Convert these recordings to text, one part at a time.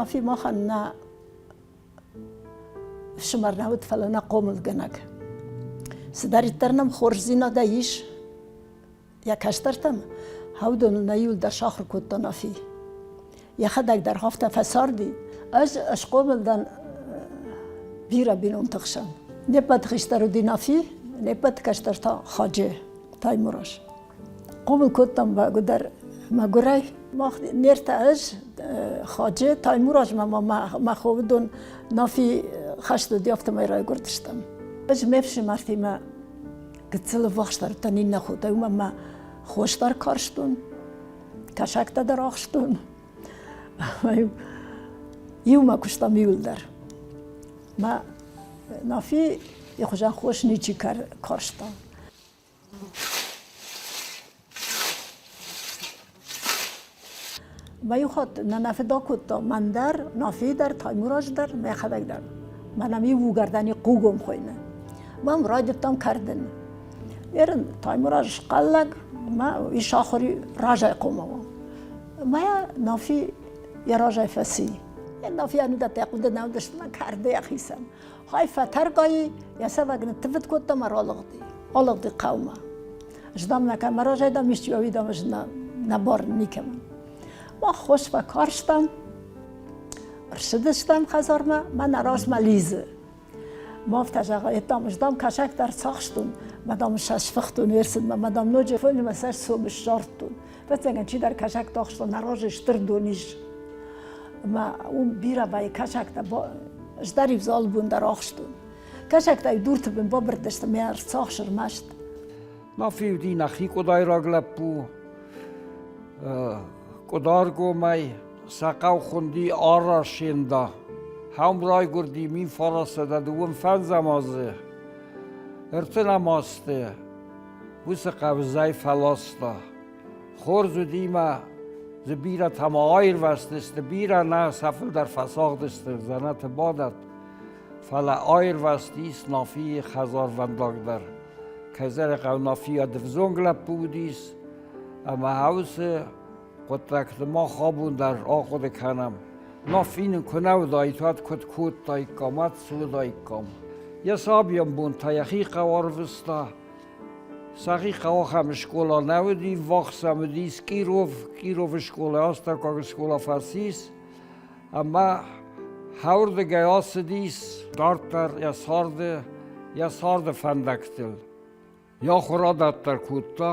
Нафи махӕн нӕ фсымӕр нӕ уыд, фӕлӕ нӕ хъомылгӕнӕг. Цыдӕриддӕр нӕм хорздзинадӕй ис йӕ кӕстӕртӕм, уыдон нӕ иуылдӕр сахуыр кодта Нафи. Йӕхӕдӕг дӕр афтӕ фӕцарди. Ӕз схъомыл дӕн бирӕ бинонты хсӕн. Не ппӕт хистӕр уыди Нафи, не ппӕт кӕстӕр та Хаджи Таймураз. Хъомыл кодтам бӕгуыдӕр мӕгуырӕй. Мах не ртӕ ӕз, Хаджи, Таймуразмӕ ма мӕ хо уыдон Нафи хӕст уыди, афтӕмӕй райгуырдыстӕм. Ӕз ме фсымӕртимӕ гыццыл ӕввахсдӕр уыдтӕн иннӕ хотӕй, уымӕн мӕ хос дӕр карстон, кӕсӕгтӕ дӕр ахстон. Иумӕ куыстам иуылдӕр. Мӕ Нафи йӕ хуызӕн хос ничи карста. Мӕ иу хатт нӕ нӕ фыд акодта мӕн дӕр, Нафи дӕр, Таймураз дӕр, мӕхӕдӕг дӕр. Мӕнӕн иу угӕрдӕни хъугом хуыйны. Мӕм райдыдтам кӕрдын. Ерын Таймураз схъӕллӕг, мӕ ис ахуыри разӕй хъомау. Мӕ Нафи йӕ разӕй фӕци. Нафи ӕнудӕттӕ хъуыды нӕ уыдысты, мӕ кӕрды йӕхицӕн. Хай фӕтӕргай, йӕ цӕвӕг ныттывыд кодта мӕ ралыгъди. Алыгъди хъӕумӕ. Ӕз дам нӕ кӕм разӕй дам исчи уӕ дам ӕз нӕ бар никӕмӕн. Мах хос фӕкарстам, ӕрцыдыстӕм хӕдзармӕ, мӕнӕ размӕ лидзы. Ма афтӕ зӕгъы, дам, ӕз дам кӕсӕгтӕ ӕрцахстон, мӕ дам сӕ сфыхтон ӕрцыдмӕ, мӕ дам ноджы фонимӕ сӕ сом ссардтон. Ӕвӕццӕгӕн чидӕр кӕсӕгтӕ ахста, нӕ разы стыр дон ис. Ӕмӕ уым бирӕ вӕййы кӕсӕгтӕ, ӕз дӕр-иу дзы алы бон дӕр ахстон. Кӕсӕгтӕ-иу дурты бын бабырыдысты мӕ ӕрцахсы рмӕст. Нафи уыди нӕхи къуыдайраг лӕппу, Къуыдаргомӕй сӕ хъӕу хуынди Арашенда. Хӕм райгуырди 1925 азы. Ӕртынӕм азты уыцы хъӕу зӕй фӕласта. Хорз уыди мӕ дзы бирӕтӕ ма аирвӕзтысты, бирӕ нӕ, сӕ фылдӕр фӕцагъдысты дзӕнӕты бадӕт. Фӕлӕ аирвӕзтис Нафийы хӕдзарвӕндаг дӕр. Кӕй Нафийӕ дывзонг лӕппу уыдис, ӕмӕ уыцы хъуыддӕгты мах абон дӕр ахъуыды кӕнӕм. Нафи нын куы нӕ уыдаид, уӕд куыд кодтаиккам, уӕд цы уыдаиккам. Йӕ сабийӕн бонтӕ йӕхи хъӕу ӕрвыста. Сӕхи хъӕу ахӕм скъола нӕ уыди, ввахс ӕм уыдис Киров, Кировы скъола, астӕуккаг скъола фӕцис. Ӕмӕ хӕуырдыгӕй ацыдис дарддӕр йӕ царды, йӕ царды фӕндӕгтыл. Йӕ ахуыр адарддӕр кодта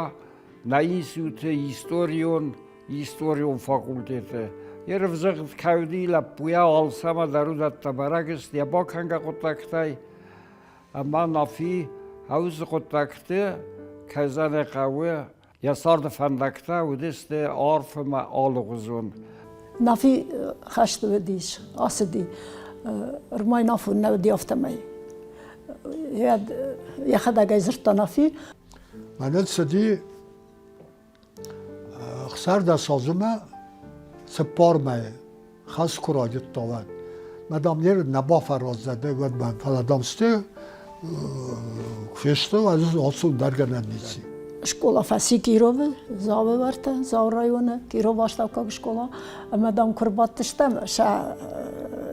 нӕ институты историон историон факультеты. Йе рвзӕгъд кӕй уыди лӕппуйӕ алцӕмӕ дӕр уыдӕттӕ бӕрӕг сты йӕ бакӕнгӕ хъуыддӕгтӕй. Ӕмӕ Нафи уыцы хъуыддӕгты, кӕй зӕгъын хъӕуы, Йӕ царды фӕндӕгтӕ уыдысты арф ӕмӕ алыгъуызон. Нафи хӕсты уыдис, ацыди. Ӕрмӕй нафон нӕ уыди афтӕмӕй. Йӕхӕдӕг ӕй дзырдта Нафи. Мӕнӕн цыди 16 азы мӕ цыппар мӕйы хӕс куы райдыдта, уӕд. Мӕ дам не нӕ бафӕраздзӕн, уӕд мӕ фӕлӕ дам сте фесты, ӕз ацу дӕргӕнӕн ници. Школа фӕци Кировы, Дзауы вӕртӕ, Дзауы районы, Кировы астӕуккаг скъола. Ӕмӕ дам куы рбадтыстӕм, сӕ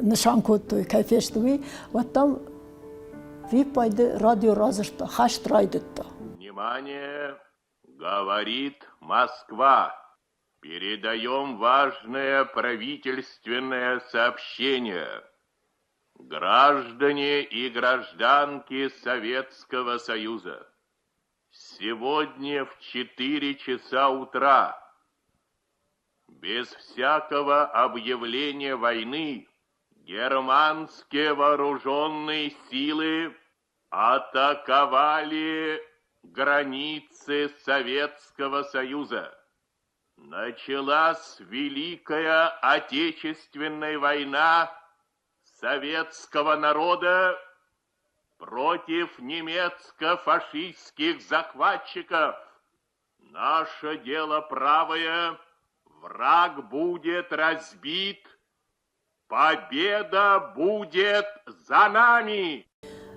нысан кодтой, кӕй фесты, уый, уӕд дам виппайды радио радзырдта, хӕст райдыдта. Внимание! Говорит Москва! Передаем важное правительственное сообщение. Граждане и гражданки Советского Союза, сегодня в 4 часа утра без всякого объявления войны германские вооруженные силы атаковали границы Советского Союза. Началась Великая Отечественная война советского народа против немецко-фашистских захватчиков. Наше дело правое, враг будет разбит, победа будет за нами!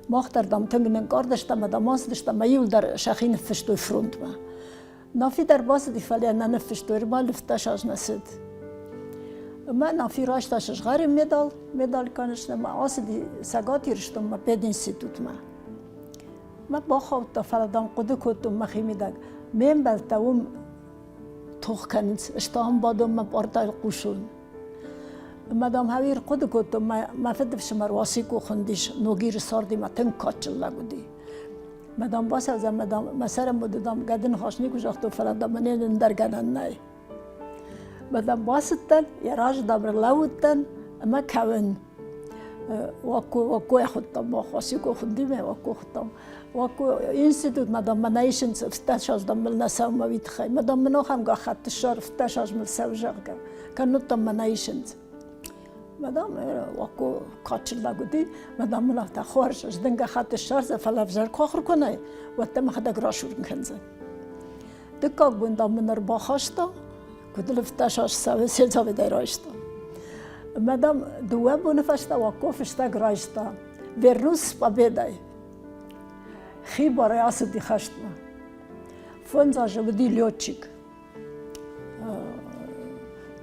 Мах дӕр, дам, тынг нынкъард стӕм ӕмӕ дам ацыдыстӕм ӕмӕ иуылдӕр сӕхи ныффыстой фронтмӕ. Нафи дӕр бацыди, фӕлӕ нӕ ныффыстой, ӕрбалыфта азмӕ цыд. Ӕмӕ Нафи райста сызгъӕрин медал, медаль, конечно, ӕмӕ ацыди Цӕгат Ирыстонмӕ пединститутмӕ. Мӕ бахаудта, фӕлӕ, дам, хъуыды кодтон мӕхимидӕг, ме мбӕлттӕ уым тох кӕнынц, ӕз та ам бадон мӕ пъартайыл хъусон. Ӕмӕ, дам, хӕуи ӕрхъуыды кодтон, мӕ, мӕ фыдыфсымӕр Уасикъо хуындис, Ногиры цардимӕ тынг кадджын лӕг уыди. Мӕ дам бацӕудзӕн, мӕ дам, мӕ сӕрӕмбоды, дам, гӕды ныхас никуы загътон, фӕлӕ, дам, мӕнӕн ӕндӕр гӕнӕн нӕй. Мӕ дам бацыдтӕн, йӕ разы, дам, ӕрлӕууыдтӕн ӕмӕ кӕуын. Уакко, Уаккойӕ хуыдтам мах, Уасикъо хуындимӕ Уакко хуыдтам. Уакко институтмӕ, дам, мӕ нӕ исынц, 17 аз, дам, мыл нӕ цӕуы мӕ уый тыххӕй. Мӕ, дам, мын ахӕм гӕххӕтт ссар, 17 аз мыл цӕуы, зӕгъгӕ. Кӕннод, дам, мӕ нӕ исынц. Мадам Уакко кадджын лӕг уыди, мадам мын афтӕ хорз, ӕз дын гӕххӕтт ссардзӕн, фӕлӕ ӕвзӕр куы ахуыр кӕнай, уӕд дӕ мӕхӕдӕг расурын кӕндзӕн. Дыккаг бон, дам, мын ӕрбахаста, куыд лыфтӕ сӕ сельсоветӕй райста. Ӕмӕ, дам, дыууӕ боны фӕстӕ Уакко фыстӕг райста. Вернусь с победой. Хибарӕй ацыди хӕстмӕ. Фондз азы уыди летчик.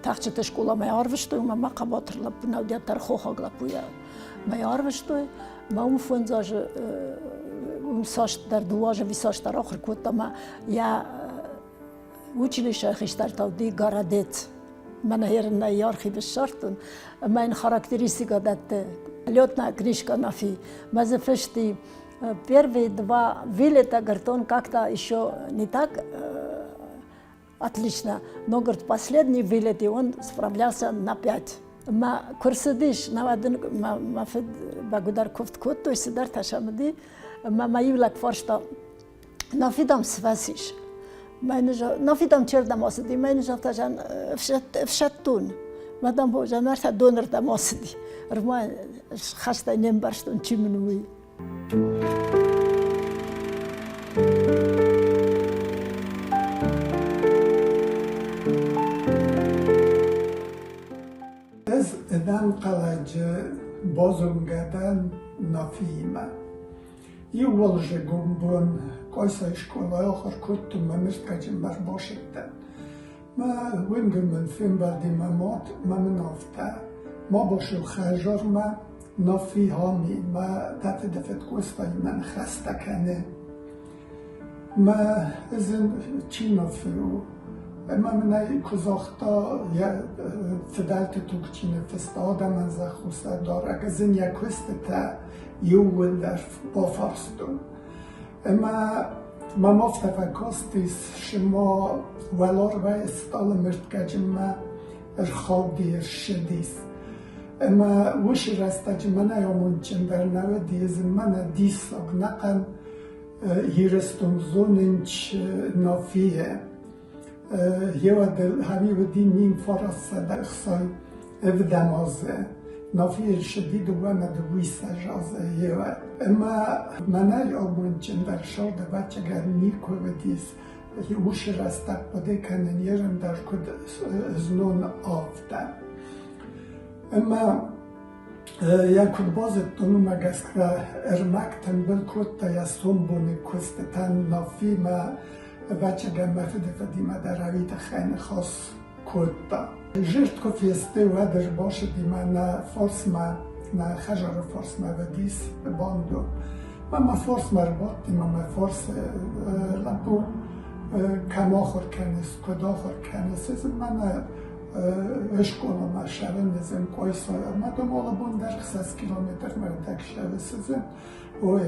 Тӕхджыты скъоламӕ арвыстой, ӕмӕ мӕ хъӕбатыр лӕппу нӕ уыди, хохаг лӕппуйӕ мӕ арвыстой. Мӕ уым фондз азы уым цасдӕр дыууӕ азы ӕви цасдӕр ахуыр кодта ӕмӕ йӕ училищӕйы хистӕртӕ уыди Городец. Мӕнӕ ерын нӕ архивы ссардтон ӕмӕ йын характеристикӕ дӕтты летная книжка Нафи. Мӕ дзы фыст и первые два вылета, говорит, он как-то еще не так отлично, но, говорит, последний вылет, и он справлялся на пять. Мӕ куы рцыдис, науӕд ын мӕ фыд бӕгуыдӕр куывд кодтой, цыдӕртӕ сӕм уыди, ӕмӕ мӕ иу лӕг фарста, Нафи, дам, цы фӕцис? Нафи, дам, чердӕм ацыди? Мӕ йын загъта, ӕфсӕддон. Мӕ, дам, Жанар донырдӕм ацыди. Ӕрмӕ хӕстӕй не мбӕрстон, чи мын уый. Ӕз ӕнӕнхъӕлӕджы базонгӕ дӕн Нафиимӕ. Иу уалдзыгон бон Къуайсайы скъолайы ахуыр кодтон мӕ мыртгӕджынмӕ ӕрбацыдтӕн. Мӕ уынгыл мын фембӕлди мӕ мад мӕ мын афтӕ: Ма басыл хӕдзармӕ, Нафи Хами мӕ дӕ фыдыфыд Къостаимӕ ныхӕстӕ кӕны. Мӕ ӕз ын чи Нафи у? Ӕмӕ мын ӕй куы загъта, йӕ фыдӕлты туг чи ныффыста, адӕмӕн зӕхх у сӕ дарӕг, ӕз ын йӕ куыстытӕ иууылдӕр бафарстон. Ӕмӕ мӕм афтӕ фӕкастис, цыма уӕларвӕй стъалы мыртгӕджынмӕ ӕрхауди, ӕрссыдис. Ӕмӕ уыцы рӕстӕджы мӕнӕй амондджындӕр нӕ уыди, ӕз ын мӕнӕ диссаг нӕхъӕн Ирыстон зонынч Нафийы. Еуӕдыл хӕми уыди 1960 ӕвдӕм азы. Нафийы ссыди дыууӕ ӕмӕ дыууиссӕдз азы еуӕд. Ӕмӕ мӕнӕй амондджындӕр сӕрдӕвӕццӕгӕн никуы уыдис. Уыцы рӕстӕг хъуыды кӕнын ерын дӕр куыд знон афтӕ. Ӕмӕ йӕ куыд базыдтон, уымӕ гӕсгӕ ӕрмӕг тымбыл кодта йӕ сомбоны куыстытӕн Нафимӕ, ӕвӕццӕгӕн мӕ фыдыфыдимӕ дӕр ӕви тыххӕй ныхас кодта. Зырд куы фесты, уӕд ӕрбацыди мӕнӕ фарсмӕ, нӕ хӕдзары фарсмӕ уыдис бандон. Мӕ мӕ фарсмӕ ӕрбадти, мӕ мӕ фарсы лӕппу кӕм ахуыр кӕныс, куыд ахуыр кӕныс, ӕз ын мӕнӕ скъоламӕ ссарын ӕз Къуайсайы ӕмӕ дам алы бон дӕр 6 километрмӕ ӕрдӕг ссӕуыс. Ой,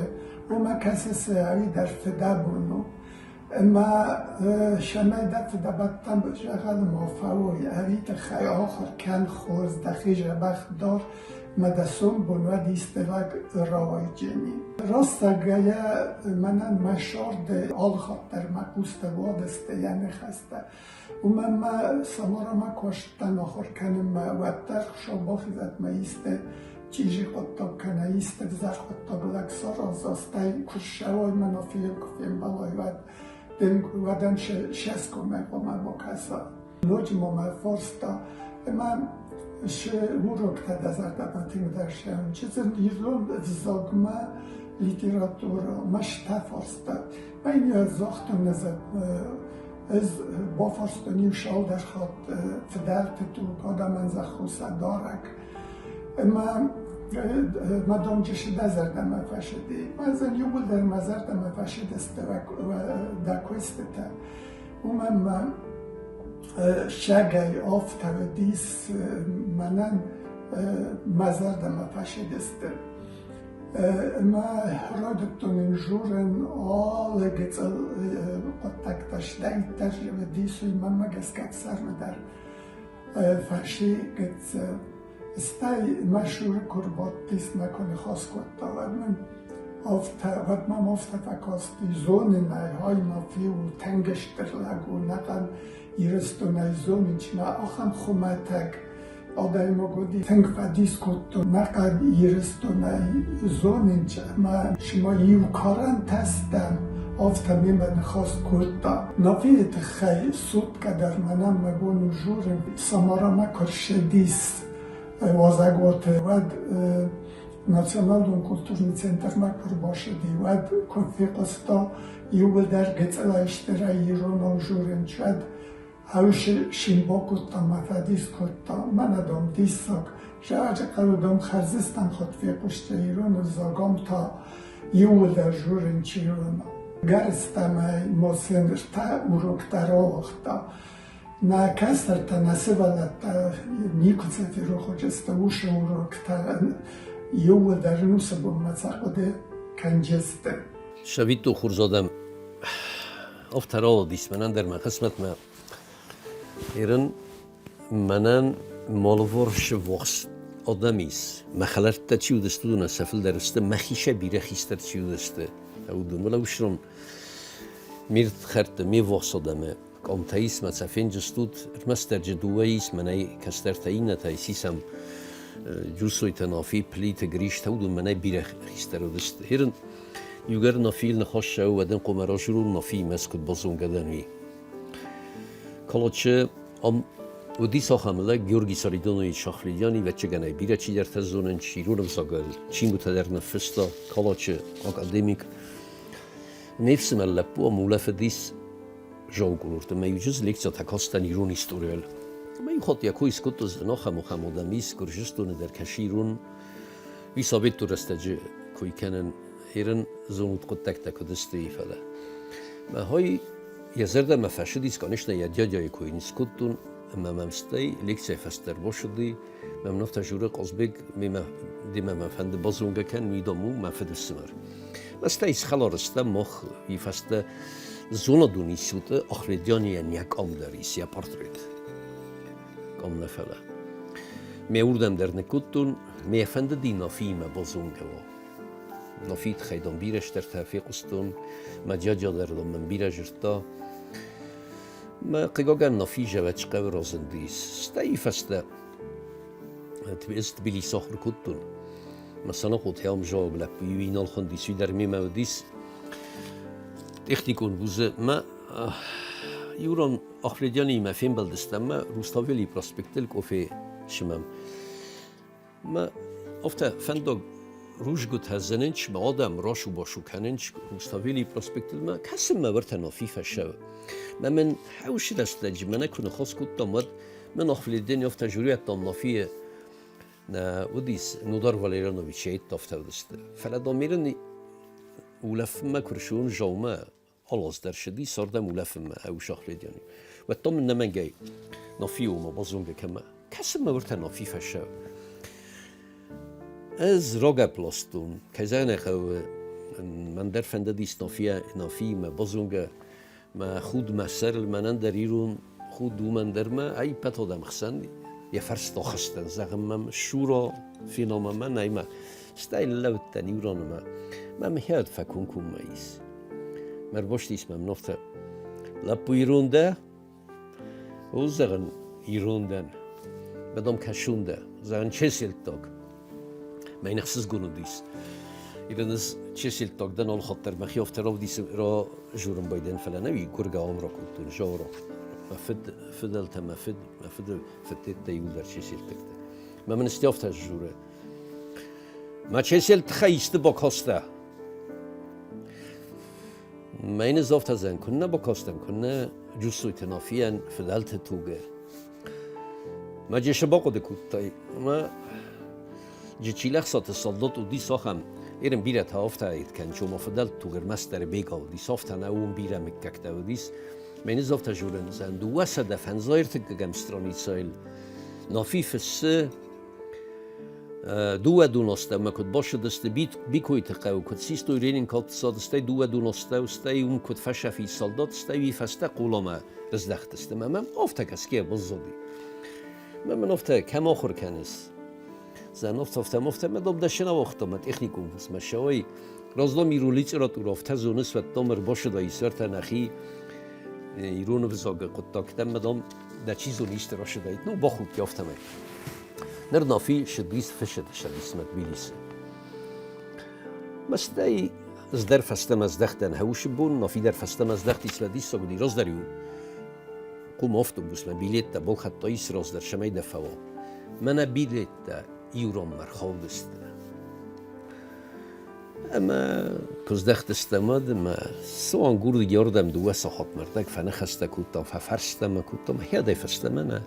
уымӕ кӕсыс ӕви дӕр фыдӕбон у. Ӕмӕ цӕмӕй дӕ фыдӕбӕттӕм зӕгъӕн ма фӕуой, ӕви тыххӕй ахуыр кӕн хорз, дӕхи дзӕбӕх дар, ӕмӕ дӕ сомбон уӕд исты лӕг рауайдзӕни. Раст зӕгъгӕйӕ, мӕнӕн мӕ сӕрды алыхатт дӕр мӕ хъустӕ уадысты йӕ ныхӕстӕ. Уымӕн ма Самарамӕ куыстӕн ахуыр кӕнынмӕ уӕддӕр Хуыцау исты чъизи хъуыддаг кӕнӕ исты ӕвзӕр хъуыддаг лӕг сараза, стӕй куы ссӕуай мӕнӕ фийыл куы фембӕлай, уӕд дын уӕдӕн се скоммӕ хъуамӕ бакӕса. Ноджы ма мӕ фарста, ӕмӕ цы уроктӕ дӕ зӕрдӕмӕ тынгдӕр цӕуынц? Чи дзы ирон ӕвзагмӕ литературӕ, мӕстӕ фарста. Мӕ йын загътон, ӕз. Ӕз бафарстон иу цалдӕр хатт фыдӕлты туг, адӕмӕн зӕххыл сӕ дарӕг. Ӕмӕ мӕ домджысы дӕ зӕрдӕмӕ фӕсыди. Мӕ иууылдӕр мӕ зӕрдӕмӕ фӕсыдысты дӕ куыстытӕ. Уымӕн мӕ сӕгӕй афтӕ уыдис мӕнӕн мӕ зӕрдӕмӕ фӕсыдысты. Ӕмӕ райдыдтон ын журын алы гыццыл хъуыддӕгтӕ стӕйддӕр уыдис, уый мӕнмӕ гӕсгӕ ӕфсӕрмы дӕр фӕси гыццыл. Стӕй мӕ шуры куы рбадтис, мӕ куы ныхас кодта, уӕд мын афтӕ, уӕд мӕм афтӕ фӕкасти, зонын ӕй, ай ма фиу тынг стыр лӕг у, нӕхъӕн Ирыстонӕй зонын, чи ма ахӕм хуымӕтӕг адӕймаг уыди. Тынг фӕдис кодтон, нӕхъӕн Ирыстонӕй зонын, ӕмӕ цыма иу карӕнтӕ стӕм, афтӕ мемӕ ныхас кодта. Нафийы тыххӕй суткӕ дӕр мӕнӕн мӕ бон у журын. Самарамӕ куы рцыдис уазӕгуаты, уӕд Националон культурный центрмӕ куы рбацыди, уӕд куы фехъуыста, иууылдӕр гыццылӕй стырӕй иронау журынц, уӕд Ӕвсы син бакодта мӕ фӕдис кодта, мӕнӕ, дам, диссаг, зӕгъӕджы хъӕуы, дам, хӕрзыстӕм хатт фехъуыстӕ ирон ӕвзагам та иууылдӕр журынц иронау. Гӕрзтӕмӕй ма сын ртӕ урок дӕр ауагъта. Нӕ кӕстӕртӕ, нӕ сывӕллӕттӕ никуы сӕ ферох уыдзысты уыцы уроктӕ иууылдӕр уыцы бонмӕ сӕ хъуыды кӕнджысты. Цӕвиттон хорз адӕм Афтӕ рауадис мӕнӕн дӕр мӕ хъысмӕтмӕ. Ирын мӕнӕн малыварсы ввахс адӕм ис. Мӕ хӕлӕрттӕ чи уыдысты, уыдонӕн сӕ фылдӕр сты, мӕхицӕй бирӕ хистӕр чи уыдысты, уыдон. Фӕлӕ уыщрон ме рдхӕрдты, ме ввахс адӕмы къамтӕ ис, мӕ сӕ фенджыстут, ӕрмӕстдӕр джы дыууӕ ис, мӕнӕй кӕстӕртӕ иннӕтӕй сисӕм Джусойты Нафи, Плиты Гриш, та уыдон мӕнӕй бирӕ хистӕр уыдысты. Ирын Иугӕр Нафийыл ныхас цӕуы, уӕд ын хъуамӕ разурон Нафиимӕ ӕз куыд базонгӕ дӕн, уый. Калачы ам уыдис ахӕм лӕг Георгий Саридонович Шахвледиани, ӕвӕццӕгӕн бирӕ чидӕртӕ зонынц, ирон ӕвзагыл чингуытӕ дӕр ныффыста, Калачы академик. Не фсымӕр лӕппу ам улӕфыдис Жонкулурты ӕмӕ иу чызг лекцитӕ кастӕн ирон историйыл. Ӕмӕ иу хатт йӕ кой скодта, зӕгъын, ахӕм ахӕм адӕм ис Гуырдзыстоны дӕр кӕсы ирон Уый советон рӕстӕджы кой кӕнын ирын зонут хъуыддӕгтӕ куыд сты, фӕлӕ мӕ хой йӕ зӕрдӕмӕ фӕцыдис, конечно, йӕ дядяйы кой не скодтон, ӕмӕ мӕм стӕй лекцийӕ фӕстӕ ӕрбацыди, мӕм афтӕ журы Хъазбег, мемӕ демӕ мӕ фӕнды базонгӕ кӕн, уый дам у мӕ фыдыфсымӕр. Мӕ стӕй схӕлар стӕм мах уый фӕстӕ зонадон институты Ахвледианийӕн йӕ къам дӕр ис, йӕ портрет. Къам нӕ фӕлӕ. Ме уырдӕм дӕр ныккодтон, Ме фӕндыди Нафиимӕ базонгӕ уа. Нафийы тыххӕй дам бирӕ стӕртӕ фехъуыстон, мӕ дядя дӕр дам мын бирӕ зыдта. Мӕ хъыгагӕн Нафи зӕвӕтсхъӕуы разындис. Стӕй фӕстӕ ӕз Тбилисы ахуыр кодтон. Мӕ Санахъоты ӕмзонгӕ лӕппу иу Инал хуындис, уый дӕр мемӕ уыдис. Техникон вузы мӕ иу ран Ахвледианиимӕ фембӕлдыстӕм мӕ Руставелийы проспектыл къофе сымӕм. Мӕ афтӕ фӕндаг рузгуытӕ зынынч, мӕ адӕм расу-басу кӕнынч Руставелийы проспектыл мӕ кӕсынмӕ вӕртӕ Нафи фӕсӕвы. Мӕ мын хӕусы рӕстӕджы мӕнӕ куы ныхас кодтам, уӕд мын Ахвледиани афтӕ журӕдтам Нафийы нӕ уыдис Нодар Валерьянович афтӕ уыдысты. Фӕлӕ Дамирын улӕфынмӕ куы рсуын заумӕ Алаз дӕр ссыди цардӕм улӕфынмӕ ӕусахледиани. Уӕдта мын нӕмӕнгӕй Нафиомӕ базонгӕ кӕмӕ. Кӕсынмӕ уыртӕ Нафи фӕсӕв. Ӕз рагӕпп ластон, кӕй зӕгъын ӕй хъӕуы, мӕн дӕр фӕндыдис Нафийӕ, Нафиимӕ базонгӕ. Мӕ худ мӕ сӕрыл, мӕнӕн дӕр ирон худ уымӕн дӕр мӕ ӕппӕт адӕмы хсӕн йӕ фӕрстӕ хызтӕн, зӕгъын мӕм, Шура феномӕ мӕнӕй мӕ стӕй лӕудтӕн иу ранмӕ. Мӕм хӕд фӕкомкоммӕ ис. Мӕ рбастис мӕм нофтӕ. Лӕппу ирон дӕ? О, зӕгъын, ирон дӕн. Мӕ дам кӕсун дӕ. Зӕгъын, чеселттаг. Мӕ йын ӕхсызгон уыдис. Ирон ӕз чеселттаг дӕн алхатт дӕр мӕхи афтӕ равдисын, ражурын байдайын, фӕлӕ нӕ уый гуыргӕ ам ракодтон, жаура. Мӕ фыд, фыдӕлтӕ, мӕ фыд, мӕ фыды фыдтеттӕ иууылдӕр чеселттӕгтӕ. Мӕ мын сте афтӕ журы. Мӕ чеселт тыххӕй исты бакастӕ? Мӕнӕ афтӕ куыннӕ бакастӕн, куыннӕ Джусойты Нафийӕн фыдӕлты тугы. Мӕ джесы бахъуыды кодтай, ӕмӕ Джичилӕхсаты салдат уыдис ахӕм, Ирын бирӕтӕ афтӕ кӕнынц, ома фыдӕлты туг ӕрмӕстдӕр бега уыдис, афтӕ нӕ уым бирӕ мыггӕгтӕ уыдис. Мӕнӕ афтӕ зурӕн 250 страницӕйыл Нафи фыссы Дыууӕ дунастӕумӕ куыд басыдысты Бикойты хъӕуы, куыд систой Ленинкалдты цады, стӕй дыууӕ дунастӕу, стӕй уым куыд фӕсӕфи салдат, стӕй уый фӕстӕ Хъоламӕ рыздӕхтысты. Мӕ мӕм афтӕ кӕсгӕ баззади. Мӕ мын афтӕ кӕм ахуыр кӕныс? Зӕн афтӕ, афтӕ, афтӕ, мӕ дам дӕ сынауагъта мӕ техникум мӕ сӕуӕй. Раздам ирон литературӕ афтӕ зоныс, уӕддам ӕрбасыда исӕртӕ нӕхи ирон ӕвзагы хъуыддӕгтӕм, мӕ дам дӕ чи зоны исты расыдаид. Ну, бахудти афтӕмӕй. Ныр Нафи Шыдис фысыд Шадисмӕ Тбилисы. Мӕстӕй ӕз дӕр фӕстӕмӕ здӕхтӕн хӕусы бон, Нафи дӕр фӕстӕмӕ здӕхтис мӕ диссаг уыди раздӕр-иу хъум автобусмӕ билеттӕ балхӕдта ис раздӕр, цӕмӕй дӕ фӕуа. Мӕнӕ билеттӕ иу ранмӕ рхаудысты. Ӕмӕ куы здӕхтыстӕм, уӕд ӕмӕ суанг уырдыгӕй ардӕм дыууӕ сахатмӕ рдӕг фӕныхӕстӕ кодтам, фӕфӕрстӕ мӕ кодтам, хӕдӕй фӕстӕмӕ нӕ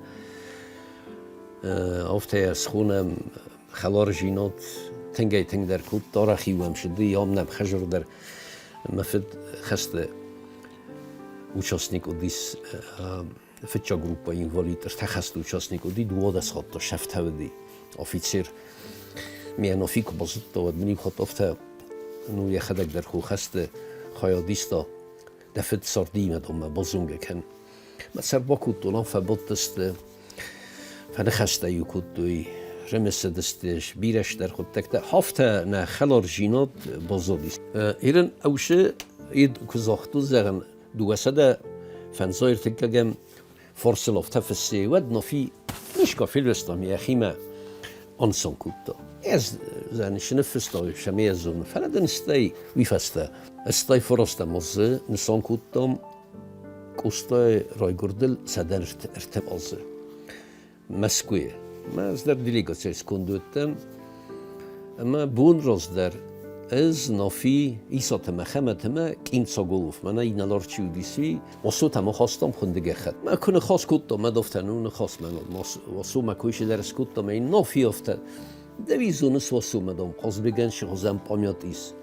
Афтӕ йӕ схонӕм хӕларзинад тынгӕй-тынгдӕр кодта, арӕх-иу ӕм цыди, ам нӕм хӕзырдӕр. Мӕ фыд хӕсты участник уыдис фыццаг группӕйы инвалид, ӕртӕ хӕсты участник уыди, 12 хатты сӕфтӕ уыди офицер. Ме Нафи куы базыдта, уӕд мын иу хатт афтӕ, ну, йӕхӕдӕг дӕр куы хӕсты хайад иста, дӕ фыд цардимӕ донмӕ базонгӕ кӕн. Мӕ сӕр бакодтон, ам фӕбадтысты, фӕныхӕстӕ-иу кодтой, рымысыдысты бирӕ стыр хъуыддӕгтӕ. Афтӕ нӕ хӕларзинад баззадис. Ирын ӕвсы ид куы загътон, зӕгъын, 250 ӕртыккӕгӕм фарсыл афтӕ фыссы, уӕд Нафи Мишка фелвӕста йӕхимӕ ӕнцон кодта. Ӕз зӕгъын, ныффыста сӕ зоны, фӕлӕ дын стӕй уый фӕстӕ стӕй фӕрӕзтам азы нысан кодтам Къостайы райгуырдыл 103 азы Мӕскуыйы. Мӕ ӕз дӕр делегацийы сконды уыдтӕн ӕмӕ бон раздӕр ӕз Нафи Исаты Мӕхӕмӕтимӕ Къинцаголов, мӕнӕ инӕлар чи уыдис, уый Осотӕм ахастам хуынды гӕххӕтт. Мӕ куы ныхас кодтам, мӕ афтӕ ну ныхас мӕ Осомӕ куы исидӕр скодтам, ӕй Нафи афтӕ Дӕуи зоныс Осомӕ, дам, Хъазбегӕн сыгъуызӕн памят ис.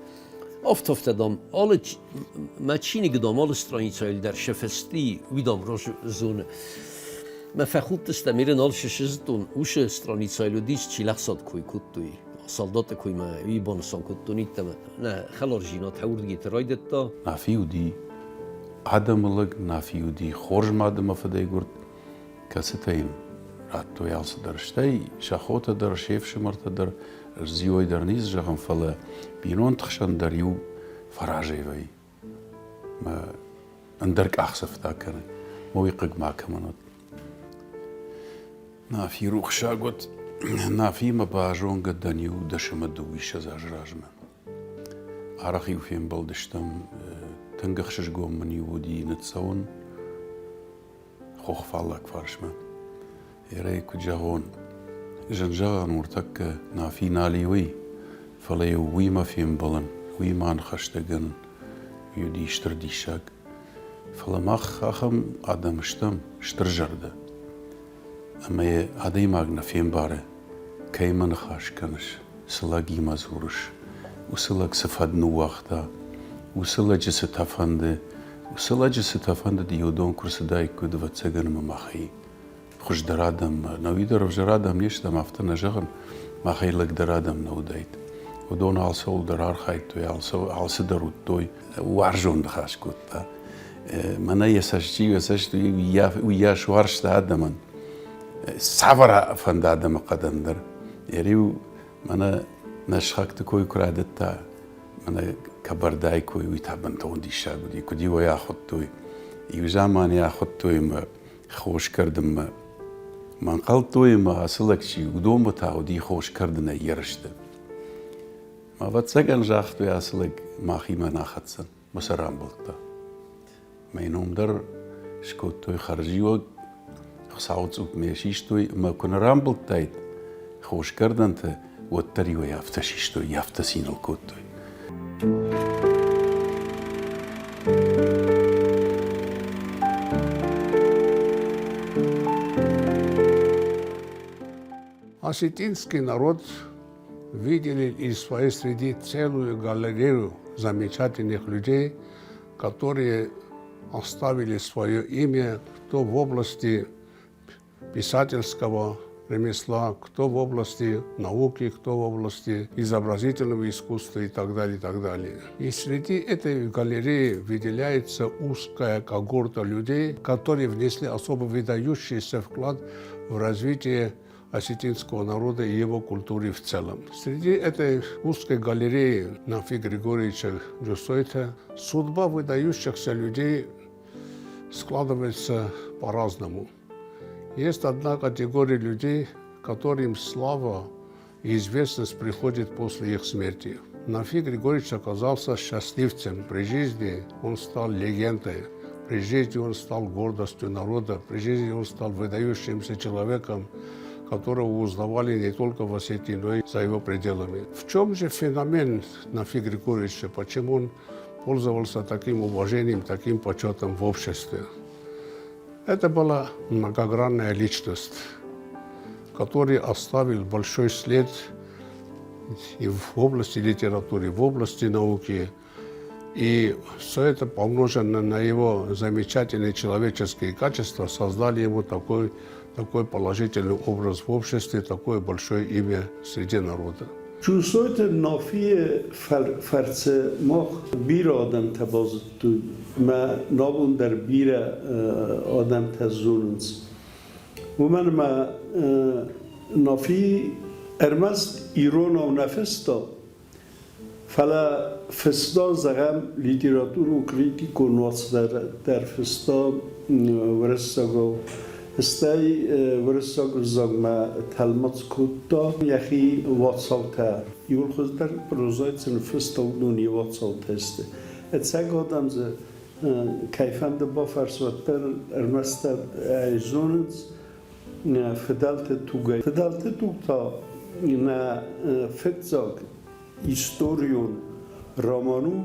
Афтӕ, дам, алы мӕ чиныг, дам, алы страницӕйыл дӕр сӕ фысти, уый, дам, зоны. Мӕ фӕхудтыстӕм, иры нал сызыдтон, уыцы страницӕйыл уыдис, Чилӕхсад кой кодтой, солдаты коймӕ уый банысан кодтон иттӕмӕ. Нӕ хӕларзинад хӕуырдгиты райдыдта. Нафи уыди адӕмы лӕг, Нафи уыди хорз мад ӕмӕ фыдӕй гуырд, кӕцытӕ йын радтой алцыдӕр. Стӕй сӕ хотӕ дӕр, се фсымӕртӕ дӕр, Дзиой дӕр ницы зӕгъын, фӕлӕ бинонты хсӕн дӕр иу фӕразӕй вӕййы. Мӕ ӕндӕр къахдзӕфтӕ кӕны, уый хъыг макӕмӕн уыд. Нафи рухсаг уыд. Нафимӕ базонгӕ дӕн иу дӕс ӕмӕ дыууиссӕдз азы размӕ. Арӕх-иу фембӕлдыстӕм, тынг ӕхсызгон мын-иу уыди ныццӕуын хох фаллаг фарсмӕ. Ерӕй куыд зӕгъон, зын зӕгъӕн ныртӕккӕ Нафи нал и уый, фӕлӕ-иу уыимӕ фембӕлын, уыимӕ аныхӕстӕгӕн уыди стыр диссаг. Фӕлӕ мах ахӕм адӕм стӕм, стыр зӕрдӕ. Ӕмӕ йӕ адӕймаг нӕ фембары, кӕимӕ ныхас кӕныс, цы лӕгимӕ дзурыс, уыцы лӕг цы фӕд ныууагъта, уыцы лӕджы цытӕ фӕнды, уыцы лӕджы цытӕ фӕндыди, уыдон куы рцыдаиккой, ӕвӕццӕгӕн, ӕмӕ махӕй хуыздӕр адӕммӕ, нӕуи дӕр ӕвзӕр адӕм не стӕм, афтӕ нӕ зӕгъын, махӕй лӕгдӕр адӕм нӕ уыдаид. Уыдон алцӕуыл дӕр архайдтой, алцы дӕр уыдтой. Уарзон ныхас кодта. Мӕнӕ йӕ цӕст йӕ цӕст уыйас уарзта адӕмӕн. Цавӕр фӕнды адӕмы хъӕдӕн дӕр. Йӕ риу мӕнӕ нӕ сыхӕгты кой куы райдыдта, мӕнӕ Кабардайы кой, уый та бынтон диссаг уыди, куыд-иу ӕй ахуыдтой. Иу заман йӕ ахуыдтой ӕмӕ хос кӕрдынмӕ. Мӕ ӕнхъӕлдтой ӕмӕ ацы лӕг чи, уыдонмӕ та уыди хос кӕрдынӕй ерысты. Ӕвӕццӕгӕн, загътой, ацы лӕг махимӕ нӕ хӕцдзӕн, мӕ сӕ рамбылдта. Мӕ ном дӕр скодтой хӕрзиуӕг, Хуыцауы цъупмӕ систой ӕмӕ куы нӕ рамбылдтаид хосгӕрдӕнты, уӕддӕр-иу ӕй афтӕ систой, афтӕ цин ыл кодтой. Осетинский народ видели из своей среды целую галерею замечательных людей, которые оставили свое имя кто в области писательского ремесла, кто в области науки, кто в области изобразительного искусства и так далее, и так далее. И среди этой галереи выделяется узкая когорта людей, которые внесли особо выдающийся вклад в развитие осетинского народа и его культуры в целом. Среди этой узкой галереи Нафи Григорьевича Джусойта судьба выдающихся людей складывается по-разному. Есть одна категория людей, которым слава и известность приходит после их смерти. Нафи Григорьевич оказался счастливцем. При жизни он стал легендой. При жизни он стал гордостью народа. При жизни он стал выдающимся человеком, которого узнавали не только в Осетии, но и за его пределами. В чем же феномен Нафи Григорьевича? Почему он пользовался таким уважением, таким почетом в обществе? Это была многогранная личность, который оставил большой след и в области литературы, и в области науки. И все это помножено на его замечательные человеческие качества создали ему такой, такой положительный образ в обществе, такое большое имя среди народа. Джусойты Нафийы фӕрцы мах бирӕ адӕмтӕ базыдтой ӕмӕ абон дӕр бирӕ адӕмтӕ зонынц. Уымӕн ӕмӕ Нафи ӕрмӕст иронау нӕ фыста, фӕлӕ фыста, зӕгъӕм, литературон критикон уац дӕр фыста уырыссагау. Стӕй уырыссаг ӕвзагмӕ тӕлмац кодта йӕхи уацаутӕ. Иууыл хуыздӕр прозӕйы цы ныффыста, уыдон йӕ уацаутӕ сты. Ӕцӕг адӕм дзы кӕйфӕнды бафӕрс, уӕддӕр ӕрмӕстдӕр ӕй зонынц фыдӕлты тугӕй. Фыдӕлты туг та нӕ фыццаг историон роман у,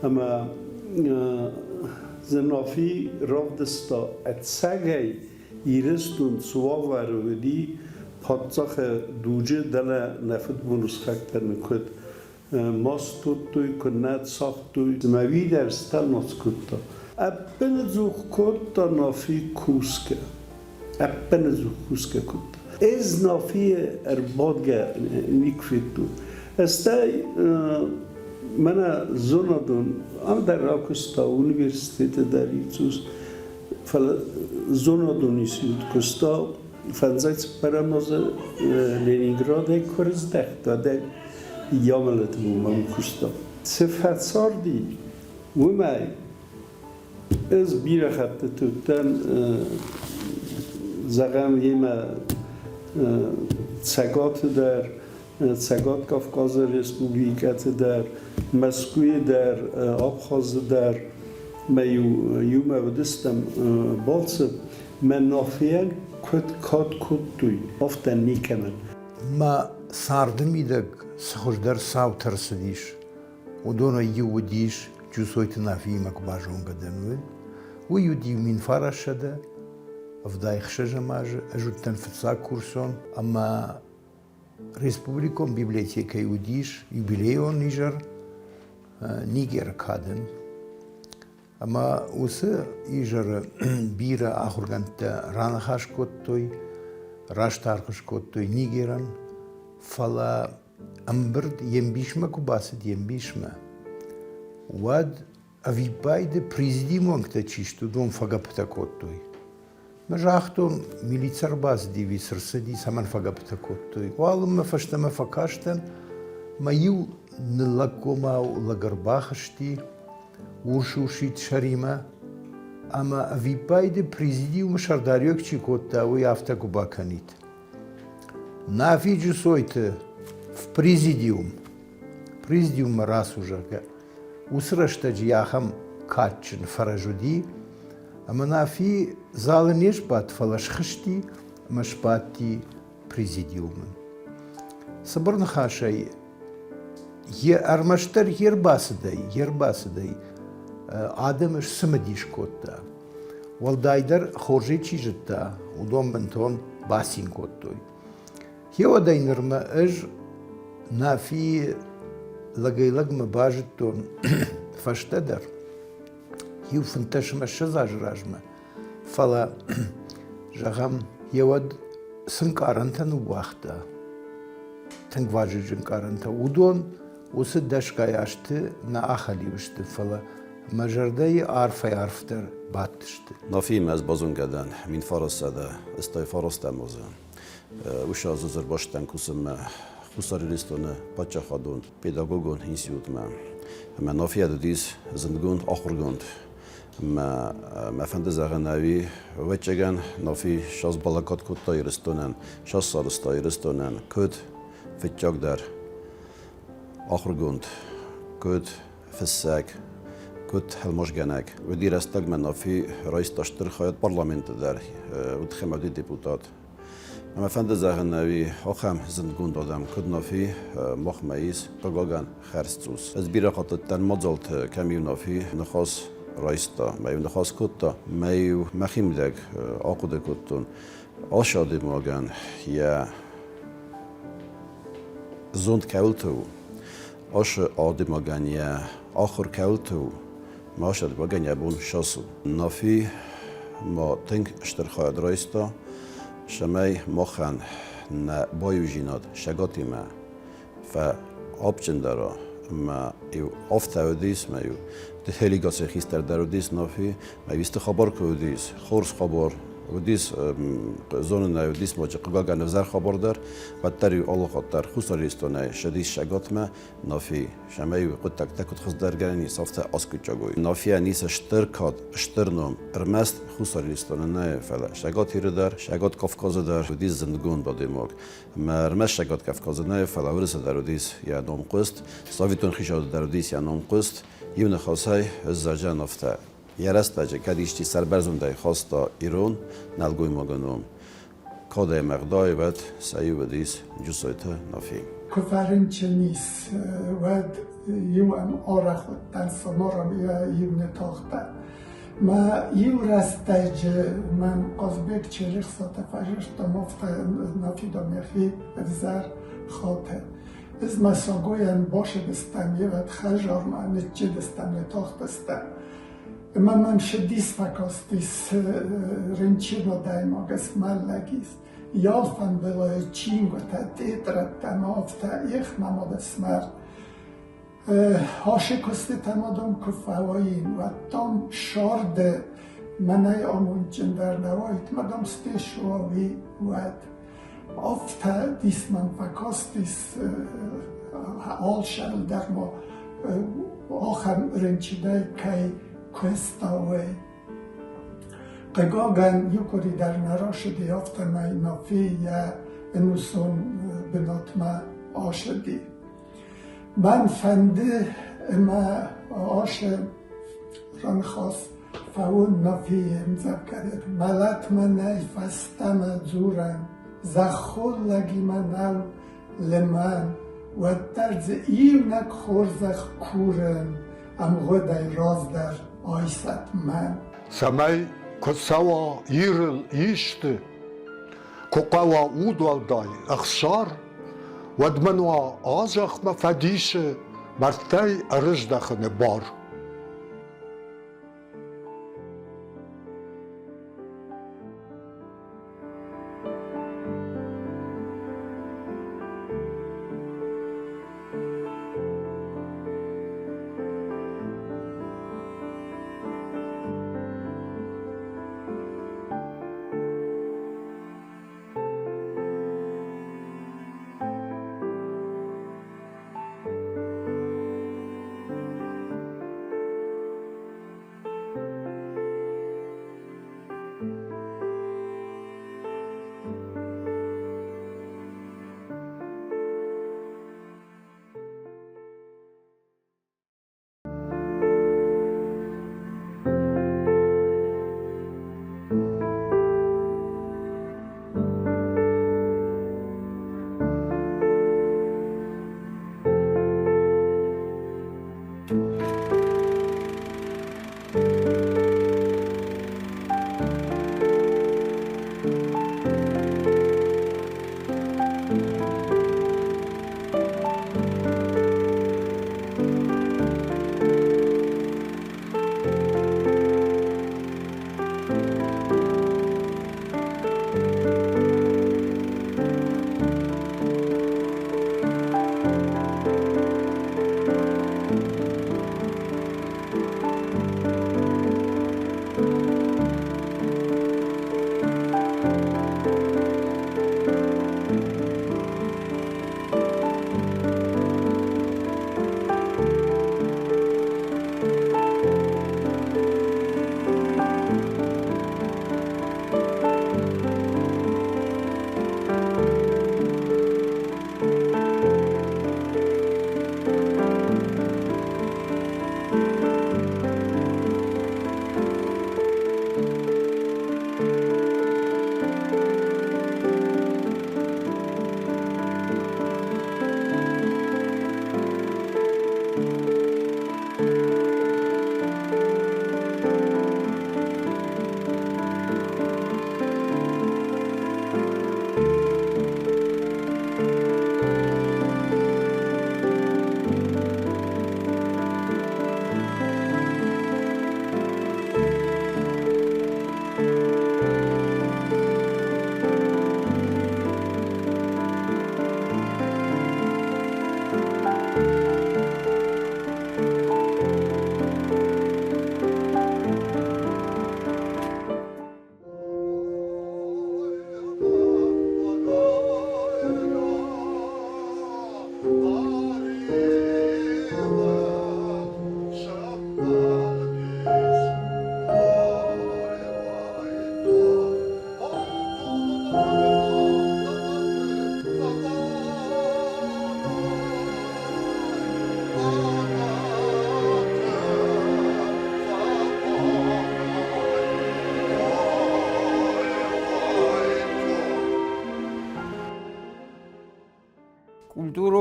ӕмӕ дзы Нафи равдыста ӕцӕгӕй Ирыстон цы уавӕры уыди паддзахы дуджы, дӕлӕ нӕ фыдбоны сыхӕгтӕ нын куыд маст кодтой, куыд нӕ цагътой. Мӕ уидӕр стӕлмац кодта. Ӕппынӕдзух кодта Нафи кусгӕ. Ӕппынӕдзух кусгӕ кодта. Ӕз Нафийы ӕрбадгӕ никуы федтон. Стӕй мӕнӕ зонадон ам дӕр ракуыста университеты дӕр иу фӕлӕ зонадон институт куыста фӕндзай цыппӕрӕм азы Ленинградӕй куы рыздӕхт, уӕдӕй йӕ мӕлӕты бонмӕ куыста. Цы фӕцарди, уымӕй ӕз бирӕ хӕттыты уыдтӕн, зӕгъӕм, йемӕ Цӕгаты дӕр, Цӕгат Кавказы республикӕты дӕр, Мӕскуыйы дӕр, Абхазы дӕр. Мӕ иумӕ уыдыстӕм балцы. Мӕ Нафийӕн куыд кад кодтой, афтӕ никӕмӕн. Мӕ царды мидӕг цы хуыздӕр цаутӕ рцыдис, уыдонӕй иу уыдис Джусойты Нафиимӕ куы базонгӕ дӕн, уый. Уый уыди 1976 азы, ӕз уыдтӕн фыццаг курсон ӕмӕ республикон библиотекӕйы уыдис юбилейон изӕр Нигеры кадӕн. Ӕмӕ уыцы изӕры бирӕ ахуыргӕндтӕ раныхас кодтой, раст аргъ скодтой Нигерӕн, фӕлӕ ӕмбырд йе мбисмӕ куы бацыд, йе мбисмӕ, уӕд ӕвиппайды президиумы уӕнгтӕ чи сты, уыдон фӕгӕппытӕ кодтой. Мӕ загътон, милицӕ ӕрбацыди, цы рцыди, цӕмӕн фӕгӕппытӕ кодтой. Уалынмӕ фӕстӕмӕ фӕкастӕн, мӕ иу ныллӕггомау лӕг ӕрбахызти урс-урсид сӕримӕ ӕмӕ ӕвиппайды президиумы сӕрдариуӕг чи кодта, уый афтӕ куы бакӕнид. Нафи Джусойты в президиум, президиуммӕ рацу, зӕгъгӕ, Уыцы рӕстӕджы ахӕм кадджын фӕрӕз уыди, ӕмӕ Нафи залы не сбадт, фӕлӕ схызти ӕмӕ сбадти президиумы. Цыбыр ныхасӕй, йе ӕрмӕстдӕр йе рбацыдӕй, йе рбацыдӕй адӕмы сцымыдис кодта. Уӕлдайдӕр хорзӕй чи зыдта, уыдон бынтон бацин кодтой. Гъеуӕдӕй нырмӕ ӕз Нафийы лӕгӕй-лӕгмӕ базыдтон фӕстӕдӕр, иу 15 ӕмӕ 20 азы размӕ, фӕлӕ, зӕгъӕм, йеуӕд цы нкъарӕнтӕ ныууагъта, тынг вазыгджын нкъарӕнтӕ, уыдон уыцы дӕсгай азты нӕ ахӕлиу сты, фӕлӕ мӕ зӕрдӕйы арфӕй-арфдӕр бадтысты. Нафиимӕ ӕз базонгӕ дӕн 1989 азы. Уыцы азы ӕрбастӕн кусынмӕ Хуссар Ирыстоны паддзахадон педагогон институтмӕ. Ӕмӕ Нафийӕ уыдис зындгонд ахуыргонд. Ӕмӕ мӕ фӕнды зӕгъын, ӕви ӕвӕццӕгӕн Нафи саз балӕггад кодта Ирыстонӕн, саз сарӕзта Ирыстонӕн, куыд фыццагдӕр ахуыргонд, куыд фыссӕг, куыд тӕлмацгӕнӕг. Уыди рӕстӕгмӕ Нафи райста стыр хайад парламенты дӕр, уыд хӕмӕды депутат. Ӕмӕ фӕнды зӕгъын, ӕви ахӕм зындгонд адӕм, куыд Нафи, махмӕ ис, хъыгагӕн, хӕрзцъус. Ӕз бирӕ хаттыдтӕн мадзалты, кӕм-иу Нафи ныхас райста, мӕ-иу ныхас кодта, мӕ-иу мӕхимидӕг ахъуыды кодтон, ацы адӕймагӕн йӕ зонд кӕуылты у, Ашы адӕймагӕн йӕ ахуыр кӕуылты у, ма ашы адӕймагӕн йӕ бон ссас у. Нафи ма тынг стыр хайад райста, цӕмӕй махӕн нӕ баиудзинад Сӕгатимӕ фӕапджындӕр уа. Ӕмӕ-иу афтӕ уыдис, ӕмӕ-иу делегацийы хистӕр дӕр уыдис Нафи, ӕмӕ исты хабар куы уыдис, хорз хабар уыдис, зонын ӕй уыдис ноджы хъыгагӕн ӕвзӕр хабар дӕр, уӕддӕр-иу алы хатт дӕр Хуссар Ирыстонӕй ссыдис Сӕгатмӕ Нафи, цӕмӕй-иу хъуыддӕгтӕ куыд хуыздӕргӕнӕн ис, афтӕ аскъуыддзаг уой. Нафийӕн ис стыр кад, стыр ном, ӕрмӕст Хуссар Ирыстоны нӕ, фӕлӕ Цӕгат Иры дӕр, Цӕгат Кавказы дӕр уыдис зындгонд адӕймаг. Ӕмӕ ӕрмӕст Цӕгат Кавказы нӕ, фӕлӕ Уырысы дӕр уыдис йӕ ном хъуыст, Советон хицауады дӕр уыдис йӕ ном хъуыст. Иу ныхасӕй, ӕз зӕгъын афтӕ. Йӕ рӕстӕджы кӕд исчи сӕрбӕрзондӕй хаста ирон нӕлгоймагы ном, кад ӕмӕ ӕгъдауӕй уӕд сӕ иу уыдис Джусойты Нафи. Куы фӕрынчын ис, уӕд иу ӕм арӕх уыдтӕн Самарам йӕ иунӕтагътӕ. Мӕ иу рӕстӕджы мӕм Хъазбег Черехсаты фӕзырдта, афтӕ Нафи дам йӕхи ӕвзӕр хаты. Ӕз ма сагойӕн башыдыстӕм, евӕд хӕжармӕ ныччыдыстӕм, нытахтыстӕм. Ӕмӕ мӕм шыдис фӕкастис рынчын адӕймаг, смӕллӕг ис. Ялфӕнбылы чингуытӕ, тетрӕдтӕ ӕмӕ афтӕ, эх, мӕ мады фсымӕр. Ашы куыстытӕ ма дам куы фӕуаин, уӕд дам сӕрды мӕнӕй амондджындӕр нӕ уаид, ма дам стешуа уый уӕд. Афтӕ дис мӕм фӕкастис алшӕл дӕр ма ахӕм рынчынӕй кӕй куыста, уый. Хъыгагӕн, иу къуыри дӕр нӕ рацыди, афтӕмӕй Нафи йӕ ӕнусон бынатмӕ ацыди. Мӕн фӕнды ӕмӕ ацы раныхас фӕуын Нафийы ӕмдзӕвгӕйы. Мӕлӕтмӕ нӕй фӕстӕмӕ дзурӕн, зӕххон лӕгимӕ нӕу лымӕн, уӕддӕр дзы иунӕг хорзӕх курын, ӕмгъуыдӕй раздӕр айсӕт мӕн. Цӕмӕй куы цӕуа Ирыл исты, куы хъӕуа удуӕлдай ӕхсар, уӕд мын уа а зӕхмӕ фӕдисы мӕрдтӕй ӕрыздӕхыны бар.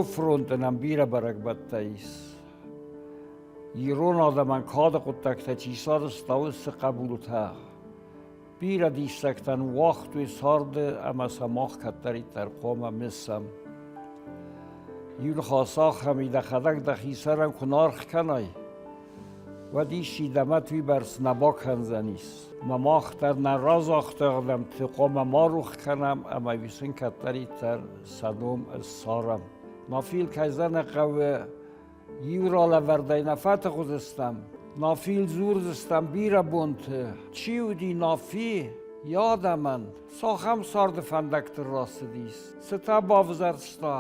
фронты нӕм бирӕ бӕрӕгбӕттӕ ис. Ирон адӕмӕн кады хъуыддӕгтӕ чи сарӕзта, уыцы хъӕбултӕ бирӕ диссӕгтӕн уагътой царды ӕмӕ сӕ мах кӕддӕриддӕр хъуамӕ мысӕм. Иу ныхас ахӕм и, дӕхӕдӕг дӕхи сӕрӕн куы нӕ аргъ кӕнай, уӕд исчи дӕ мӕт уыйбӕрц нӕ бакӕндзӕнис. Ӕмӕ мах дӕр нӕ разагъты ӕгъдӕмтты хъуамӕ ма рух кӕнӕм ӕмӕ сын кӕддӕриддӕр сӕ ном ссарӕм. Нафил кӕй зӕнӕ хъӕуы иу ралӕвӕрдӕй нӕ фӕтых уыдзыстӕм. Нафил дзурдзыстӕм бирӕ бонты. Чи уыди Нафи йӕ адӕмӕн? Цахӕм царды фӕндӕгты рацыдис? Цытӕ бавзӕрста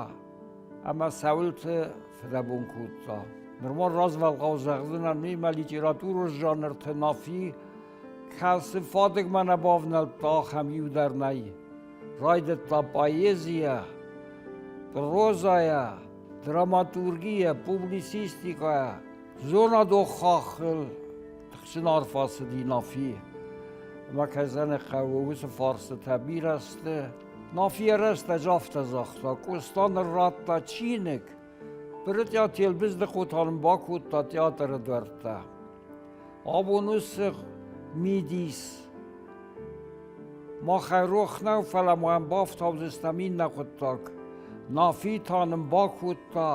ӕмӕ цӕуылты фыдӕбон кодта? Нырма развӕлгъау зӕгъдзынӕн мемӕ литературон жанрты Нафи кӕцы фадыгмӕ нӕ бавнӕлдта, ахӕм иу дӕр нӕй. Райдыдта поэзийӕ, прозӕйӕ, драматургийӕ, публицистикӕйӕ, зонадон хаххыл тыхджын арф ацыди Нафи. Ӕмӕ кӕй зӕгъын хъӕуы, уыцы фарстытӕ бирӕ сты. Нафи йӕ рӕстӕджы афтӕ загъта, Къоста нын радта чиныг, Брытъиа Телбыздыхъо та нын бакодта театры дуӕрттӕ. Абон уыцы мидис махӕй рох нӕу, фӕлӕ ма йӕм бафтаудзыстӕм иннӕ хъуыддаг. Нафи та нын бакодта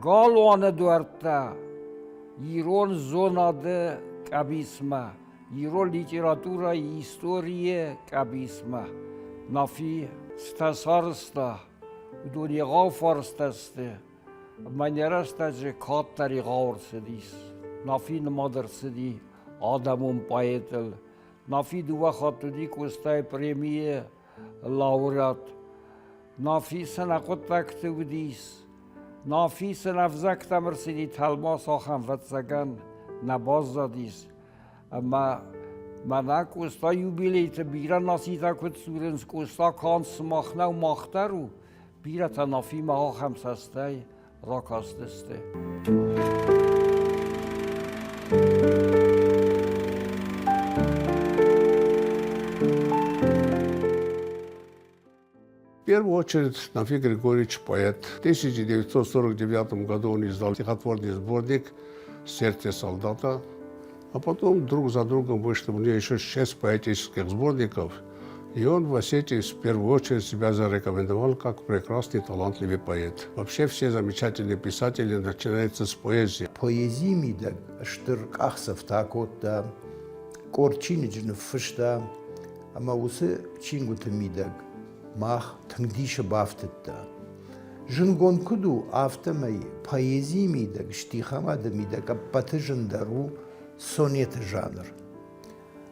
галуаны дуӕрттӕ ирон зонады къӕбицмӕ, ирон литературӕйы историйы къӕбицмӕ. Нафи цытӕ сарӕзта, уыдон егъау фарстӕ сты. Мӕ нӕ рӕстӕджы кӕддӕр егъау ӕрцыдис. Нафи нымад ӕрцыди адӕмон поэтыл. Нафи дыууӕ хатты уыди Къостайы премийы лауреат. Нафи цы нӕ хъуыддӕгты уыдис. Нафи цы нӕ ӕвзӕгтӕм ӕрцыди тӕлмац, ахӕм ӕвӕццӕгӕн нӕ баззадис. Ӕмӕ мӕнӕ Къоста юбилейты бирӕ нацитӕ куыд дзурынц, Къоста канд сымах нӕу, мах дӕр у. Бирӕтӕ Нафимӕ ахӕм цӕстӕй ракастысты. В первую очередь Нафи Григорьевич поэт. В 1949 году он издал стихотворный сборник «Сердце солдата», а потом друг за другом вышло у него еще шесть поэтических сборников – и он в Осетии в первую очередь себя зарекомендовал как прекрасный, талантливый поэт. Вообще все замечательные писатели начинаются с поэзии. Поэзийы мидӕг стыр къахдзӕфтӕ акодта, къорд чиныджы ныффыста, ӕмӕ уыцы чингуыты мидӕг мах тынг дисы бафтыдта. Зындгонд куыд у, афтӕмӕй поэзийы мидӕг, стихамады мидӕг ӕппӕты зындӕр у сонеты жанр.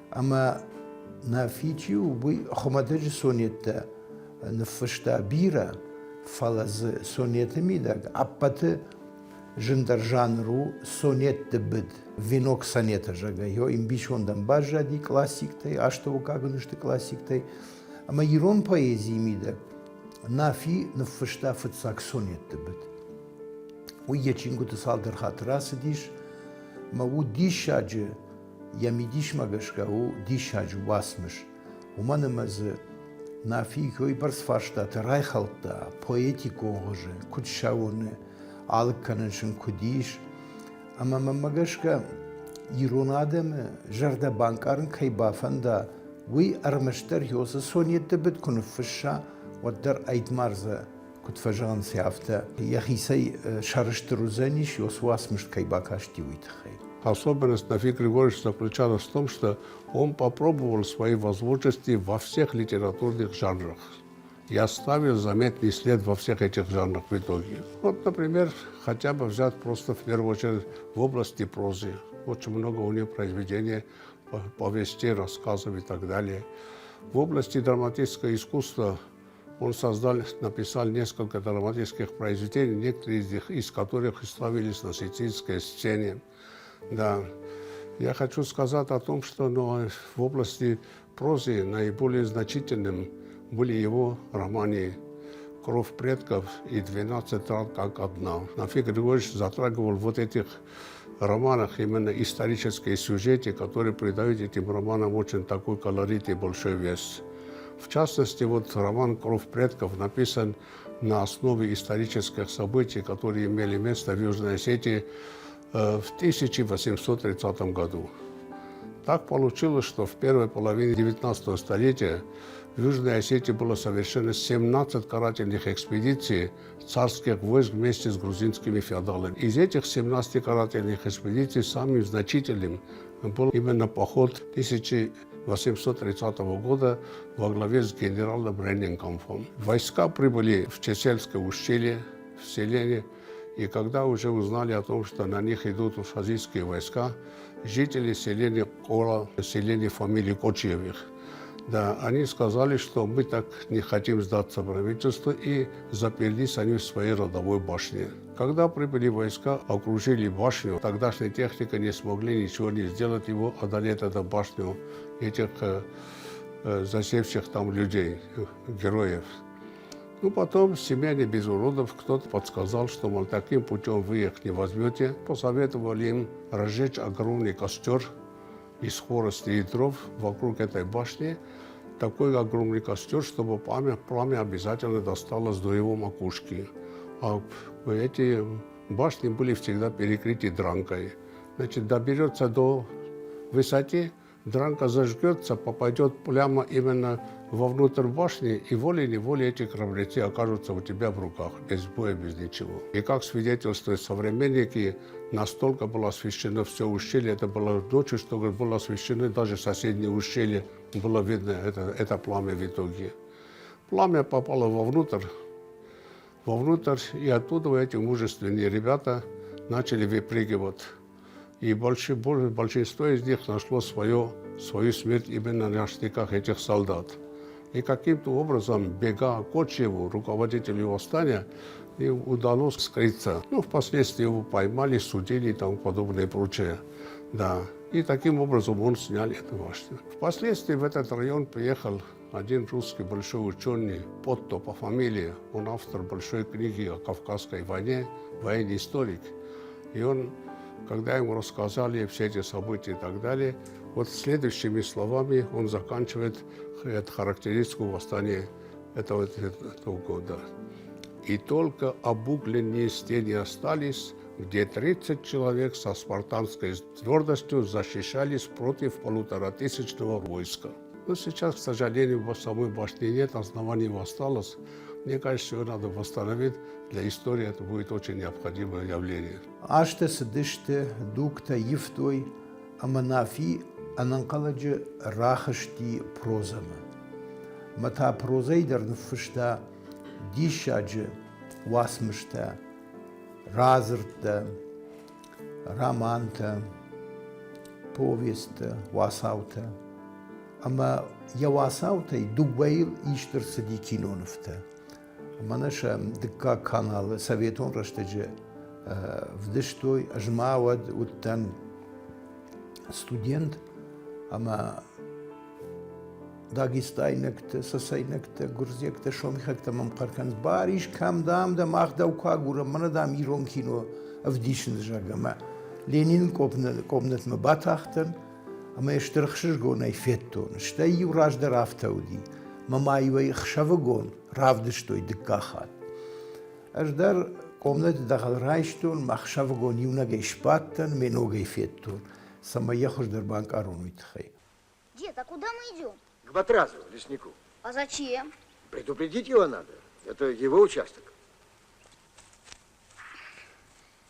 Ӕмӕ Нафи чи у, уый хуымӕтӕджы сонеттӕ ныффыста бирӕ, фӕлӕ дзы сонеты мидӕг ӕппӕты зындӕр жанр у сонетты быд, венок сонета, зӕгъгӕ, йӕ ӕмбисондӕн баззади классиктӕй, астӕуккаг ӕнусты классиктӕй. Ӕмӕ ирон поэзийы мидӕг Нафи ныффыста фыццаг сонетты быд. Уый йӕ чингуыты цалдӕр хатты рацыдис, ӕмӕ у диссаджы Йӕ мидисмӕ гӕсгӕ у диссаджы уацмыс, уымӕн ӕмӕ дзы Нафи уыйбӕрц фарстатӕ райхӕлдта поэтикон хуызы, куыд сӕ уыны, алыг кӕнын сын куыд ис. Ӕмӕ мӕнмӕ гӕсгӕ ирон адӕмы зӕрдӕ банкъарын кӕй бафӕнда, уый ӕрмӕстдӕр Йосы сонетты быд куы ныффысса, уӕддӕр ӕйдмардзӕ куыд фӕзӕгъынц, афтӕ йӕхицӕй сӕрыстыр уыдзӕнис, Йос уацмыс кӕй бакасти, уый тыххӕй. Особенность Нафи Григорьевича заключалась в том, что он попробовал свои возможности во всех литературных жанрах и оставил заметный след во всех этих жанрах в итоге. Вот, например, хотя бы взять просто в первую очередь в области прозы. Очень много у него произведений, повестей, рассказов и так далее. В области драматического искусства он создал, написал несколько драматических произведений, некоторые из них, из которых ставились на сицилийской сцене. Да. Я хочу сказать о том, что ну, в области прозы наиболее значительным были его романы «Кровь предков» и «12 ран как одна». Нафи Григорьевич затрагивал вот этих романах именно исторические сюжеты, которые придают этим романам очень такой колорит и большой вес. В частности, вот роман «Кровь предков» написан на основе исторических событий, которые имели место в Южной Осетии э, в 1830 году. Так получилось, что в первой половине 19 столетия в Южной Осетии было совершено 17 карательных экспедиций царских войск вместе с грузинскими феодалами. Из этих 17 карательных экспедиций самым значительным был именно поход 1830 года во главе с генералом Ренненкамфом. Войска прибыли в Чесельское ущелье, в селение, и когда уже узнали о том, что на них идут ушазийские войска, жители селения Кола, селения фамилии Кочиевых, да, они сказали, что мы так не хотим сдаться правительству, и заперлись они в своей родовой башне. Когда прибыли войска, окружили башню, тогдашняя техника не смогли ничего не сделать, его одолеть эту башню, этих э, э засевших там людей, героев. Ну, потом семья не без уродов, кто-то подсказал, что, мол, таким путем вы их не возьмете. Посоветовали им разжечь огромный костер из хвороста и дров вокруг этой башни, такой огромный костер, чтобы пламя, пламя обязательно досталось до его макушки. А эти башни были всегда перекрыты дранкой. Значит, доберется до высоты, дранка зажгется, попадет прямо именно вовнутрь башни, и волей-неволей эти храбрецы окажутся у тебя в руках, без боя, без ничего. И как свидетельствуют современники, настолько было освещено все ущелье, это было ночью, что было освещено даже соседнее ущелье, было видно это, это пламя в итоге. Пламя попало вовнутрь, вовнутрь, и оттуда эти мужественные ребята начали выпрыгивать. И больше, большинство из них нашло свое, свою смерть именно на штыках этих солдат. И каким-то образом бега Кочеву, руководителю восстания, и удалось скрыться. Ну, впоследствии его поймали, судили и тому подобное и прочее. Да. И таким образом он снял эту башню. Впоследствии в этот район приехал один русский большой ученый, Потто по фамилии. Он автор большой книги о Кавказской войне, военный историк. И он, когда ему рассказали все эти события и так далее, вот следующими словами он заканчивает эту характеристику восстания этого, этого года. И только обугленные стены остались, где 30 человек со спартанской твердостью защищались против полуторатысячного войска. Но сейчас, к сожалению, самой башни нет, оснований осталось. Мне кажется, ее надо восстановить. Для истории это будет очень необходимое явление. Азтӕ цыдысты, дугтӕ ивтой, ӕмӕ Нафи ӕнӕнхъӕлӕджы рахызти прозӕмӕ. Мӕ та прозӕйы дӕр ныффыста диссаджы уацмыстӕ, радзырдтӕ, романтӕ, повесттӕ, уацаутӕ. Ӕмӕ йӕ уацаутӕй дыууӕйыл ист ӕрцыди кинонывтӕ. Мӕнӕ сӕ дыккаг каналы советон рӕстӕджы вдыстой. Ӕз ма уӕд уыдтӕн студент ӕмӕ дагестайнӕгтӕ, цӕцӕйнӕгтӕ, гуырдзиӕгтӕ, сомихӕгтӕ мӕм хъӕр кӕнынц, Барис, кӕм, дам, дӕ мах дӕу куы агурӕм, мӕнӕ, дам, ирон кино ӕвдисынц, зӕгъгӕ. Ӕмӕ Ленины къомнӕтмӕ батахтӕн ӕмӕ йӕ стыр ӕхсызгонӕй федтон. Стӕй-иу раздӕр афтӕ уыди, мӕ ма-иу ӕй ӕхсӕвыгон равдыстой дыккаг хатт. Ӕз дӕр къомнӕты дӕгъӕл райстон, мӕ ӕхсӕвыгон иунӕгӕй сбадтӕн, ме ногӕй федтон, цӕмӕй йӕ хуыздӕр банкъарон, уый тыххӕй. Дед, а куда мы идем? К Батразу, леснику. А зачем? Предупредить его надо. Это его участок.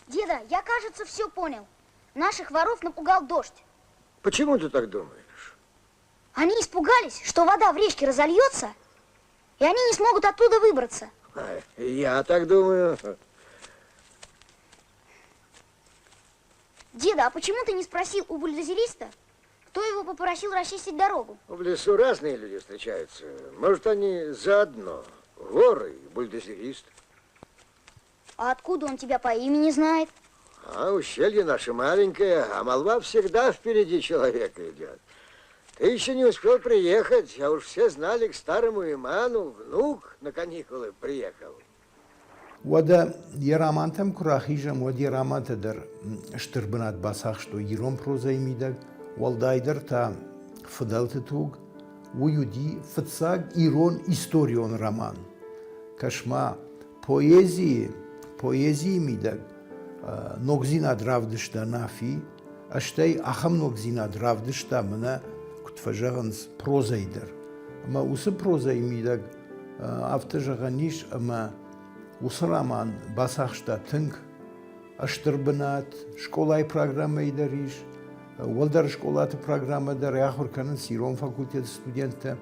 Деда, я, кажется, все понял. Наших воров напугал дождь. Почему ты так думаешь? Они испугались, что вода в речке разольется, и они не смогут оттуда выбраться. Я так думаю. Деда, а почему ты не спросил у бульдозериста, кто его попросил расчистить дорогу? В лесу разные люди встречаются. Может, они заодно. Воры и бульдозерист. А откуда он тебя по имени знает? А ущелье наше маленькое, а молва всегда впереди человека идет. Ты еще не успел приехать, а уж все знали, к старому Иману внук на каникулы приехал. Уӕдӕ йӕ романтӕм куы рахизӕм, уӕд йӕ романтӕ дӕр стыр бынат бацахстой ирон прозӕйы мидӕг, уӕлдайдӕр та фыдӕлты туг. Уый уыди фыццаг ирон историон роман. Кӕс-ма, поэзийы, поэзийы мидӕг ногдзинад равдыста Нафи, стӕй ахӕм ногдзинад равдыста мӕнӕ, куыд фӕзӕгъынц, прозӕйы дӕр. Ӕмӕ уыцы прозӕйы мидӕг афтӕ зӕгъӕн ис, ӕмӕ уыцы роман бацахста тынг стыр бынат, скъолайы программӕйы дӕр ис, уӕлдӕр скъолаты программӕ дӕр ахуыр кӕнынц ирон факультеты студенттӕ.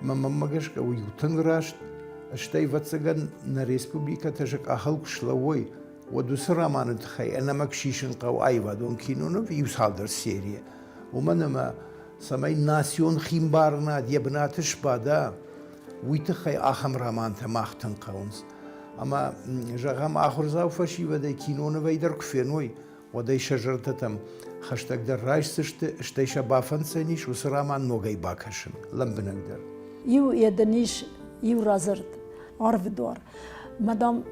Мӕ мӕнмӕ гӕсгӕ уый у тынг раст, стӕй, ӕвӕццӕгӕн, нӕ республикӕтӕ сӕ къахыл куы слӕууой, уӕд уыцы романы тыххӕй ӕнӕмӕнг сисын хъӕуы аивадон киноныв иу цалдӕр серийӕ. Уымӕн ӕмӕ цӕмӕй национ химбарынад йӕ бынаты сбада, уый тыххӕй ахӕм романтӕ мах тынг хъӕуынц. Ӕмӕ, зӕгъӕм, ахуырдзау фӕсивӕдӕй кинонывӕй дӕр куы феной, уӕд ӕй сӕ зӕрдӕтӕм хӕстӕгдӕр райсдзысты, стӕй сӕ бафӕнддзӕнис уыцы роман ногӕй бакӕсын лӕмбынӕгдӕр. Иу йӕ дын ис иу радзырд Арвы дуар. Мадам,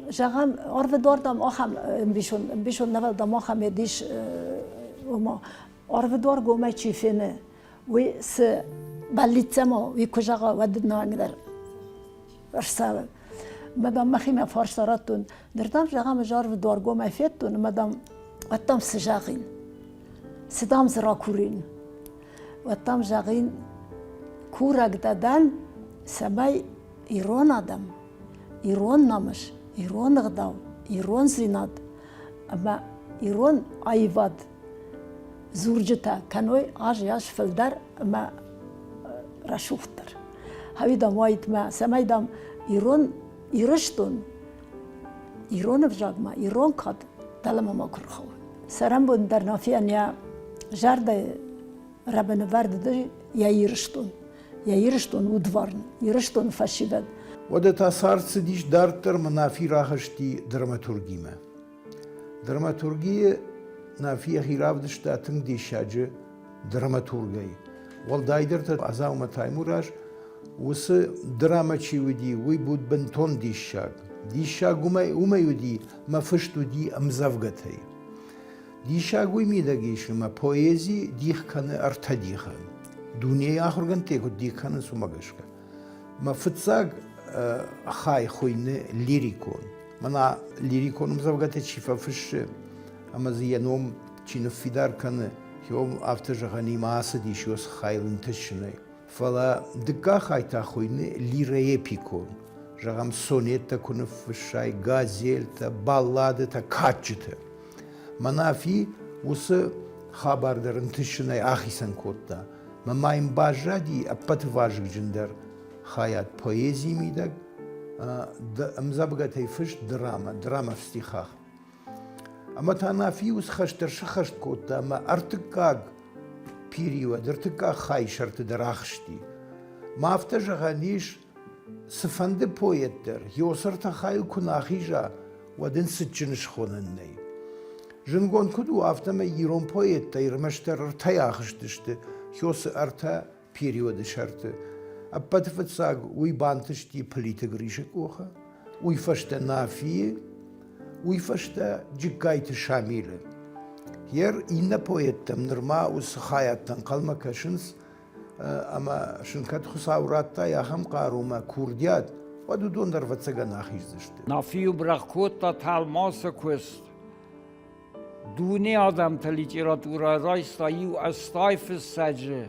зӕгъӕм, Арвы дуар, дам, ахӕм ӕмбисонд, ӕмбисонд нӕ дам, ахӕм йед ис, ома, Арвы дуар гомӕй чи фены, уый цы бӕллиццӕм у, уый куы зӕгъа, уӕд нӕнгдӕр ӕрцӕуы. Мадам, мӕхимӕ фарста радтон, ныр, дам, зӕгъӕм, ӕз арвы дуар гомӕй федтон, ӕмӕ, дам, уӕд, дам, цы зӕгъин? Цы, дам, дзы ракурин? Уӕд, дам, зӕгъин, курӕг дӕ дӕн, цӕмӕй ирон адӕм, ирон намыс, ирон ӕгъдау, ирондзинад ӕмӕ ирон аивад дзурджытӕ кӕной аз-аз фылдӕр ӕмӕ рӕсугъддӕр. Хауи, дам, уаид мӕ, цӕмӕй, дам, ирон Ирыстон, ирон ӕвзагмӕ, ирон кад дӕлӕмӕ макуы рхауа. Цӕрӕнбон дӕр Нафийӕн йӕ зӕрдӕйы рӕбынывӕрд уыди йӕ Ирыстон. Йӕ Ирыстон удварн, Ирыстоны фӕсивӕд. Уӕдӕ та цард цыдис дарддӕр ӕмӕ Нафи рахызти драматургимӕ. Драматургийы Нафи йӕхи равдыста тынг диссаджы драматургӕй. Уӕлдайдӕр та Азаумӕ Таймураз уыцы драмӕ чи уыди, уый уыд бынтон диссаг. Диссаг уымӕй, уымӕй уыди, мӕ фыст уыди ӕмдзӕвгӕтӕй. Диссаг уый мидӕг ис, ӕмӕ поэзи дих кӕны ӕртӕ дихы. Дунейы ахуыргӕндтӕ куыд дих кӕнынц, уымӕ гӕсгӕ. Мӕ фыццаг хай хуыйны лирикон. Мӕнӕ лирикон ӕмдзӕвгӕтӕ чи фӕфыссы ӕмӕ дзы йӕ ном чи ныффидар кӕны, йом афтӕ зӕгъӕн имӕ ацыдис уыцы хайыл ӕнтысынӕй. Фӕлӕ дыккаг хай та хуыйны лироэпикон. Зӕгъӕм, сонеттӕ куы ныффыссай, газельтӕ, балладӕтӕ, кадджытӕ. Манафи уыцы хабар дӕр ӕнтысынӕй ахицӕн кодта. Мӕ ма йын баззади ӕппӕты вазыгджындӕр хайад поэзийы мидӕг, ӕмдзӕвгӕтӕй фыст драмӕ, драмӕ в стихах. Ӕмӕ та Нафи уыцы хӕс дӕр сыххӕст кодта ӕмӕ ӕртыккаг период, ӕртыккаг хайы сӕрты дӕр ахызти. Ма афтӕ зӕгъӕн ис, цыфӕнды поэт дӕр йосырты хайыл куы нӕ ахиза, уӕд ын цытджын схонӕн нӕй. Зындгонд куыд у, афтӕмӕй ирон поэттӕ ӕрмӕстдӕр ӕртӕйӕ ахызтысты Хёсы ӕртӕ периоды сӕрты. Ӕппӕты фыццаг уый бантысти Плиты Грисы къухы, уый фӕстӕ Нафийы, уый фӕстӕ Джыккайты Шамилы. Йер иннӕ поэттӕм нырма уыцы хайадтӕ ӕнхъӕлмӕ кӕсынц, ӕмӕ сын кӕд Хуыцау радта ахӕм хъарумӕ курдиат, уӕд уыдон дӕр ӕвӕццӕгӕн ахиздзысты. Нафийы бирӕгъ кодта тӕлмацы куыст. Дуне адӕмты литературӕ райста иу 80 фыссӕджы.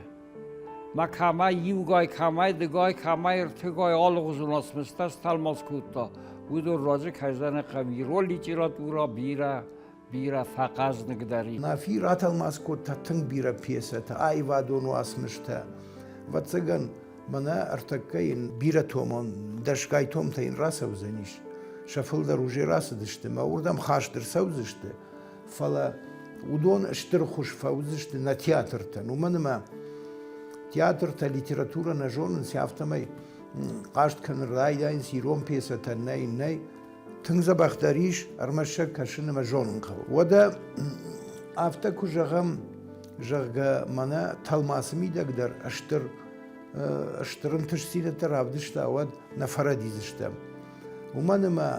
Ма кӕмӕй иугай, кӕмӕй дыгай, кӕмӕй ӕртыгай алыгъуызон уацмыстӕ стӕлмац кодта, уыдон раджы кӕй хъӕуы ирон литературӕ бирӕ бирӕ фӕхъӕзныгдӕр и. Нафи ратӕлмац кодта тынг бирӕ пьесӕтӕ, аивадон уацмыстӕ. Ӕвӕццӕгӕн, мӕнӕ ӕртӕккӕ йын бирӕ томон, дӕсгай томтӕ йын рацӕудзӕнис. Сӕ фылдӕр уже рацыдысты мӕ уырдӕм хаст ӕрцӕудзысты, фӕлӕ уыдон стыр хуыз фӕуыдзысты нӕ театртӕн, уымӕн ӕмӕ театртӕ литературӕ нӕ зонынц, афтӕмӕй хъаст кӕнын райдайынц ирон пьесӕтӕ нӕй, нӕй. Тынг дзӕбӕх дӕр ис, ӕрмӕст сӕ кӕсын ӕмӕ зонын хъӕуы. Уӕдӕ афтӕ куы зӕгъӕм, зӕгъгӕ, мӕнӕ тӕлмацы мидӕг дӕр стыр стыр ӕнтыстдзинӕдтӕ равдыста, уӕд нӕ фӕрӕдидзыстӕм. Уымӕн ӕмӕ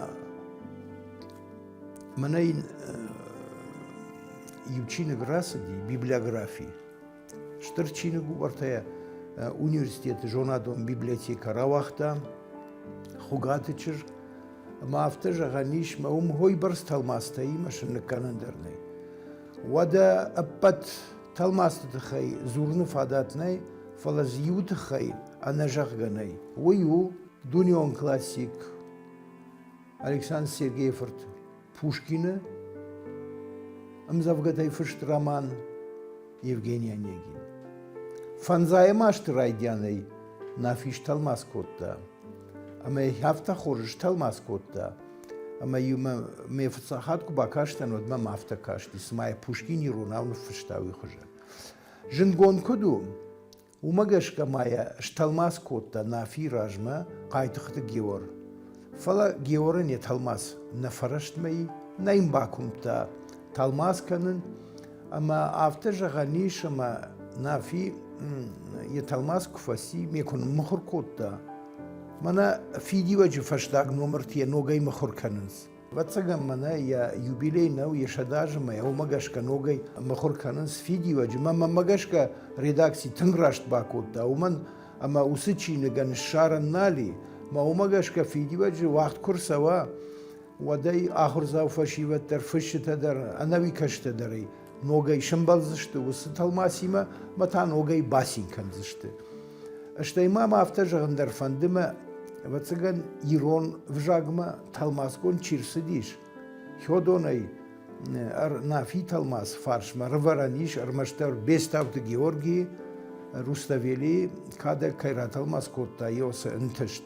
мӕнӕ йын иу чиныг рацыди, библиографи. Стыр чиныг у ӕртӕ. университеты зонадон библиотекӕ рауагъта Хуыгаты чызг. Ӕмӕ афтӕ зӕгъӕн ис, мӕ уым хойбӕрц тӕлмацтӕ имӕ сын ныккӕнӕн дӕр нӕй. Уӕдӕ ӕппӕт тӕлмацты тыххӕй дзурыны фадат нӕй, фӕлӕ дзы иуы тыххӕй ӕнӕзӕгъгӕ нӕй. Уый у дунеон классик Александр Сергейы фырт Пушкины ӕмдзӕвгӕтӕй фыст роман Евгений Онегин. Фӕндзайӕм азты райдианӕй Нафи стӕлмац кодта. Ӕмӕ йӕ афтӕ хорз стӕлмац кодта, ӕмӕ-иу мӕ фыццаг хатт куы бакастӕн, уӕд мӕм афтӕ касти, цыма йӕ Пушкин иронау ныффыста уый хуызӕн. Зындгонд куыд у, Уымӕ гӕсгӕ ма йӕ стӕлмац кодта Нафийы размӕ Хъайтыхъты Геор. Фӕлӕ Георӕн йӕ тӕлмац нӕ фӕрӕстмӕ и, нӕ йын бакуымдта тӕлмац кӕнын, ӕмӕ афтӕ зӕгъӕн ис, ӕмӕ Нафи йӕ тӕлмац куы фӕци, ме куы ныммыхуыр кодта, мӕнӕ Фидиуӕджы фӕстаг номырты йӕ ногӕй мыхуыр кӕнынц. Ӕвӕццӕгӕн мӕнӕ йӕ юбилей нӕу, йӕ сӕдӕазы мӕ уымӕ гӕсгӕ ногӕй мыхуыр кӕнынц фидиуӕджы. Мӕнмӕ гӕсгӕ редакци тынг раст бакодта, уымӕн ӕмӕ уыцы чиныгӕн ссарӕн нал и. Мӕ уымӕ гӕсгӕ фидиуӕджы уагъд куы рцӕуа, уӕд ӕй ахуырдзау фӕсивӕд дӕр, фысджытӕ дӕр, ӕнӕуи кӕсджытӕ дӕр ӕй ногӕй сӕмбӕлдзысты уыцы тӕлмацимӕ мӕ та ногӕй бацин кӕндзысты. Стӕй ма мӕ афтӕ зӕгъын дӕр фӕнды мӕ, ӕвӕццӕгӕн, ирон ӕвзагмӕ тӕлмацгонд чи рцыдис, Хёдонӕй Нафи тӕлмац фарсмӕ рывӕрӕн ис ӕрмӕстдӕр Бестауты Георгийы Руставелийы кадӕг кӕй ратӕлмац кодта, йӕ ӕнтыст.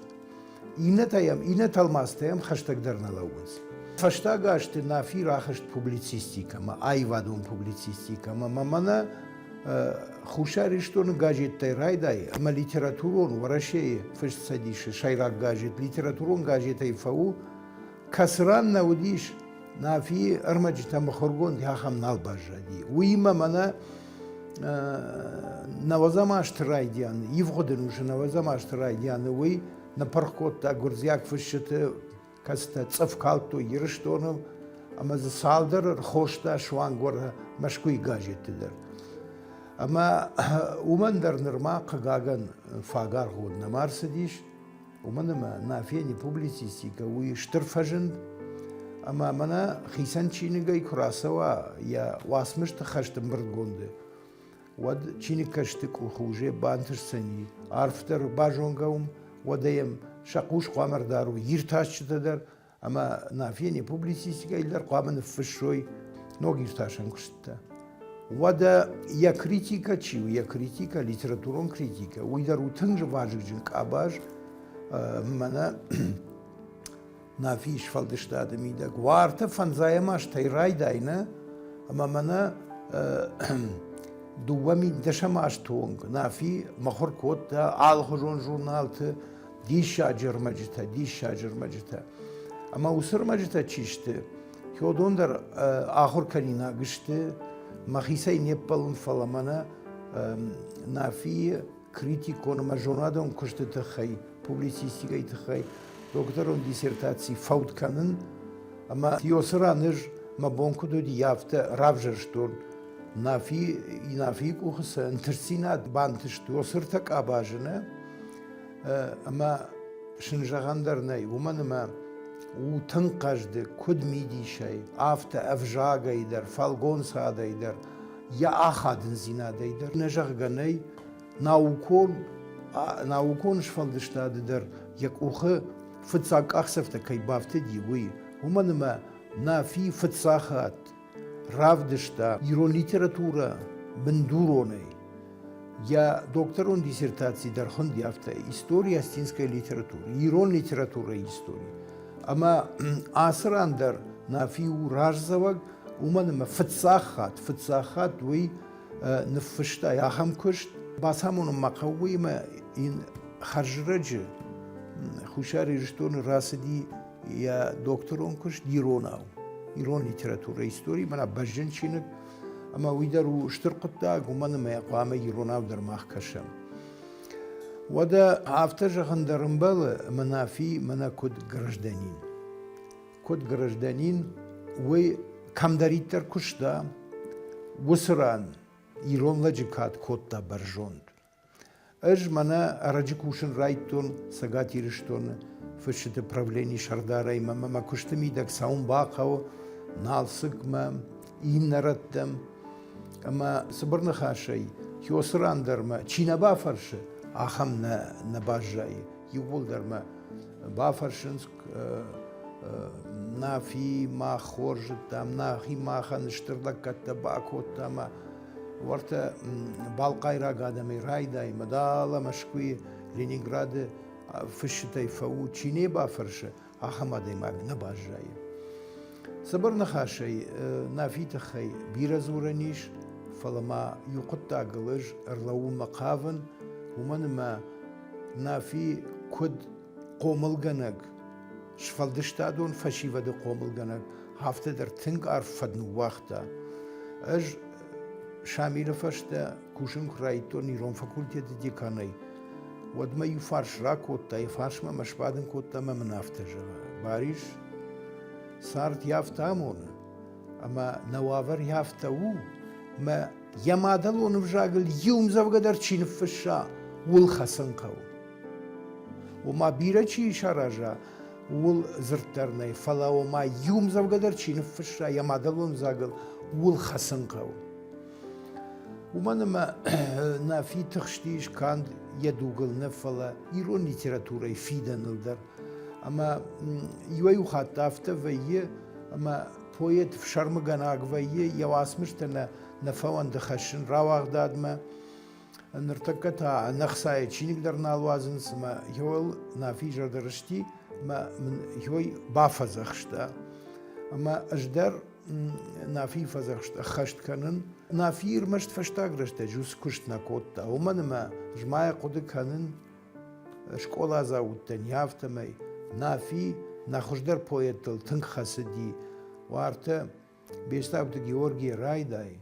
Иннӕтӕ йӕм, иннӕ тӕлмацтӕ йӕм хӕстӕгдӕр нӕ лӕууынц. Фӕстаг азты Нафи рахызт публицистикӕмӕ, аивадон публицистикӕмӕ. Мӕ мӕнӕ Хуссар Ирыстоны газеттӕй райдай ӕмӕ литературон Уӕрӕсейы Фыст Цӕдисы сӕйраг газет литературон газетӕй фӕу, кӕцыран нӕ уыдис Нафийы ӕрмӕджытӕ мыхуыргонд ахӕм нал баззади. Уыимӕ мӕнӕ нӕуӕдзӕм азты райдианы, ивгъуыд ӕнусы нӕуӕдзӕм азты райдианы уый ныппырх кодта гуырдзиаг фысджыты, кӕцытӕ цъыф калдтой Ирыстоныл, ӕмӕ дзы цалдӕр ӕрхоста суанг Мӕскуыйы газетты дӕр. Ӕмӕ уымӕн дӕр нырма, хъыгагӕн, фаг аргъгонд нӕма ӕрцыдис. Уымӕн ӕмӕ Нафийӕн йӕ публицистикӕ уый стыр фӕзынд, ӕмӕ мӕнӕ хицӕн чиныгӕй куы рацӕуа йӕ уацмысты хӕст ӕмбырдгонды, уӕд чиныгкӕсты къухы уже бантысдзӕни арфдӕр базонгӕ уым, уӕдӕ йӕм сӕ хъус хъуамӕ ӕрдарой иртасджытӕ дӕр ӕмӕ Нафийӕн йӕ публицистикӕйы дӕр хъуамӕ ныффыссой ног иртасӕн куыстытӕ. Уӕдӕ йӕ критикӕ чи у, йӕ критикӕ, литературон критикӕ, уый дӕр у тынг вазыгджын къабаз, мӕнӕ Нафийы сфӕлдыстады мидӕг. Уартӕ фӕндзайӕм азтӕй райдай, нӕ? Ӕмӕ мӕнӕ 2010 азты онг Нафи мыхуыр кодта алыхуызон журналты, диссаджы ӕрмӕджытӕ, диссаджы ӕрмӕджытӕ. Ӕмӕ уыцы ӕрмӕджытӕ чи сты, уыдон дӕр ахуыр кӕнинаг сты, мӕхицӕй не ппӕлын, фӕлӕ мӕнӕ Нафийы критикон ӕмӕ зонадон куысты тыххӕй, публицистикӕйы тыххӕй докторон диссертаци фӕуд кӕнын ӕмӕ Иосы ран ӕз мӕ бон куыд уыди, афтӕ равзӕрстон Нафи, Нафийы къухы цы ӕнтыстдзинад бантыст, уыцы ртӕ къабазы нӕ, ӕмӕ сын зӕгъӕн дӕр нӕй, уымӕн ӕмӕ у тынг хъӕздыг, куыд мидисӕй, афтӕ ӕвзагӕй дӕр, фӕлгонцадӕй дӕр, йӕ ахадындзинадӕй дӕр. Нӕ зӕгъгӕ нӕй, наукон, наукон сфӕлдыстады дӕр йӕ къухы фыццаг къахдзӕфтӕ кӕй бафтыди, уый. Уымӕн ӕмӕ Нафи фыццаг хатт равдыста ирон литературӕ бындуронӕй. Йӕ докторон диссертаци дӕр хуынди афтӕ «История осетинской литературы», ирон литературӕйы истори. Ӕмӕ ацы ран дӕр Нафи у раздзӕуӕг, уымӕн ӕмӕ фыццаг хатт, фыццаг хатт уый ныффыста ахӕм куыст. Бацамонын ма хъӕуы, уыимӕ йын хӕрзрӕджы Хуссар Ирыстоны рацыди йӕ докторон куыст иронау, ирон литературӕйы истори, мӕнӕ бӕзджын чиныг, ӕмӕ уый дӕр у стыр хъуыддаг, уымӕн ӕмӕ йӕ хъуамӕ иронау дӕр мах кӕсӕм. Уӕдӕ афтӕ зӕгъын дӕр ӕмбӕлы, ӕмӕ Нафи мӕнӕ куыд гражданин. Куыд гражданин, уый кӕмдӕриддӕр куыста, уыцы ран ирон лӕджы кад кодта бӕрзонд. Ӕз мӕнӕ ӕрӕджы кусын райдтон Цӕгат Ирыстоны фысджыты правленийы сӕрдарӕй мӕ мӕ куысты мидӕг цӕуын бахъӕуы Налцыкмӕ, иннӕ рӕттӕм. Ӕмӕ цыбыр ныхасӕй, кёцы ран дӕр мӕ чи нӕ бафӕрсы, ахӕм нӕ, нӕ баззайы. Иууылдӕр мӕ бафӕрсынц, Нафи мах хорз зыдтам, нӕхи махӕн стыр лӕггӕдтӕ бакодта ӕмӕ уӕртӕ балхъайраг адӕмӕй райдай, мӕ далӕ Мӕскуыйы, Ленинграды фысджытӕй фӕу, чи не бафӕрсы, ахӕм адӕймаг нӕ баззайы. Цыбыр ныхасӕй, Нафи тыххӕй бирӕ дзурӕн ис, фӕлӕ ма иу хъуыддагыл ӕз ӕрлӕууынмӕ хъавын, уымӕн ӕмӕ Нафи куыд хъомылгӕнӕг, сфӕлдыстадон фӕсивӕды хъомылгӕнӕг, афтӕ дӕр тынг арф фӕд ныууагъта. Ӕз Шамилы фӕстӕ кусын куы райдыдтон ирон факультеты деканӕй, уӕд мӕ иу фарс ракодта, йӕ фарсмӕ мӕ сбадын кодта ӕмӕ мын афтӕ зӕгъы: Барис, цард йӕ афтӕ амоны, ӕмӕ нӕ уавӕр йӕ афтӕ у, мӕ йӕ мадӕлон ӕвзагыл иу ӕмдзӕвгӕ дӕр чи ныффысса, ууыл хӕцын хъӕуы. Ома бирӕ чи сараза, ууыл дзырд дӕр нӕй, фӕлӕ ома иу ӕмдзӕвгӕ дӕр чи ныффысса йӕ мадӕлон ӕвзагыл, ууыл хӕцын хъӕуы. Уымӕн ӕмӕ Нафи тыхстис канд йӕ дугыл нӕ, фӕлӕ ирон литературӕйы фидӕныл дӕр. Ӕмӕ иуӕй-иу хатт афтӕ вӕййы, ӕмӕ поэт фсӕрмыгӕнаг вӕййы, йӕ уацмыстӕ нӕ, нӕ фӕуӕнды хӕссын рауагъдадмӕ. Ныртӕккӕ та ӕнӕхцайӕ чиныг дӕр нал уадзынц, ӕмӕ йыл Нафи зӕрдӕрысти ӕмӕ мын йой бафӕдзӕхста. Ӕмӕ ӕз дӕр Нафийы фӕдзӕхст ӕххӕст кӕнын. Нафи ӕрмӕст фӕстаг рӕстӕджы уыцы куыст нӕ кодта, уымӕн ӕмӕ ӕз ма йӕ хъуыды кӕнын, скъоладзау уыдтӕн, афтӕмӕй Нафи нӕ хуыздӕр поэттыл тынг хӕцыди. Уартӕ Бестауты Георгийы райдай,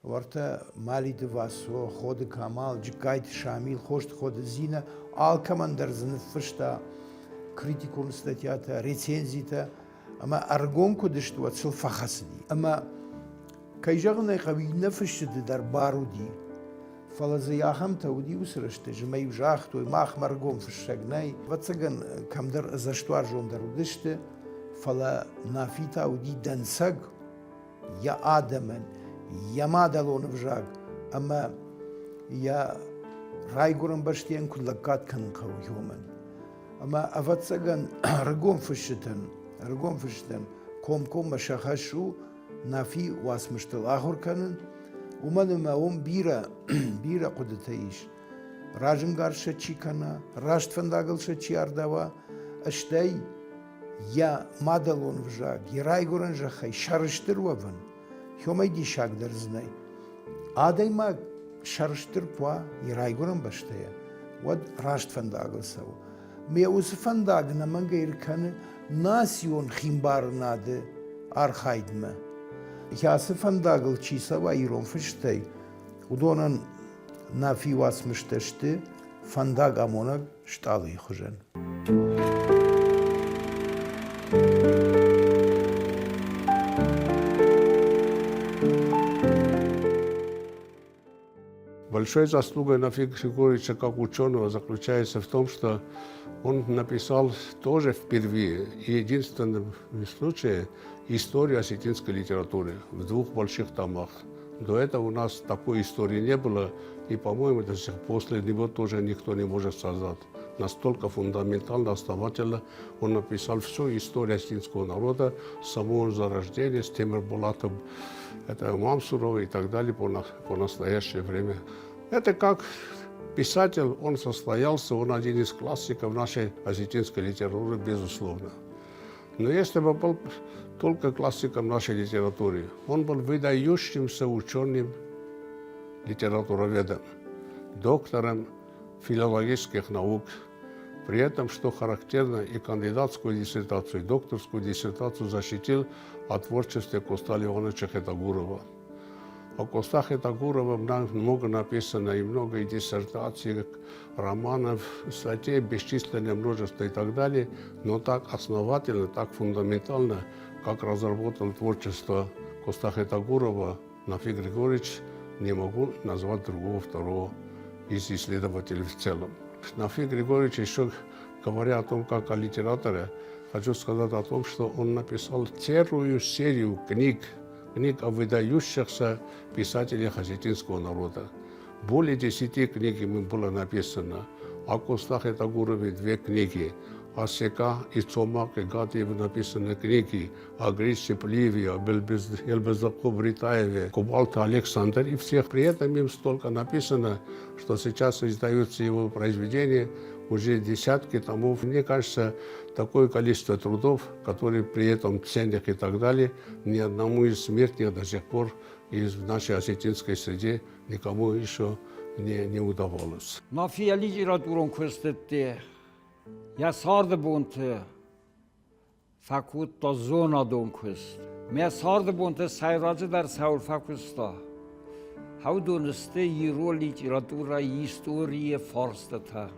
Уӕртӕ Малиты Васо, Ходы Камал, Джыккайты Шамил, Хостыхъоты Зинӕ алкӕмӕн дӕр дзы ныффыста критикон статьятӕ, рецензитӕ ӕмӕ ӕргом куыд сты, уӕд сыл фӕхӕцыди. Ӕмӕ, кӕй зӕгъын ӕй хъӕуы, иннӕ фысджыты дӕр бар уыди. Фӕлӕ дзы ахӕмтӕ уыди уыцы рӕстӕджы, ӕмӕ-иу загътой, махмӕ ӕргом фыссӕг нӕй. Ӕвӕццӕгӕн, кӕмдӕр ӕдзӕстуарзондӕр уыдысты, фӕлӕ Нафи та уыди дӕнцӕг, йӕ адӕмӕн, йӕ мадӕлон ӕвзаг ӕмӕ йӕ райгуырӕн бӕстӕйӕн куыд лӕггад кӕнын хъӕуы, уымӕн. Ӕмӕ, ӕвӕццӕгӕн, ӕрыгон фысджытӕн, ӕрыгон фысджытӕн комкоммӕ сӕ хӕс у Нафи уацмыстыл ахуыр кӕнын, уымӕн ӕмӕ уым бирӕ, бирӕ хъуыдытӕ ис. Разӕнгард сӕ чи кӕна, раст фӕндагыл сӕ чи ардауа, стӕй йӕ мадӕлон ӕвзаг, йӕ райгуырӕн зӕххӕй сӕрыстыр уӕвын, уымӕй диссагдӕр дзы нӕй. Адӕймаг сӕрыстыр куы уа йӕ райгуырӕн бӕстӕйӕ, уӕд раст фӕндагыл цӕуы. Мӕ уыцы фӕндаг ӕнӕмӕнгӕй ӕркӕны национ химбарынады архайдмӕ. Ацы фӕндагыл чи цӕуа ирон фыстӕй, уыдонӕн Нафи уацмыстӕ сты фӕндагамонӕг стъалыйы хуызӕн. Большой заслугой Нафига Григорьевича как ученого заключается в том, что он написал тоже впервые и единственном случае историю осетинской литературы в двух больших томах. До этого у нас такой истории не было, и, по-моему, до сих после него тоже никто не может создать. Настолько фундаментально, основательно он написал всю историю осетинского народа, самого зарождения с Темирбулатом, это Мамсурова и так далее по, на, по настоящее время. Это как писатель, он состоялся, он один из классиков нашей осетинской литературы, безусловно. Но если бы был только классиком нашей литературы, он был выдающимся ученым литературоведом, доктором филологических наук, при этом, что характерно, и кандидатскую диссертацию, и докторскую диссертацию защитил о творчестве Коста Ивановича Хетагурова. О Коста Хетагурова много написано, и много и диссертаций, романов, статей, бесчисленное множество и так далее, но так основательно, так фундаментально, как разработал творчество Коста Хетагурова, Нафи Григорьевич, не могу назвать другого второго из исследователей в целом. Нафи Григорьевич еще, говоря о том, как о литераторе, хочу сказать о том, что он написал целую серию книг, книг о выдающихся писателях осетинского народа. Более 10 книг ему было написано. О Костахе Тагурове две книги, о Сека и Цомак и Гатиеве написаны книги, о Грише Пливе, об Эльбезаку Бритаеве, Кубалта Александр и всех. При этом им столько написано, что сейчас издаются его произведения уже десятки томов. Мне кажется, такое количество трудов, которые при этом ценных и так далее, ни одному из смертных до сих пор из нашей осетинской среде никому еще не удавалось. Нафи йӕ литературон куыстыты йӕ царды бонты фӕкодта зонадон куыст. Мӕ царды бонты сӕйраджыдӕр цӕуыл фӕкуыста, уыдон сты ирон литературӕйы историйы фарстытӕ.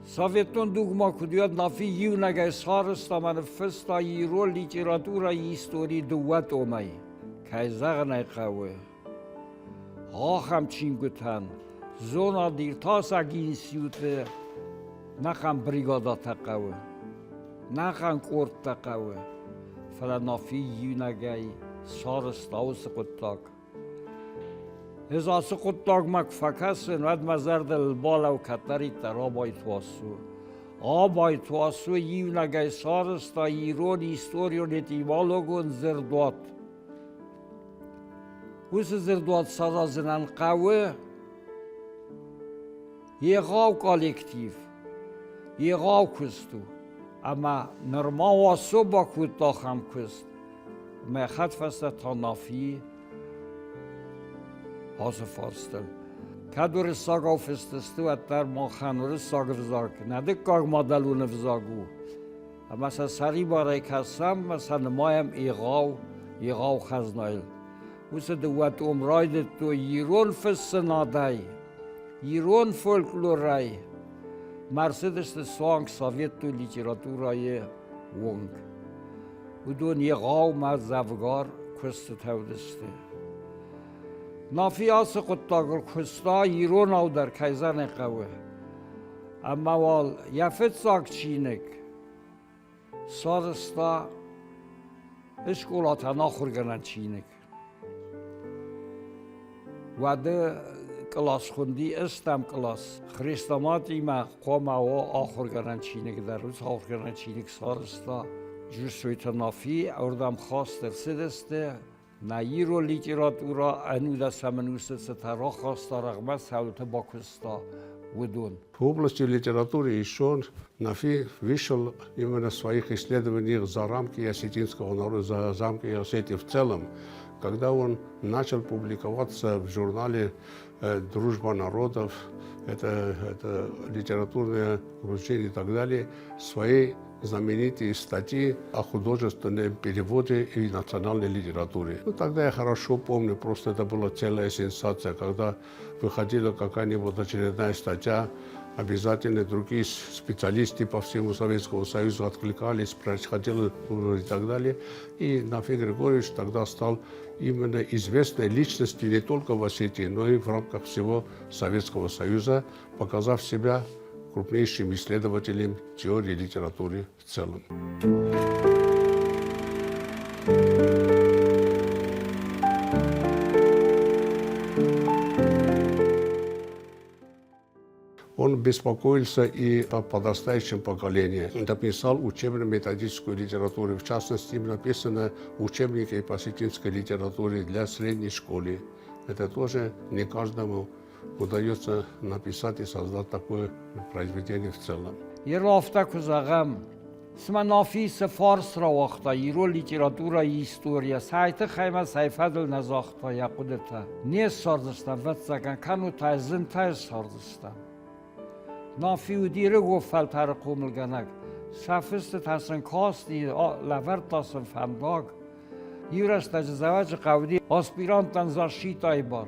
Советон дугмӕ куыд уӕд Нафи иунӕгӕй сарӕзта ӕмӕ ныффыста ирон литературӕйы истори дыууӕ томӕй. Кӕй зӕгъын ӕй хъӕуы, ахӕм чингуытӕн зонад-иртасӕг институты нӕхъӕн бригадӕтӕ хъӕуы, нӕхъӕн къордтӕ хъӕуы, фӕлӕ Нафи иунӕгӕй сарӕзта уыцы хъуыддаг. Ӕз ацы хъуыддагмӕ куы фӕкӕсын, уӕд мӕ зӕрдыл балӕу кӕддӕриддӕр Абайты Уасо. Абайты Уасо иунӕгӕй сарӕзта ирон историон-этимологон дзырдуат. Уыцы дзырдуат саразынӕн хъӕуы егъау коллектив, егъау куыст у. Ӕмӕ нырма Уасо бакодта ахӕм куыст. Мӕ хӕдфӕстӕ та Нафи ацы фарстыл. Кӕд уырыссагау фыст сты, уӕддӕр махӕн уырыссаг ӕвзаг нӕ дыккаг мадӕлон ӕвзаг у. Ӕмӕ сӕ сӕрибарӕй кӕсӕм ӕмӕ сӕ нымайӕм егъау, егъау хӕзнайыл. Уыцы дыууӕ том райдыдтой ирон фыссынадӕй, ирон фольклорӕй, ма ӕрцыдысты суанг советон литературӕйы онг. Уыдон егъаумӕ дзӕвгар куыстытӕ уыдысты. Нафи ацы хъуыддагыл куыста иронау дӕр, кӕй зӕгъын хъӕуы. Ӕмӕ уал йӕ фыццаг чиныг сарӕзта скъолатӕн ахуыргӕнӕн чиныг. Уӕды кълас хуынди ӕстӕм кълас. Хрестоматимӕ хъуамӕ уа ахуыргӕнӕн чиныг дӕр. Уыцы ахуыргӕнӕн чиныг сарӕзта Джусойты Нафи, ардӕм хаст ӕрцыдысты нӕ ирон литературӕ ӕнудӕсӕм ӕнусы цытӕ рахаста, рӕгъмӕ цӕуылты бакуыста, уыдон. В области литературы еще Нафи вышел именно в своих исследованиях за рамки осетинского народа, за рамки Осетии в целом, когда он начал публиковаться в журнале «Дружба народов», это литературное вручение и так далее, свои знаменитые статьи о художественном переводе и национальной литературе. Ну, тогда я хорошо помню, просто это была целая сенсация, когда выходила какая-нибудь очередная статья, обязательно другие специалисты по всему Советскому Союзу откликались, происходило и так далее. И Нафи Григорьевич тогда стал именно известной личностью не только в Осетии, но и в рамках всего Советского Союза, показав себя крупнейшим исследователем теории литературы в целом. Он беспокоился и о подрастающем поколении. Он написал учебно-методическую литературу. В частности, им написано учебники по осетинской литературе для средней школы. Это тоже не каждому удается написать и создать такое произведение в целом. Афтӕ куы зӕгъӕм, цымӕ Нафи цы фарс рауагъта ирон литературӕйы историйӕ, цӕй тыххӕй ӕмӕ цӕй фӕдыл нӕ загъта йӕ хъуыдытӕ. Не ссардзыстӕм, ӕвӕццӕгӕн, кӕннод та зынтӕй ссардзыстӕм. Нафи уыди ӕрыгон фӕлтӕры хъомылгӕнӕг. Сӕ фыстытӕ сын касти, лӕвӕрдта сын фӕндаг. Иу рӕстӕджы Дзӕуӕджыхъӕуы уыди аспиранттӕн защитӕйы бар.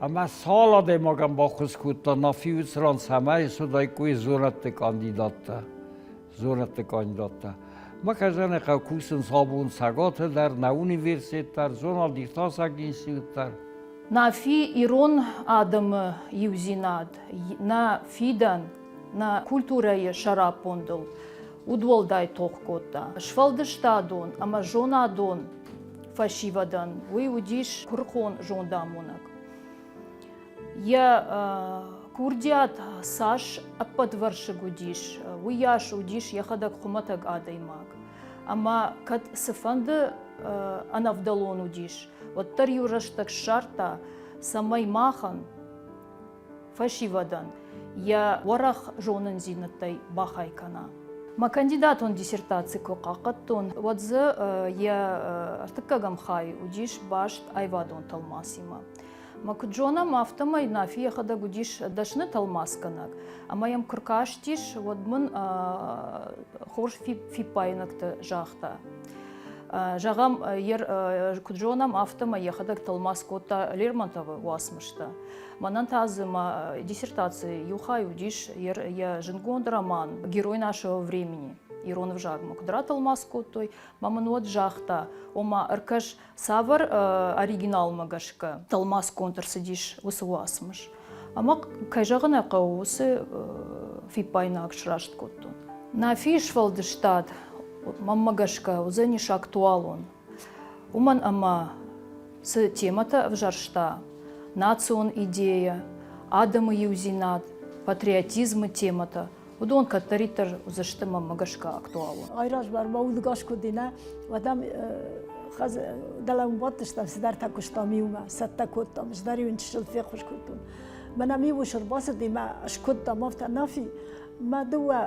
Ӕмӕ цал адӕймагӕн баххуыс кодта Нафи уыцы ран, цӕмӕй суыдаиккой зонӕдты кандидаттӕ. Зонӕдты кандидаттӕ. Мӕ кӕй хъӕуы кусынц абон Цӕгаты дӕр, нӕ университет дӕр, зонад-иртасӕг институт дӕр. Нафи ирон адӕмы иудзинад, нӕ фидӕн, нӕ культурӕйы сӕраппондыл удуӕлдай тох кодта. Сфӕлдыстадон ӕмӕ зонадон фӕсивӕдӕн уый уыдис куырыхон зондамонӕг. Йӕ курдиат цас ӕппӕтвӕрсыг уыдис, уыйас уыдис йӕхӕдӕг хуымӕтӕг адӕймаг. Ӕмӕ кӕд цыфӕнды ӕнӕвдӕлон уыдис, уӕддӕр иу рӕстӕг ссардта, цӕмӕй махӕн, фӕсивӕдӕн, йӕ уӕрӕх зонындзинӕдтӕй бахай кӕна. Мӕ кандидатон диссертаци куы хъахъхъӕдтон, уӕд дзы йӕ ӕртыккӕгӕм хай уыдис баст аивадон тӕлмацимӕ. Мӕ куыд зонӕм, афтӕмӕй Нафи йӕхӕдӕг уыдис дӕсны тӕлмацгӕнӕг, ӕмӕ йӕм куы ркастис, уӕд мын хорз фиппаинӕгтӕ загъта. Зӕгъӕм, куыд зонӕм, афтӕмӕй йӕхӕдӕг тӕлмац кодта Лермонтовы уацмыстӕ. Мӕнӕн та дзы мӕ диссертацийы иу хай уыдис йӕ зындгонд роман «Герой нашего времени» ирон ӕвзагмӕ куыд ратӕлмац кодтой, мӕ мын уӕд загъта, ома ӕркӕс, цавӕр оригиналмӕ гӕсгӕ тӕлмацгонд ӕрцыдис уыцы уацмыс. Ӕмӕ, кӕй зӕгъын ӕй хъӕуы, уыцы фиппаинаг сраст кодтон. Нафийы сфӕлдыстад, мӕнмӕ гӕсгӕ, уыдзӕнис актуалон. Уымӕн ӕмӕ цы темӕтӕ ӕвзӕрста, национ идейӕ, адӕмы иудзинад, патриотизмы темӕтӕ, уыдон кӕддӕриддӕр уыдзысты мӕнмӕ гӕсгӕ актуалон. Айразмӕ ма удыгас куы уыди, нӕ, уӕд ӕм дӕлӕ уым бадтыстӕм, цыдӕртӕ куыстам иумӕ, цӕттӕ кодтам, ӕз дӕр-иу ын чысыл феххуыс кодтон. Мӕнӕ ме ус ӕрбацыди мӕ скуыдтам, афтӕ Нафи, мӕ дыууӕ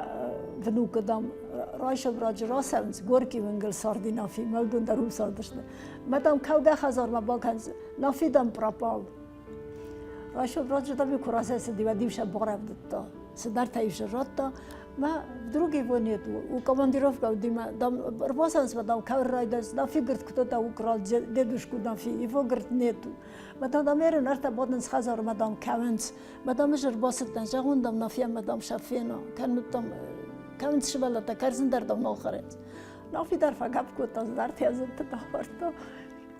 внукы, дам, райсом раджы рацӕуынц, Горький уынгыл царди Нафи, мӕ уыдон дӕр уым цардысты. Мӕ, дам, кӕугӕ хӕдзармӕ бакӕнынц, Нафи, дам, пропал. Райсом раджы дам-иу куы рацӕйцыди, уӕд-иу сӕ барӕвдыдта. Цыдӕртӕ-иу сӕ радта. Мӕ вдруг его нету. У командировка уыди мӕ, дам, ӕрбацӕуынц мӕ, дам, кӕуын райдайынц, Нафи, говорит, кто-то украл дедушку Нафи, его, говорит, нету. Мӕ, дам, Дамеры ӕртӕ бадынц хӕдзары, мӕ, дам, кӕуынц. Мӕ, дам, ӕз ӕрбацыдтӕн, зӕгъон, дам, Нафийӕн, мӕ, дам, сӕ фена. Кӕннод, дам, кӕуынц сывӕллӕттӕ, кӕрдзын дӕр, дам, нал хӕрынц. Нафи дӕр фӕгӕпп кодта, цыдӕртӕ йӕ зынты бавӕрдта.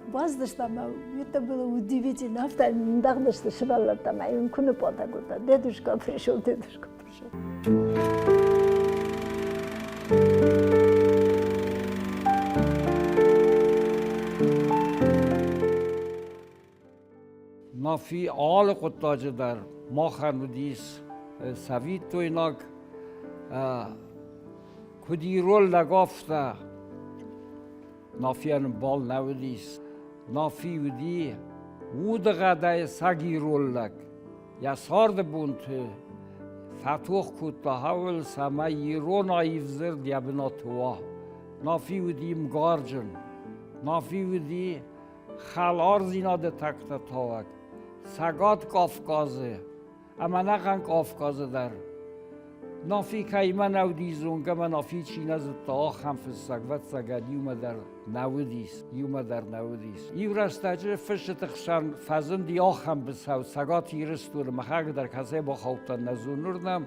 Баздӕхтам, это было удивительно. Афтӕ ндӕгъдысты сывӕллӕттӕ мӕ йын куы ныпъатӕ кодта. Дедушка пришел, дедушка пришел. Нафи алы хъуыддаджы дӕр махӕн уыдис цӕвиттойнаг, куыд ирон лӕг, афтӕ. Нафийӕн ӕмбал нӕ уыдис. Нафи уыди удыгъӕдӕй сагирон лӕг. Йӕ царды бонты фӕтох кодта хауыл, цӕмӕй ирон аив дзырд йӕ бынаты уа. Нафи уыди мгарджын. Нафи уыди хӕлардзинады тӕгтӕ тауӕг. Цӕгат Кавказы ӕмӕ ӕнӕхъӕн Кавказы дӕр. Нафи кӕимӕ нӕ уыди зонгӕ ӕмӕ Нафи чи нӕ зыдта, ахӕм фыссӕг, ӕвӕццӕгӕн, иумӕ дӕр нӕ уыдис, иумӕ дӕр нӕ уыдис. Иу рӕстӕджы фысджыты хсӕн фӕзынди ахӕм быцӕу Цӕгат Ирыстоны, махӕг дӕр кӕцӕй бахаудтӕн нӕ зонуырнӕм.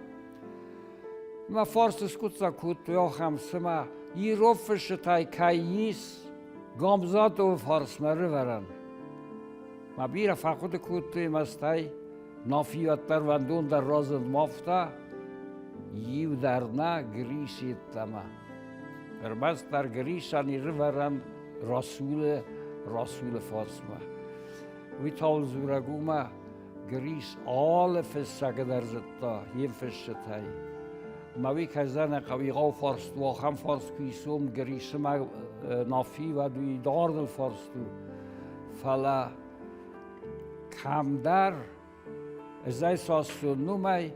Мӕ фарст скъуыддзаг кодтой ахӕм, цымӕ ирон фысджытӕй кӕй ис Гамзатовы фарсмӕ рывӕрӕн. Мӕ бирӕ фӕхъуыды кодтой мӕстӕй, Нафи уӕддӕр вӕндондӕр разынд мафта, иу дӕр нӕ Грис йеддӕмӕ. Ӕрмӕстдӕр Грисӕн ирывӕрӕн Расулы, Расулы фарсмӕ. Уый та уыл дзурӕг у мӕ Грис алы фыссӕгы дӕр зыдта йе мфысджытӕй. Мӕ уый кӕй хъӕуы егъау фарст у, ахӕм фарст куы исом Грисы мӕ Нафи, уӕд уый дардыл фарст у. Фӕлӕ кӕмдӕр ӕз ӕй састон уымӕй,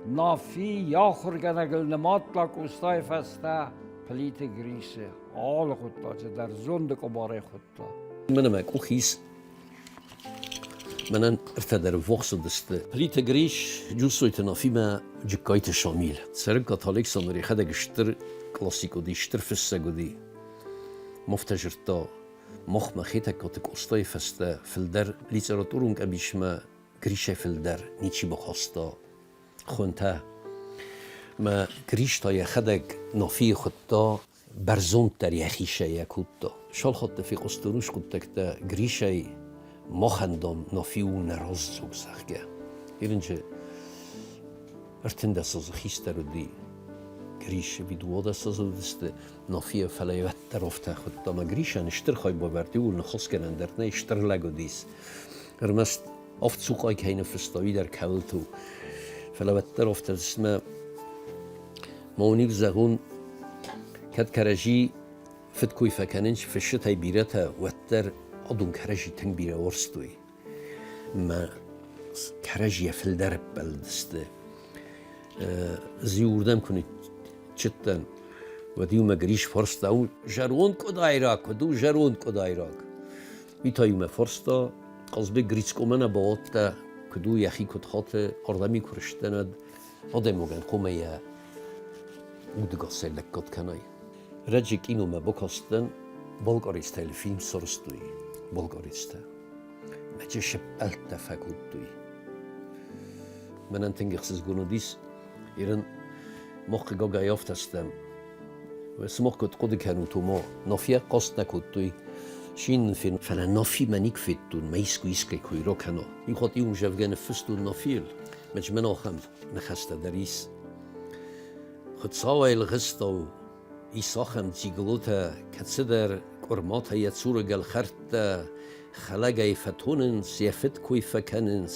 Нафи йӕ ахуыргӕнӕгыл нымадта Къостайы фӕстӕ Плиты Грисы алы хъуыддаджы дӕр зонды къуыбарӕй хуыдта. Мӕнӕ мӕ къух ис Мӕнӕн ӕртӕ дӕр ввахс уыдысты. Плиты Гриш, Джусойты Нафимӕ, Джыккайты Шамил. Цӕрӕггаты Александр йӕхӕдӕг стыр классик уыди, стыр фыссӕг уыди. Афтӕ зыдта, махмӕ Хетӕгкаты Къостайы фӕстӕ фылдӕр литературон къӕбисмӕ Гришӕй фылдӕр ничи бахаста хуынтӕ. Мӕ Гриш та йӕхӕдӕг Нафийы хуыдта бӕрзонддӕр йӕхицӕй йӕ кодта. Цал хатты фехъуыстон ус хъуыддӕгтӕ Гришӕй. Махӕн, дам, Нафи у нӕ раздзог, зӕгъгӕ. Ирынджы 13 азы хистӕр уыди Гриш, ӕви 12 азы уыдысты Нафийӕ, фӕлӕ йӕ уӕддӕр афтӕ хуыдта. Ӕмӕ Гришӕн стыр хайбавӕрд иууыл ныхасгӕнӕн дӕр нӕй, стыр лӕг уыдис. Ӕрмӕст авд цухъай кӕй ныффыста, уый дӕр кӕуылты у. Фӕлӕ уӕддӕр афтӕ ма ма уын иу зӕгъон, кӕд кӕрӕдзи фыдкой фӕкӕнынц фысджытӕй бирӕтӕ, уӕддӕр адон кӕрӕдзи тынг бирӕ уарзтой. Мӕ кӕрӕдзийӕ фылдӕр ӕппӕлыдысты. Ӕз иуырдӕм куы ныччыдтӕн, уӕд-иу мӕ Гриш фарста, у зӕронд къуыдайраг куыд у, зӕронд къуыдайраг. Уый та-иу мӕ фарста, Хъазбег Грицкъомӕ нӕ бауадтӕ, куыд у, йӕхи куыд хаты, ардӕм-иу куы рыстӕн, уӕд адӕймагӕн хъуамӕ йӕ удыгасӕй лӕггад кӕнай. Раджы киномӕ бакастӕн, Балкъаристӕй фильм сарӕзтой, Балкъаристӕ. Мӕ сыппӕлттӕ фӕкодтой. Мӕнӕн тынг ӕхсызгон уыдис, Ирын мах хъыгагӕй афтӕ стӕм. Сымах куыд хъуыды кӕнут, уымӕ Нафийӕ хъаст нӕ кодтой. Чи нын фен, фӕлӕ Нафимӕ никуы федтон, мӕ искуы искӕй кой ракӕна. Иу хатт иу ӕмзӕвгӕ ныффыстон Нафийыл, мӕ мӕн ахӕм ныхӕстӕ дӕр ис. Хуыцауӕй лгъыстау ис ахӕм дзиглотӕ, кӕцыдӕр къуырматӕ йӕ цуры гӕлхӕрдтӕ хӕлӕгӕй фӕтонынц, йӕ фыдкой фӕкӕнынц,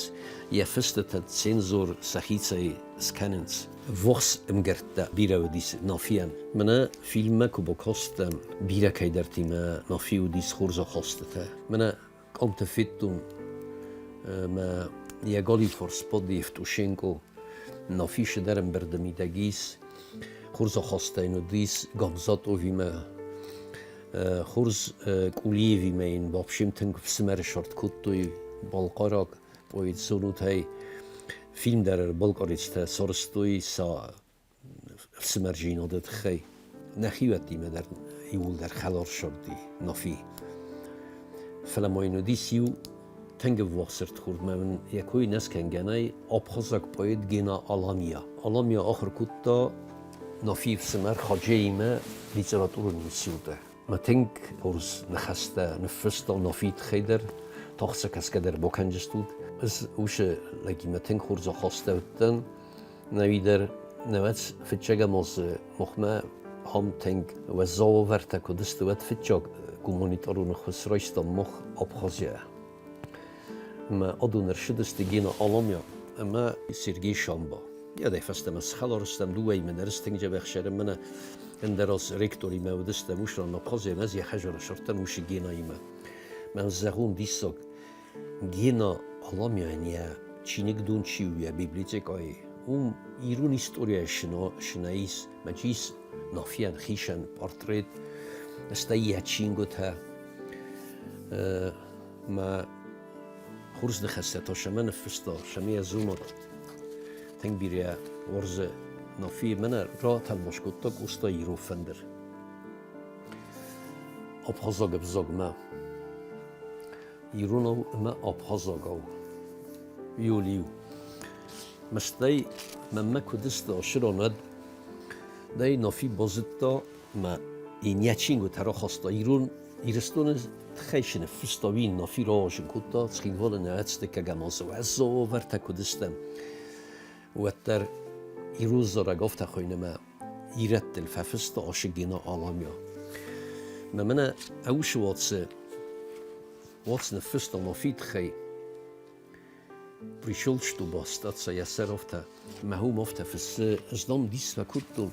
йӕ фыстытӕ цензор сӕхицӕй скӕнынц. Вохс ӕмгӕрттӕ бирӕ уыдис Нафийӕн. Мӕнӕ фильммӕ куы бакастӕн, бирӕ кӕйдӕртимӕ Нафи уыдис хорз ахастытӕ. Мӕнӕ къамтӕ федтон мӕ йӕ галиу фарс бады Евтушенко, Нафисы дӕр ӕмбырды мидӕг ис, хорз ахастӕ йын уыдис Гамзатовимӕ, хорз Къулиевимӕ йын вообщем тынг фсымӕры сӕрд кодтой балхъараг поэт Зонутӕй. Фильм дӕр балкъарецтӕ сарӕзтой сӕ ӕфсымӕрдзинады тыххӕй. Нӕхиуӕттимӕ дӕр иууылдӕр хӕларсӕрди Нафи. Фӕлӕ ма йын уыдис иу тынг ӕввахс ӕрдхорд, мӕ мын йӕ кой не скӕнгӕнӕй абхазаг поэт Гена Аламия. Аламия ахуыр кодта Нафийы фсымӕр Хаджеимӕ литературон институты. Мӕ тынг хорз ныхӕстӕ ныффыста Нафийы тыххӕй дӕр, тагъд сӕ кӕсгӕ дӕр бакӕндзыстут. Ӕз уыцы лӕгимӕ тынг хорз ахастӕ уыдтӕн. Нӕуидӕр нӕуӕдз фыццӕгӕм азы махмӕ ам тынг уӕззау уавӕртӕ куыд сты, уӕд фыццаг гуманитарон ӕххуыс райстам мах Абхазийӕ. Ӕмӕ адон ӕрцыдысты Гена Аламя ӕмӕ Сергей Шамба. Уӕдӕй фӕстӕмӕ схӕлар стӕм дыууӕимӕ дӕр тынг дзӕбӕх сӕрӕн мӕнӕ ӕндӕр аз ректоримӕ уыдыстӕм уыцы ран Абхазийӕ ӕмӕ ӕз йӕ хӕдзары сырдтӕн уыцы Генаимӕ. Мӕн зӕгъон диссаг, Гена Аламяйӕн йӕ чиныгдон чи у, йӕ библиотекӕйы, уым ирон историйӕ сынӕ ис, мӕ чи ис Нафийӕн хицӕн портрет, стӕй йӕ чингуытӕ. Мӕ хорз ныхӕстӕ та сӕмӕ ныффыста, сӕмӕ йӕ зонад тынг бирӕ уарзы Нафи. Мӕнӕ ратӕлмац кодта Къоста ирон фӕндыр. Абхазаг ӕвзагмӕ. Иронау ӕмӕ абхазагау. Иу-иу. Мӕстӕй мӕнмӕ куыд сты асырон уӕд, дӕй Нафи базыдта мӕ йын йӕ чингуытӕ рахаста ирон Ирыстоны тыххӕй цы ныффыста, уый йын Нафи рауазын кодта Цхинвалы нӕ ӕцтыккӕгӕм азы уӕззау уавӕртӕ куыд стӕм, уӕддӕр ирон зарӕг афтӕ хуыйны мӕ ирӕттыл фӕфыста Ашыгена Аламя. Мӕ мӕнӕ ӕусы уацы уац ныффыста Нафийы тыххӕй. Пришел, чтобы остаться, йӕ сӕр афтӕ, мӕ уым афтӕ фыссы, ӕз дам дис фӕкодтон.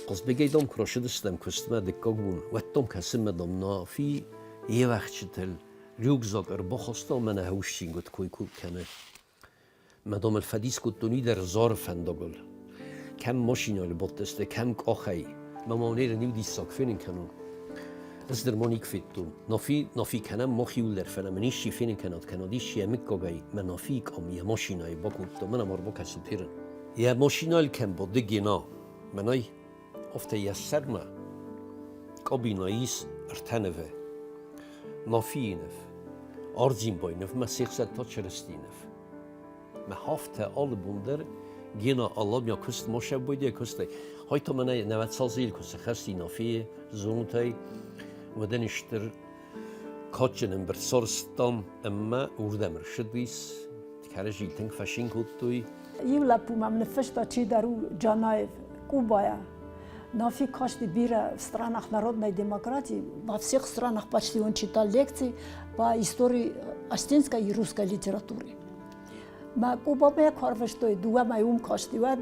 Хъазбегӕй дам куы рацыдыстӕм куыстмӕ дыккаг бон, уӕд дам кӕсынмӕ дам Нафи йе вӕхджытыл рюкзак ӕрбахаста мӕнӕ хӕусчингуыт кой кӕны. Мӕ домыл фӕдис кодтон уый дӕр Зары фӕндагыл. Кӕм машинӕйыл бадтысты, кӕм къахӕй. Мӕ ма уын иу диссаг фенын кӕнон. Ӕз дӕр ма никуы федтон. Нафи, Нафи кӕнӕм мах иуылдӕр, фӕлӕ мын исчи фенын кӕнӕд, кӕнӕд исчи йӕ мыггагӕй мӕ Нафийы къам йӕ машинӕйы бакодта, мӕнӕ ма ӕрбакӕсут ерын. Йӕ машинӕйыл кӕм бады Гена, мӕнӕй афтӕ йӕ сӕрмӕ кабинӕйы ис ӕртӕ нывы. Нафийы ныв, Ардзинбайы ныв мӕ Сехсӕдта Чырыстийы ныв. Мӕ хафтӕ алы бон дӕр Гена Аламя куыст мосӕбойдӕ куыстӕй. Хойта мӕнӕ нӕвӕцалзил куы сыхӕсти Нафийы зонутӕй, уӕдӕн стыр. Кадджын ӕмбырд сарӕзтам ӕмӕ уырдӕм ӕрсыдис, кӕрӕдзи тынг фӕцин кодтой. Иу лӕппу мӕм ныффыста, чидӕр у Джанаев, Кубайӕ. Нафи касти бирӕ в странах народной демократии, во всех странах почти он читал лекции по истории осетинской и русской литературы. Мӕ Кубамӕ куы арвыстой, дыууӕ мӕй уым касти, уӕд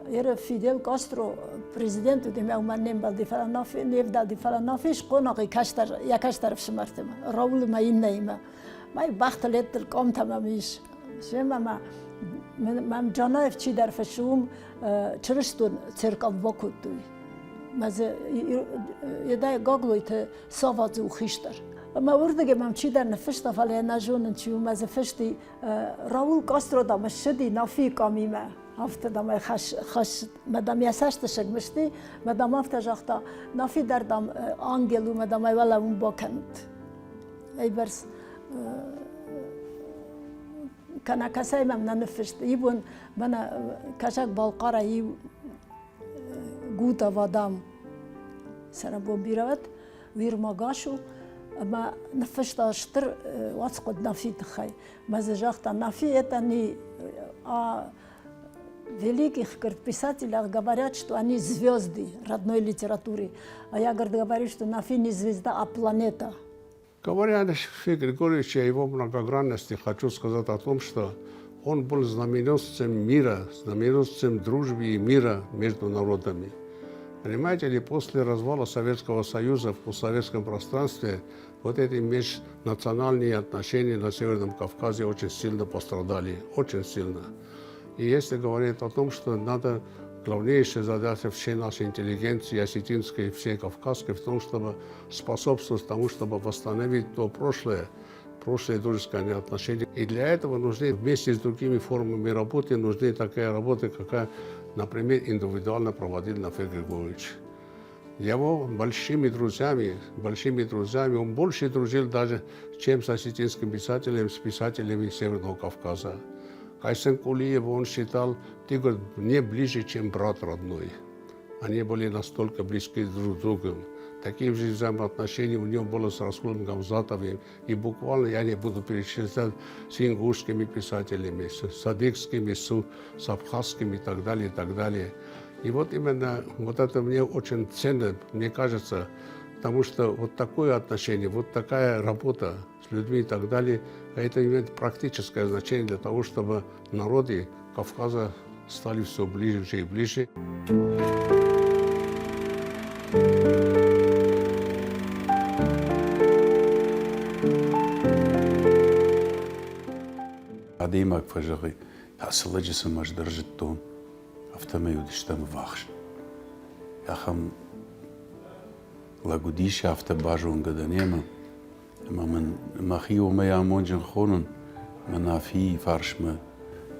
Еры Фидель Кастро президент уыди, мӕ уымӕн не мбӕлди, фӕлӕ Нафи не вдӕлди, фӕлӕ Нафи схъонахъи кӕстӕр, йӕ кӕстӕр ӕфсымӕртимӕ, Раулимӕ иннӕимӕ. Мӕ бӕхтыл еттыл къамтӕ мӕм ис. Семӕ мӕ мӕм Джанаев чидӕр фыссы, уым чырыстон церков бакодтой. Мӕ дзы Едай Гаглойты Савадзе у хистӕр. Ӕмӕ уырдыгӕй мӕм чидӕр ныффыста, фӕлӕ йӕ нӕ зонын чи у, мӕ дзы фысти Раул Кастро дам ссыди Нафийы къамимӕ. Афтӕ дам ӕй хӕс, хӕс, мӕ дам йӕ цӕстысыг мысти, мӕ дам афтӕ загъта, Нафи дӕр дам ангел у, мӕ дам ӕй уӕлӕ уым бакӕнут. Ӕйбӕрц кӕнӕ кӕцӕй мӕм нӕ ныффыст. Ибон мӕнӕ Кӕсӕг-Балхъарӕй иу Гутова дам цӕрӕнбон бирӕ уӕд, Уирмагаш у, ӕмӕ ныффыста стыр уацхъуыд Нафийы тыххӕй. Мӕ дзы загъта, Нафи это не о великих, говорит, писателях говорят, что они звезды родной литературы. А я, говорит, говорю, что Нафи не звезда, а планета. Говоря о Нафи Григорьевиче, о его многогранности, хочу сказать о том, что он был знаменосцем мира, знаменосцем дружбы и мира между народами. Понимаете ли, после развала Советского Союза в постсоветском пространстве вот эти межнациональные отношения на Северном Кавказе очень сильно пострадали, очень сильно. И если говорить о том, что надо главнейшая задача всей нашей интеллигенции, осетинской, всей кавказской, в том, чтобы способствовать тому, чтобы восстановить то прошлое, прошлые дружеские отношения. И для этого нужны вместе с другими формами работы, нужны такая работа, какая, например, индивидуально проводил Нафир Григорьевич. Его большими друзьями, большими друзьями, он больше дружил даже, чем с осетинским писателем, с писателями Северного Кавказа. Кайсын Кулиев он считал, ты, говорит, мне ближе, чем брат родной. Они были настолько близки друг с другом. Такие же взаимоотношения у него было с Расулом Гамзатовым. И буквально я не буду перечислять с ингушскими писателями, с садыкскими, с, с абхазскими и так далее, и так далее. И вот именно вот это мне очень ценно, мне кажется, потому что вот такое отношение, вот такая работа с людьми и так далее, это имеет практическое значение для того, чтобы народы Кавказа стали все ближе и ближе. Адӕймаг фӕзӕгъы, ацы лӕджы цыма ӕз дӕр зыдтон, афтӕмӕй уыдыстӕм ӕввахс. Ахӕм лӕг уыдис, афтӕ базонгӕ дӕн йемӕ. Ӕмӕ мын мӕхи уымӕй амонджын хонын, мӕ Нафийы фарсмӕ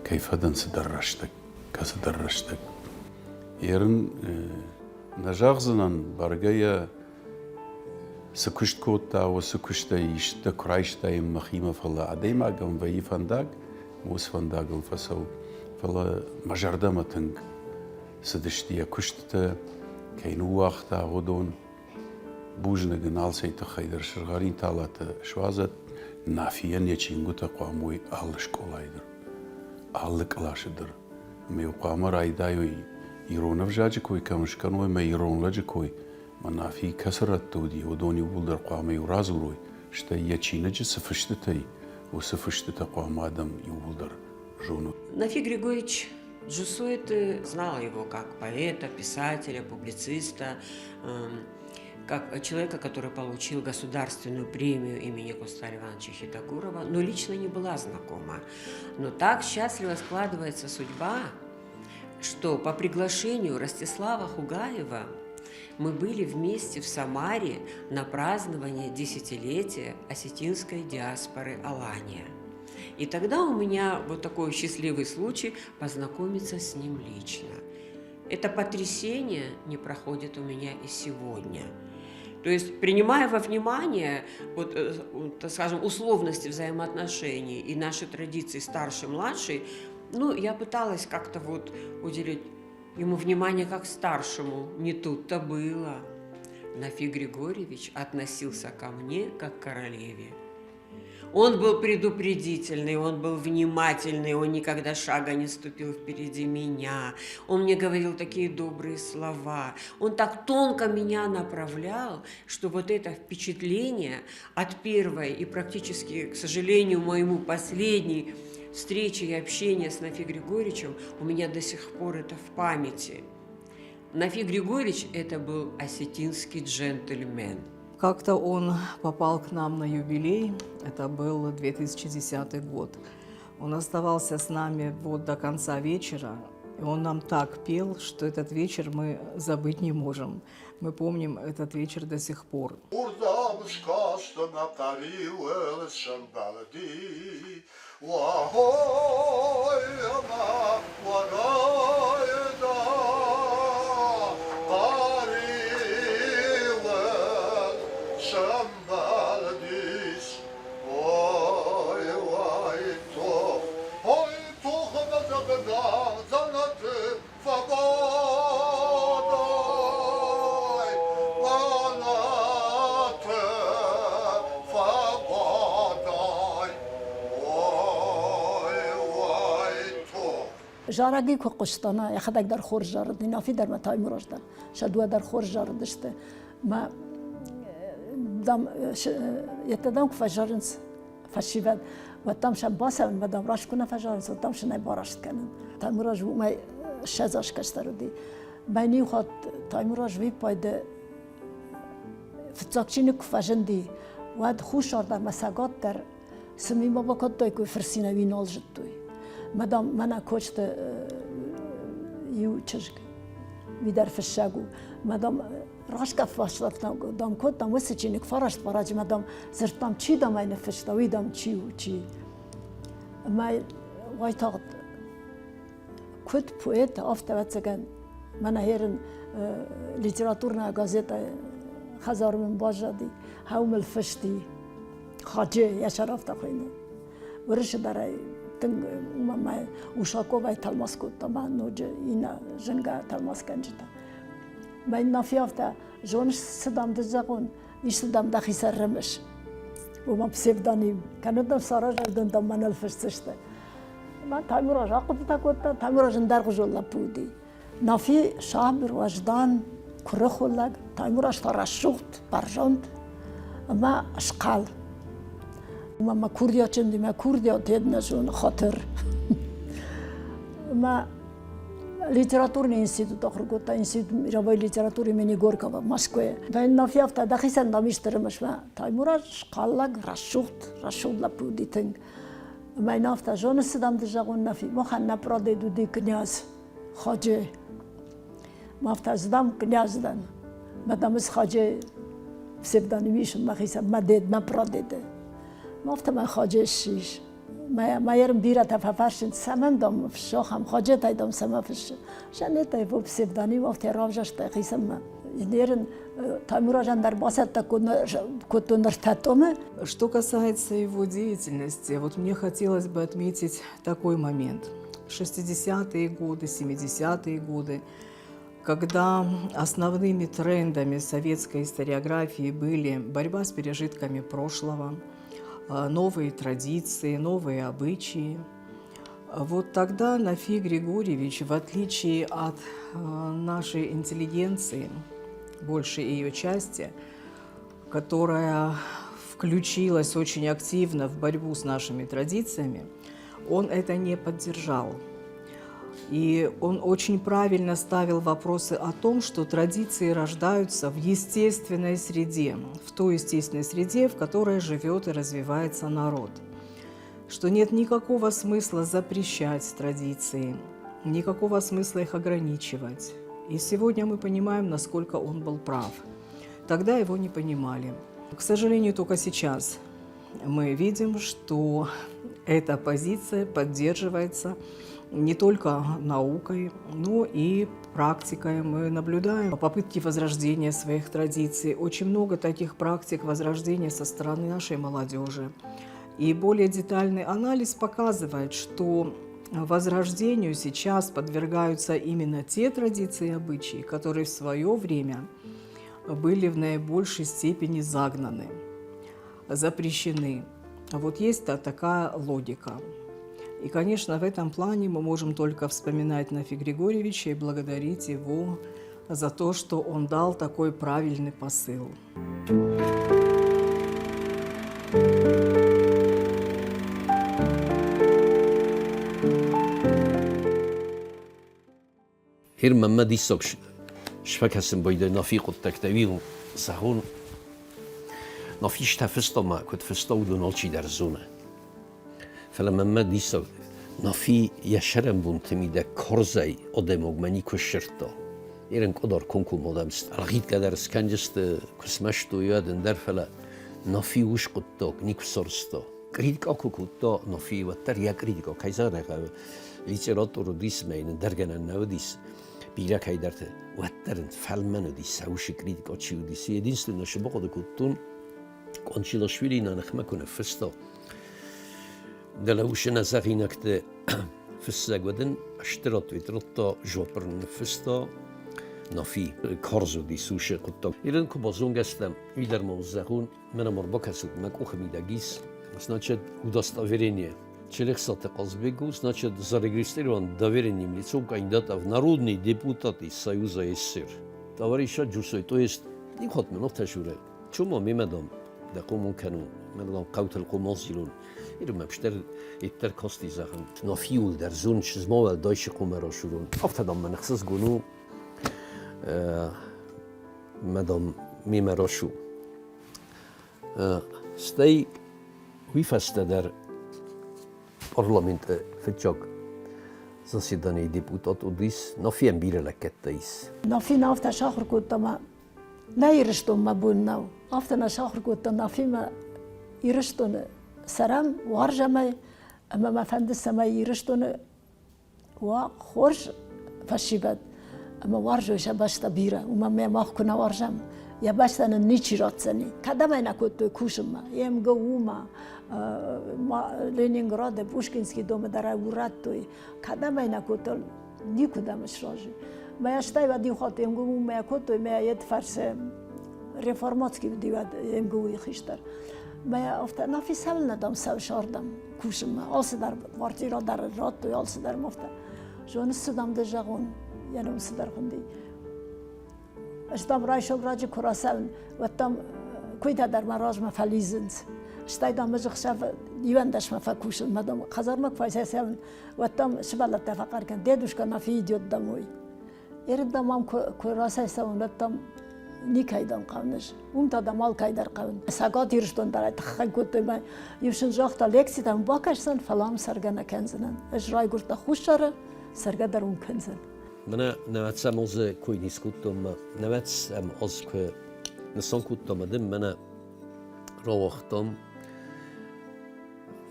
кӕй фӕдӕн цыдӕр рӕстӕг, кӕцыдӕр рӕстӕг. Ерын нӕ зӕгъдзынӕн, бӕргӕ йӕ цы куыст кодта, уыцы куыстӕй исты куы райстаин мӕхимӕ, фӕлӕ адӕймагӕн вӕййы фӕндаг, уыцы фӕндагыл фӕцӕуы. Фӕлӕ мӕ зӕрдӕмӕ тынг цыдысты йӕ куыстытӕ, кӕй ныууагъта, уыдон. Бузныг ын алцӕй тыххӕй дӕр сызгъӕрин талатӕ суадзӕд, Нафийӕн йӕ чингуытӕ хъуамӕ уой алы скъолайы дӕр, алы къласы дӕр. Ӕмӕ-иу хъуамӕ райдайой ирон ӕвзаджы кой кӕм скӕной ӕмӕ ирон лӕджы кой, мӕ Нафи кӕцы рӕтты уыди, уыдон иууылдӕр хъуамӕ-иу радзурой, стӕй йӕ чиныджы цы фыстытӕй, уыцы фыстытӕ хъуамӕ адӕм иууылдӕр зоной. Нафи Григорьевич Джусойты знала его как поэта, писателя, публициста, как человека, который получил государственную премию имени Куста Ивановича Хитагурова, но лично не была знакома. Но так счастливо складывается судьба, что по приглашению Ростислава Хугаева мы были вместе в Самаре на праздновании десятилетия осетинской диаспоры Алания. И тогда у меня вот такой счастливый случай познакомиться с ним лично. Это потрясение не проходит у меня и сегодня. То есть, принимая во внимание, вот, так скажем, условности взаимоотношений и наши традиции старший-младший, ну, я пыталась как-то вот уделить ему внимание как старшему. Не тут-то было. Нафи Григорьевич относился ко мне как к королеве. Он был предупредительный, он был внимательный, он никогда шага не ступил впереди меня. Он мне говорил такие добрые слова. Он так тонко меня направлял, что вот это впечатление от первой и практически, к сожалению, моему последней встречи и общения с Нафи Григорьевичем у меня до сих пор это в памяти. Нафи Григорьевич – это был осетинский джентльмен – Как-то он попал к нам на юбилей, это был 2010 год. Он оставался с нами вот до конца вечера, и он нам так пел, что этот вечер мы забыть не можем. Мы помним этот вечер до сих пор. Зарӕг-иу куы хъуыста, нӕ, йӕхӕдӕг дӕр хорз зарыди, Нафи дӕр мӕ Таймураз дӕр, сӕ дыууӕ дӕр хорз зарыдысты. Мӕ, дам, йедтӕ, дам, куы фӕзарынц фӕсивӕд, уӕд, дам, сӕм бацӕуын, мӕ, дам, раст куы нӕ фӕзарынц, уӕд, дам, сын ӕй бараст кӕнын. Таймураз уымӕй 20 аз кӕстӕр уыди. Мӕн иу хатт Таймураз виппайды фыццаг чиныг куы фӕзынди, уӕд Хуссар дӕр мӕ Цӕгат дӕр Цы ми ма бакодтой, куы фырцинӕй уый нал зыдтой. Мадам, мӕнӕ Кочты иу чызг, уый дӕр фыссӕг у. Мадам, раскъӕф дам кодтам уыцы чиныг фараст бараджы, мадам, дзырдтам, чи дам ӕй ныффыста, уый дам чи у, чи. Ӕмӕ уайтагъд куыд поэт, афтӕ ӕвӕццӕгӕн, мӕнӕ херын литературная газета хӕдзары мын баззади, хӕу мыл фысти. Хаджи йӕ сӕр афтӕ хуыйны. Уырысы дӕр ӕй тынг мӕ Ушаковӕй тӕлмац кодта мӕ ноджы иннӕ зынгӕ тӕлмацгӕнджытӕ. Мӕ Нафи афтӕ, зоныс, цы дам ды зӕгъон, исты дам дӕхицӕн рымыс. Уымӕн псевдоним. Кӕнӕ дӕм саразӕг дын дам мӕныл фысдзысты. Мӕ Таймураз ахъуыдытӕ кодта, Таймураз ӕндӕргъуызон лӕппу уыди. Нафи сабыр, уӕздан, куырыхон лӕг, Таймураз та рӕсугъд, бӕрзонд ӕмӕ схъал. Ӕмӕ мӕ курдиатджын мӕ курдиат нӕ зоны хатыр. Ӕмӕ литературный институт ахуыр кодта, институт мировой литературы имени Горького в Москве. Нафи афтӕ дӕхицӕн дам исты рымыс мӕ. Таймураз схъал лӕг, рӕсугъд, рӕсугъд лӕппу уыди тынг. Ӕмӕ йын афтӕ, зоныс, цы дам ды зӕгъон, Нафи, махӕн нӕ прадед уыди княз. Хаджи. Ма дам князь дӕн. Мӕ дам ӕз Хаджи псевдоним исын мӕхицӕн, мӕ дед, мӕ прадеды. Афтӕмӕй Хаджи ссис. Мӕ ерын бирӕтӕ фӕфӕрсынц, цӕмӕн дам фыссохӕм, Хаджетӕй дам цӕмӕ фыссы. Жанетӕй во псевдоним афтӕ равзӕрста хицӕнмӕ. Нерын Таймуразӕн дӕр бацӕттӕ кодтон ӕртӕ Что касается его деятельности, вот мне хотелось бы отметить такой момент – 60-е годы, 70-е годы, когда основными трендами советской историографии были борьба с пережитками прошлого, новые традиции, новые обычаи. Вот тогда Нафи Григорьевич, в отличие от нашей интеллигенции, большей ее части, которая включилась очень активно в борьбу с нашими традициями, он это не поддержал. И он очень правильно ставил вопросы о том, что традиции рождаются в естественной среде, в той естественной среде, в которой живет и развивается народ. Что нет никакого смысла запрещать традиции, никакого смысла их ограничивать. И сегодня мы понимаем, насколько он был прав. Тогда его не понимали. К сожалению, только сейчас мы видим, что эта позиция поддерживается не только наукой, но и практикой. Мы наблюдаем попытки возрождения своих традиций. Очень много таких практик возрождения со стороны нашей молодежи. И более детальный анализ показывает, что возрождению сейчас подвергаются именно те традиции и обычаи, которые в свое время были в наибольшей степени загнаны, запрещены. Вот есть такая логика. И, конечно, в этом плане мы можем только вспоминать Нафи Григорьевича и благодарить его за то, что он дал такой правильный посыл. Гьер мӕнмӕ диссаг сфӕкӕсын байдайы Нафийы хъуыддӕгтӕ, уый зӕгъон, Нафи стӕ фыста ма куыд фыста, уыдон алчидӕр зоны. Фӕлӕ мӕнмӕ диссаг, Нафи йӕ сӕрӕнбонты мидӕг карзӕй адӕймагмӕ никуы ссырдта. Ерын къуыдар комкоммӕ адӕм ӕлгъитгӕ дӕр скӕнджысты, куы смӕстой, уӕд ӕндӕр, фӕлӕ Нафи ус хъуыддаг никуы сарӕзта. Критикӕ куы кодта Нафи, уӕддӕр йӕ критикӕ, кӕй зӕгъын ӕй хъӕуы, литератур уыдис ӕмӕ йын ӕндӕр гӕнӕн нӕ уыдис бирӕ кӕйдӕрты, уӕддӕр ын фӕлмӕн уыдис, саусы критикӕ чи уыдис. Единственное, цы бахъуыды кодтон, Къончилашвили нӕ ныхмӕ куы ныффыста, дӕлӕ усы нӕ зӕгъинӕгты фыссӕг, уӕд ын стыр ответ радта, жопыр ныффыста Нафи. Карз уыдис усы хъуыддаг. Ирын куы базонгӕ стӕм, уый дӕр ма зӕгъон, мӕнӕ ма рбакӕсут, мӕ къухы мидӕг ис, значит, удостоверение Челехсаты Казбегу, значит, зарегистрирован доверенным лицом кандидата в народные депутаты Союза СССР. Товарища Джусой, то есть, никот мен офташуре. Чума мемедам, да кому кену, медам каутел комозилун. Ирме пштер иттер кости захын. Нафиул дер зун чизмовел дойши кумерошурун. Афтадам мен хсыз гуну медам мимерошу. Стӕй уый фӕстӕ дӕр парламенты фыццаг заседанийы депутат уыдис, Нафийӕн бирӕ лӕггӕдтӕ ис. Нафи нӕ афтӕ сахуыр кодта ӕмӕ нӕ Ирыстонмӕ бон нӕу. Афтӕ нӕ сахуыр кодта Нафимӕ Ирыстоны цӕрӕм, уарзӕм ӕй, ӕмӕ мӕ фӕнды, цӕмӕй Ирыстоны уа хорз фӕсивӕд ӕмӕ уарзой сӕ бӕстӕ бирӕ, уымӕн ӕмӕ мах куы нӕ уарзӕм, йӕ бӕстӕ нын ничи ратдзӕни. Кӕдӕм ӕй нӕ кодтой кусынмӕ? МГУ-мӕ, Ленинграды, Пушкинский домы дӕр ӕй урӕдтой. Кӕдӕм ӕй нӕ кодтой, никуыдӕм сразы. Мӕ стӕй уӕд иу хатт МГУ-мӕ кодтой, мӕ йед фӕрсы реформатский уыди уӕд МГУ-йы хистӕр. Мӕ афтӕ, Нафи цӕуылнӕ дам цӕуыс ардӕм кусынмӕ, алцыдӕр квартира дӕр радтой, алцыдӕр афтӕ. Зоныс, цы дам дӕ зӕгъон, йӕ ном цыдӕр хуынди. Ӕз дам райсом раджы куы рацӕуын, уӕд дам куыйтӕ дӕр мӕ размӕ фӕлидзынц. Стӕй дам ӕз ӕхсӕв иуӕндӕсмӕ фӕкусын, мӕ дам хӕдзармӕ куы фӕцӕйцӕуын, уӕд дам сывӕллӕттӕ фӕхъӕр кӕн, дедушка Нафи идет домой. Ерын дам ам куы рацӕйцӕуын, уӕд дам никӕй дам хъӕуын ӕз. Уым та дам алкӕй дӕр хъӕуын. Цӕгат Ирыстон дӕр ӕй тыххӕй кодтой мӕ иу сын загъта, лекцитӕм бакӕсдзӕн, фӕлӕ ам цӕргӕ нӕ кӕндзынӕн. Ӕз райгуырдтӕн Хуссары, цӕргӕ дӕр уым кӕндзӕн. Мӕнӕ нӕвӕцӕм озы кой не скодтон мӕ нӕвӕцӕм оз куы нысан кодтам ӕдым, мӕнӕ рауагътам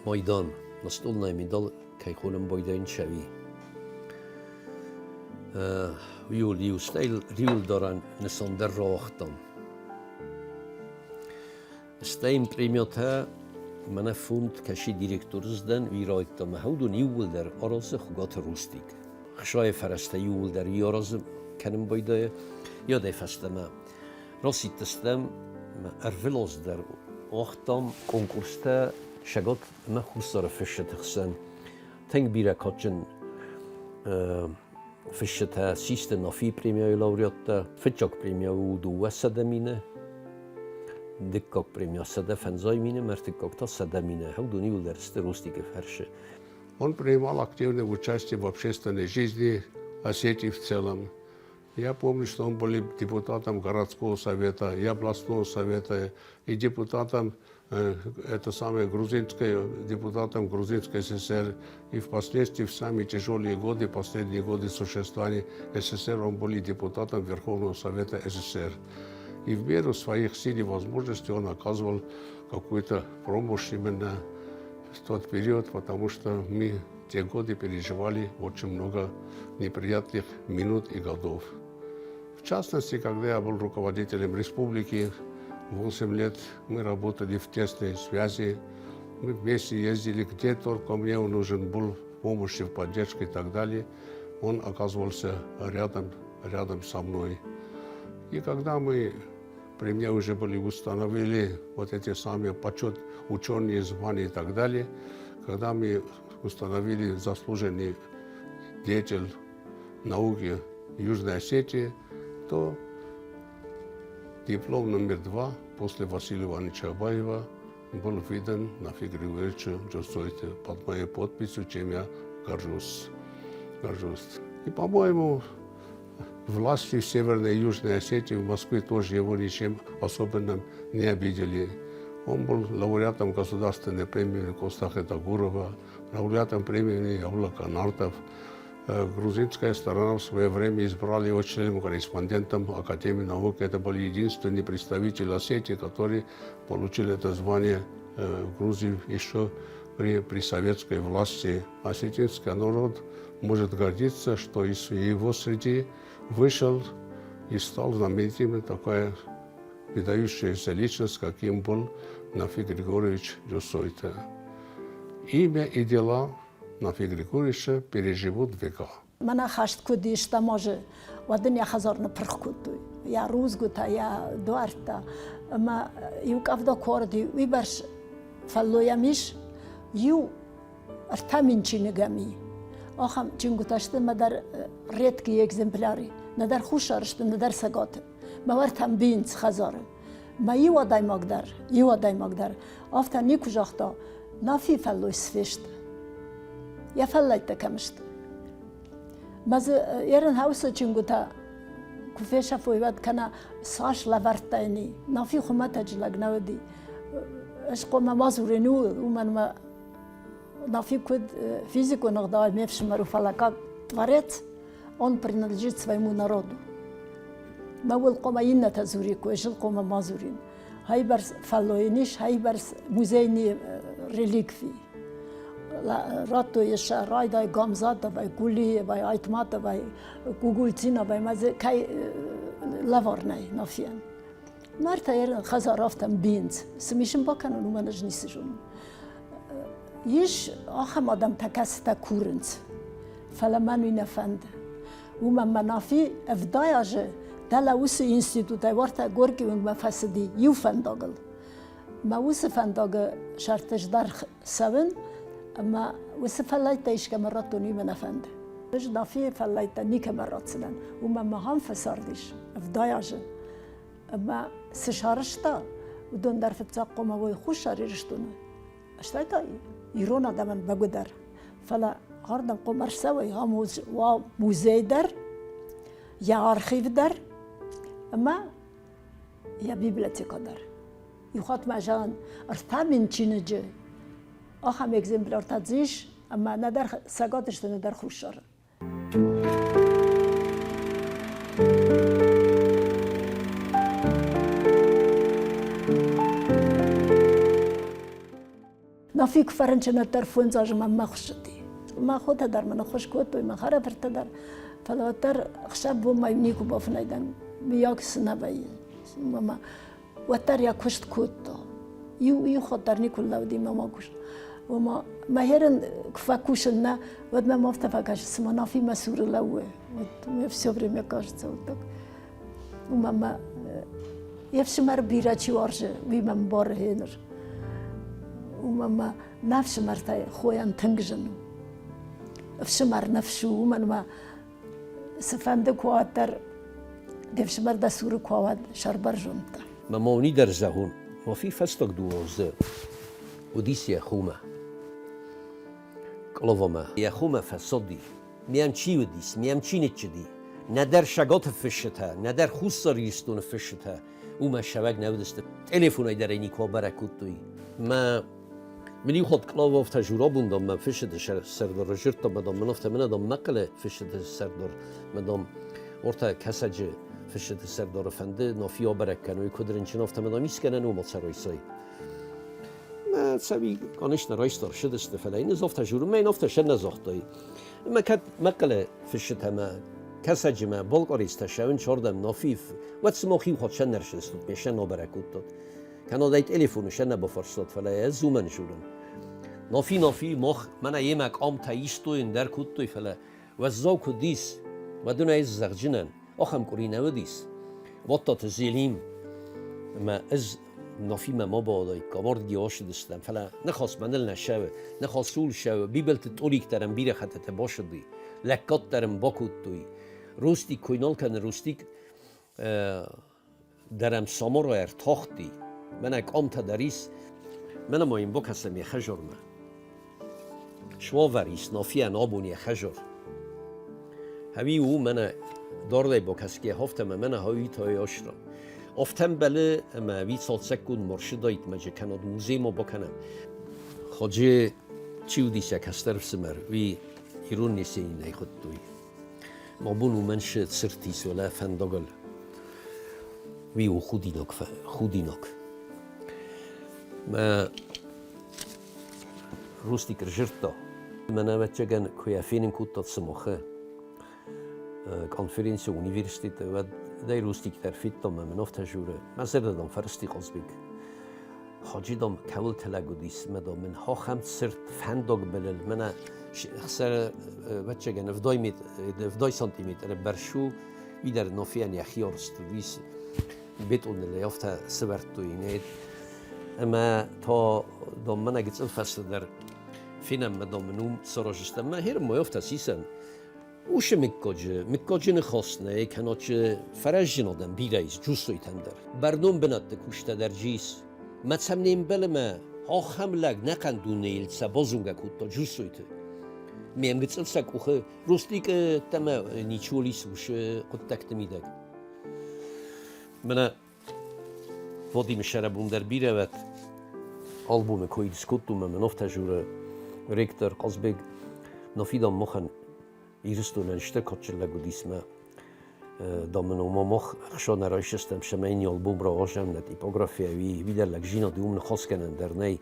майдан, настольная медаль кӕй хонӕм байдайын чӕви. Уый стӕй риуылдарӕн нысан дӕр рауагътам. Стӕй премиятӕ мӕнӕ фонд кӕси директор сдӕн, уый райдта мӕ уыдон иууылдӕр аразы Хуыгаты Рустик. Хсайы фӕрӕзтӕ иууылдӕр уый аразы кӕнын байдайы. Йӕдӕй фӕстӕмӕ расидтыстӕм ӕрвылаз дӕр уагътам конкурстӕ Цӕгат ӕмӕ Хуссары фысджыты хсӕн. Тынг бирӕ кадджын фысджытӕ систы Нафийы премияйы лауреаттӕ. Фыццаг премия у 200 мины, дыккаг премия 150 мины, ӕртыккаг та 100 мины. Уыдон иууылдӕр сты Ростикы фӕрсы. Он принимал активное участие в общественной жизни Осетии в целом. Я помню, что он был депутатом городского совета, и областного совета, и депутатом это самое грузинское, депутатом Грузинской ССР. И впоследствии, в самые тяжелые годы, последние годы существования СССР, он был и депутатом Верховного Совета СССР. И в меру своих сил и возможностей он оказывал какую-то помощь именно в тот период, потому что мы те годы переживали очень много неприятных минут и годов. В частности, когда я был руководителем республики, 8 лет мы работали в тесной связи, мы вместе ездили, где только мне он нужен был, в помощи, в поддержке и так далее. Он оказывался рядом, рядом со мной. И когда мы При мне уже были установили вот эти самые почет, ученые звания и так далее. Когда мы установили заслуженный деятель науки Южной Осетии, то диплом номер 2 после Василия Ивановича Абаева был выдан Нафи Григорьевичу Джусойте под моей подписью, чем я горжусь. Горжусь. И, по-моему, власти в Северной и Южной Осетии, в Москве тоже его ничем особенным не обидели. Он был лауреатом государственной премии Костаха Тагурова, лауреатом премии Яблока Нартов. Грузинская сторона в свое время избрала его членом-корреспондентом Академии наук. Это был единственный представитель Осетии, который получил это звание в Грузии еще при советской власти. Осетинский народ может гордиться, что из его среды вышел и стал знаменитым такая выдающаяся личность, каким был Нафи Григорьевич Джусойта. Имя и дела Нафи Григорьевича переживут века. Мӕнӕ хӕст куыд истам азы, уӕд ын йӕ хӕдзар ныппырх кодтой. Йӕ рудзгуытӕ, йӕ дуӕрттӕ. Ӕмӕ иу къӕвда куы уарыди, уыйбӕрц фӕллой ӕм ис, иу 3000 чиныг ӕм и. Ахӕм чингуытӕ сты мӕ дӕр редкие экземпляры. Нӕдӕр Хуссары сты, нӕдӕр Цӕгаты. Мӕ уӕртӕ ӕмбийынц хӕдзары. Мӕ иу адӕймаг дӕр, иу адӕймаг дӕр афтӕ никуы загъта, Нафи фӕллой цы фесты? Йӕ фӕллӕйттӕ кӕм сты? Мӕ дзы Еренхаусы чингуытӕ куы фесӕфой, уӕд кӕнӕ цас лӕвӕрдта йын и. Нафи хуымӕтӕджы лӕг нӕ уыди. Ӕз хъуамӕ ма дзурин ууыл, уымӕн ӕмӕ Нафи куыд физикон ӕгъдауӕй ме фсымӕр у, фӕлӕ как творец он принадлежит своему народу. Мӕ уыл хъуамӕ иннӕтӕ дзуриккой, ӕз ыл хъуамӕ ма дзурин. Хайбӕрц фӕллойын ис, хайбӕрц музейный реликвий. Радтой сӕ райдай Гамзатовай, Гулиевай, Айтматовай, Гугульциновай, ма дзы кӕй лӕвар нӕй Нафийӕн. Нартӕ хӕдзар афтӕ мбийынц. Цы ми сын бакӕнон, уымӕн ӕз ницы зонын. Ис ахӕм адӕмтӕ, кӕцытӕ курынц, фӕлӕ мӕн уый нӕ фӕнды. Уымӕн мӕ Нафи 70 азы дӕлӕ уыцы институтӕй уартӕ Горький уынгмӕ фӕцыди иу фӕндагыл. Мӕ уыцы фӕндагы сӕрты здаргъ цӕуын ӕмӕ уыцы фӕллӕйттӕ искӕмӕ радтон, уый мӕ нӕ фӕнды. Ӕз Нафийы фӕллӕйттӕ никӕмӕ ратдзынӕн, уымӕн мӕ ахӕм фӕцардис 70 азы. Ӕмӕ цы сарӕзта, уыдон дӕр фыццаг хъуамӕ уой Хуссар Ирыстоны, стӕй та ирон адӕмӕн бӕгуыдӕр. Фӕлӕ ардӕм хъуамӕ ӕрцӕуой, ам уа музей дӕр, йӕ архив дӕр ӕмӕ йӕ библиотекӕ дӕр. Иу хатт ма зӕгъын, 3000 чиныджы ахӕм экземпляртӕ дзы ис, ӕмӕ нӕдӕр Цӕгат сты, нӕдӕр Хуссары. Нафи куы фӕрынчын, уӕддӕр 5 азы мӕнмӕ хуыссыди. Мӕ хотӕ дӕр мын ӕххуыс кодтой, мӕ хӕрӕфырттӕ дӕр. Фӕлӕ уӕддӕр ӕхсӕв бонмӕ никуы бафынӕй дӕн, мыййаг цы нӕ вӕййы. Мӕ уӕддӕр йӕ куыст кодта. Иу хатт дӕр никуы лӕууыди мӕ ма куыст. Ома мӕ хӕрын куы фӕкусын нӕ, уӕд мӕм афтӕ фӕкӕсы, цыма Нафи мӕ цуры лӕууы. Вот мне все время кажется вот так. Уымӕ мӕ йе фсымӕр бирӕ чи уарзы, уый мӕ мбары гъеныр. Уымӕ мӕ мӕ ӕфсымӕртӕй хойӕн тынг зын у. Ӕфсымӕр ныфс у, уымӕн мӕ цыфӕнды куы уа, дӕр де фсымӕр дӕ цуры куы уа, уӕд сӕрбӕрзонд дӕ. Мӕ мони дӕр зӕгъун, Мофи фӕстаг дуозы уыдис йӕ хумӕ. Къловомӕ. Йӕ хумӕ фӕцыди. Мӕм чи уыдис, мӕм чи ныччыди. Нӕдӕр Шаготы фысджытӕ, нӕдӕр Хуссар Ирыстоны фысджытӕ уымӕ сӕвӕг нӕ уыдысты. Телефонӕй дӕр ӕй никуы бӕрӕг кодтой. Мӕ Мын иу хатт Клавовтӕ Журабундам мӕ фысджыты сӕрдар разырдта, мадам, мын афтӕ мӕнӕ, дам, Мӕхъхъӕлы фысджыты сӕрдар, мадам, ортӕ Кӕсӕджы фысджыты сӕрдары фӕнды Нафи абӕрӕг кӕной, куыд рынчын, афтӕ мадам, искӕнӕн уымӕ цӕрой Мӕ цӕви, конечно, райста рсыдысты, фӕлӕ йын ӕз афтӕ журын, мӕ йын афтӕ сӕ нӕ загътай. Ӕмӕ кӕд Мӕхъхъӕлы фысджытӕ мӕ Кӕсӕджы мӕ Балкъаристӕ сӕуын чордӕм Нафи, уӕд сымах иу хатт сӕ не рсыдыстут, ме сӕ набӕрӕг кодтат. Кӕннод ӕй телефоны сӕ нӕ бафарстат, фӕлӕ ӕз уымӕн дзурын. Нафи, Нафи, мах мӕнӕ йемӕ къамтӕ истой, ӕндӕр кодтой, фӕлӕ уӕззау куыд ис, уӕд ын ӕй зӕгъджынӕн, ахӕм къуыри нӕ уыдис. Вадтаты Зелим. Ӕмӕ ӕз Нафимӕ ма бауадаиккам, ардыги ацыдыстӕм, фӕлӕ ныхас мӕныл нӕ цӕуы, ныхас ууыл цӕуы, Бибылты Тъорик дӕр ӕм бирӕ хӕттыты басыди, лӕггад дӕр ын бакодтой. Ростик кой нал кӕны, Ростик дӕр ӕм Самара ӕртахти, мӕнӕ къамтӕ дӕр ис, мӕнӕ ма йын бакӕсӕм йӕ хӕзармӕ. Суавӕр ис Нафийӕн абон йӕ хӕзар. Ӕви у мӕнӕ дардӕй бакӕсгӕ афтӕ ӕмӕ мӕнӕ хауитай асран. Афтӕ ӕмбӕлы ӕмӕ ӕви цалцӕггонд маршрутайт мӕджы кӕнӕд музеймӕ бакӕнӕм. Ходжы чи уыдис йӕ кӕстӕр ӕфсымӕр, уый ирон Есенинӕй хуыдтой. Мӕ бон уымӕн сы цырт ис уӕлӕ фӕндагыл. Уый у худинаг, худинаг. Мӕ Рустик ӕрзырдта. Мӕн ӕвӕццӕгӕн, куы йӕ фенын кодтат сымахы конференци университеты, уӕд дӕй Рустик дӕр федтон мӕ мын афтӕ журы. Мӕ зӕрдӕ дам фӕрысти Хъазбег. Хаджи дам кӕуылты лӕг уыдис, мӕ дам мын ахӕм цырт фӕндаг былыл, мӕнӕ ӕхсӕры ӕвӕццӕгӕн 70 сантиметры бӕрц у, уый дӕр Нафийӕн йӕхи арӕзт уыдис. Бетъоныл ӕй афтӕ сӕвӕрдтой, не ӕмӕ та дам мӕнӕ гыццыл фӕстӕдӕр фенӕм мӕ дам мын уым сараздзыстӕм. Мӕ херым мӕ афтӕ сисӕн. Уыцы мыггаджы, мыггаджы ныхас нӕ, кӕнӕ фӕрӕзджын адӕм бирӕ ис Джусойтӕн дӕр. Бӕрнон бынӕтты куыстӕ дӕр ис. Мӕ цӕм не мбӕлы мӕ ахӕм лӕг нӕхъӕн дунейыл сӕ базонгӕ кодта Джусойты. Ме мгыццыл сӕ къухы Ростикы ӕмӕ ничиуал ис уыцы хъуыддӕгты мидӕг. Мӕнӕ Вадимы сӕрӕбон дӕр бирӕ уӕд альбомы кой скодтон ӕмӕ мын афтӕ журы ректор Хъазбег Нафидан махӕн Ирыстонӕн стыр кадджын лӕг уыдис мӕ дам мын ома мах ӕхсӕн райсыстӕм сӕмӕ ин альбом рауазӕм нӕ типография уи видӕр лӕгзинад уым ныхасгӕнӕн дӕр нӕй.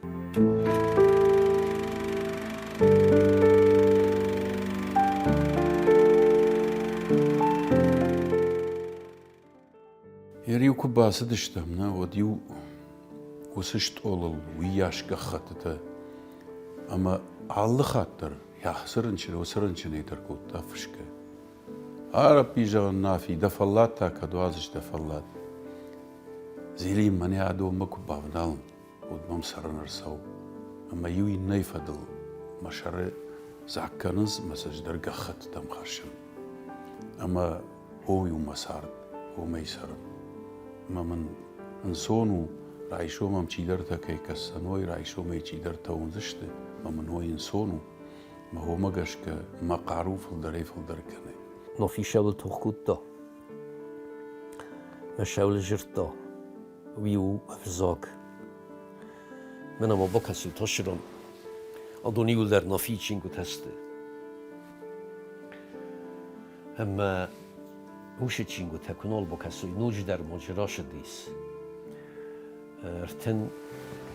Йер-иу куы бацыдыстӕм, нӕ, уӕд-иу уыцы стъолыл уыйас гӕххӕттытӕ ӕмӕ алы хатт дӕр йӕ рынчын, уыцы рынчынӕй дӕр кодта фысгӕ. Арӕппи, зӕгъын, Нафи, дӕ фӕллад та кӕд уадзыс дӕ фӕллад? Зелим, мӕнӕ адонмӕ куы бавналын, уӕд мӕм цӕрын ӕрцӕуы. Ӕмӕ иу иннӕйы фӕдыл мӕ сӕры дзаг кӕнынц мӕ сӕ ӕз дӕр гӕххӕттытӕм хӕссын. Ӕмӕ ой у мӕ цард, уымӕй цӕрын. Ӕмӕ мын ӕнцон у, райсом ӕм чидӕртӕ кӕй кӕсдзӕн, ой, райсомӕй чидӕртӕ уындзысты, ӕмӕ мын ой ӕнцон у. Мӕ уымӕ гӕсгӕ мӕ хъару фылдӕрӕй-фылдӕр кӕны. Нафи сӕуыл тох кодта, мӕ сӕуыл зырдта, уый у ӕвзаг. Мӕнӕ ма бакӕсут ацы Адон иуылдӕр Нафийы чингуытӕ сты. Ӕмӕ уыцы чингуытӕ куы нал бакӕсой, ноджыдӕр ма рацыдис ӕртын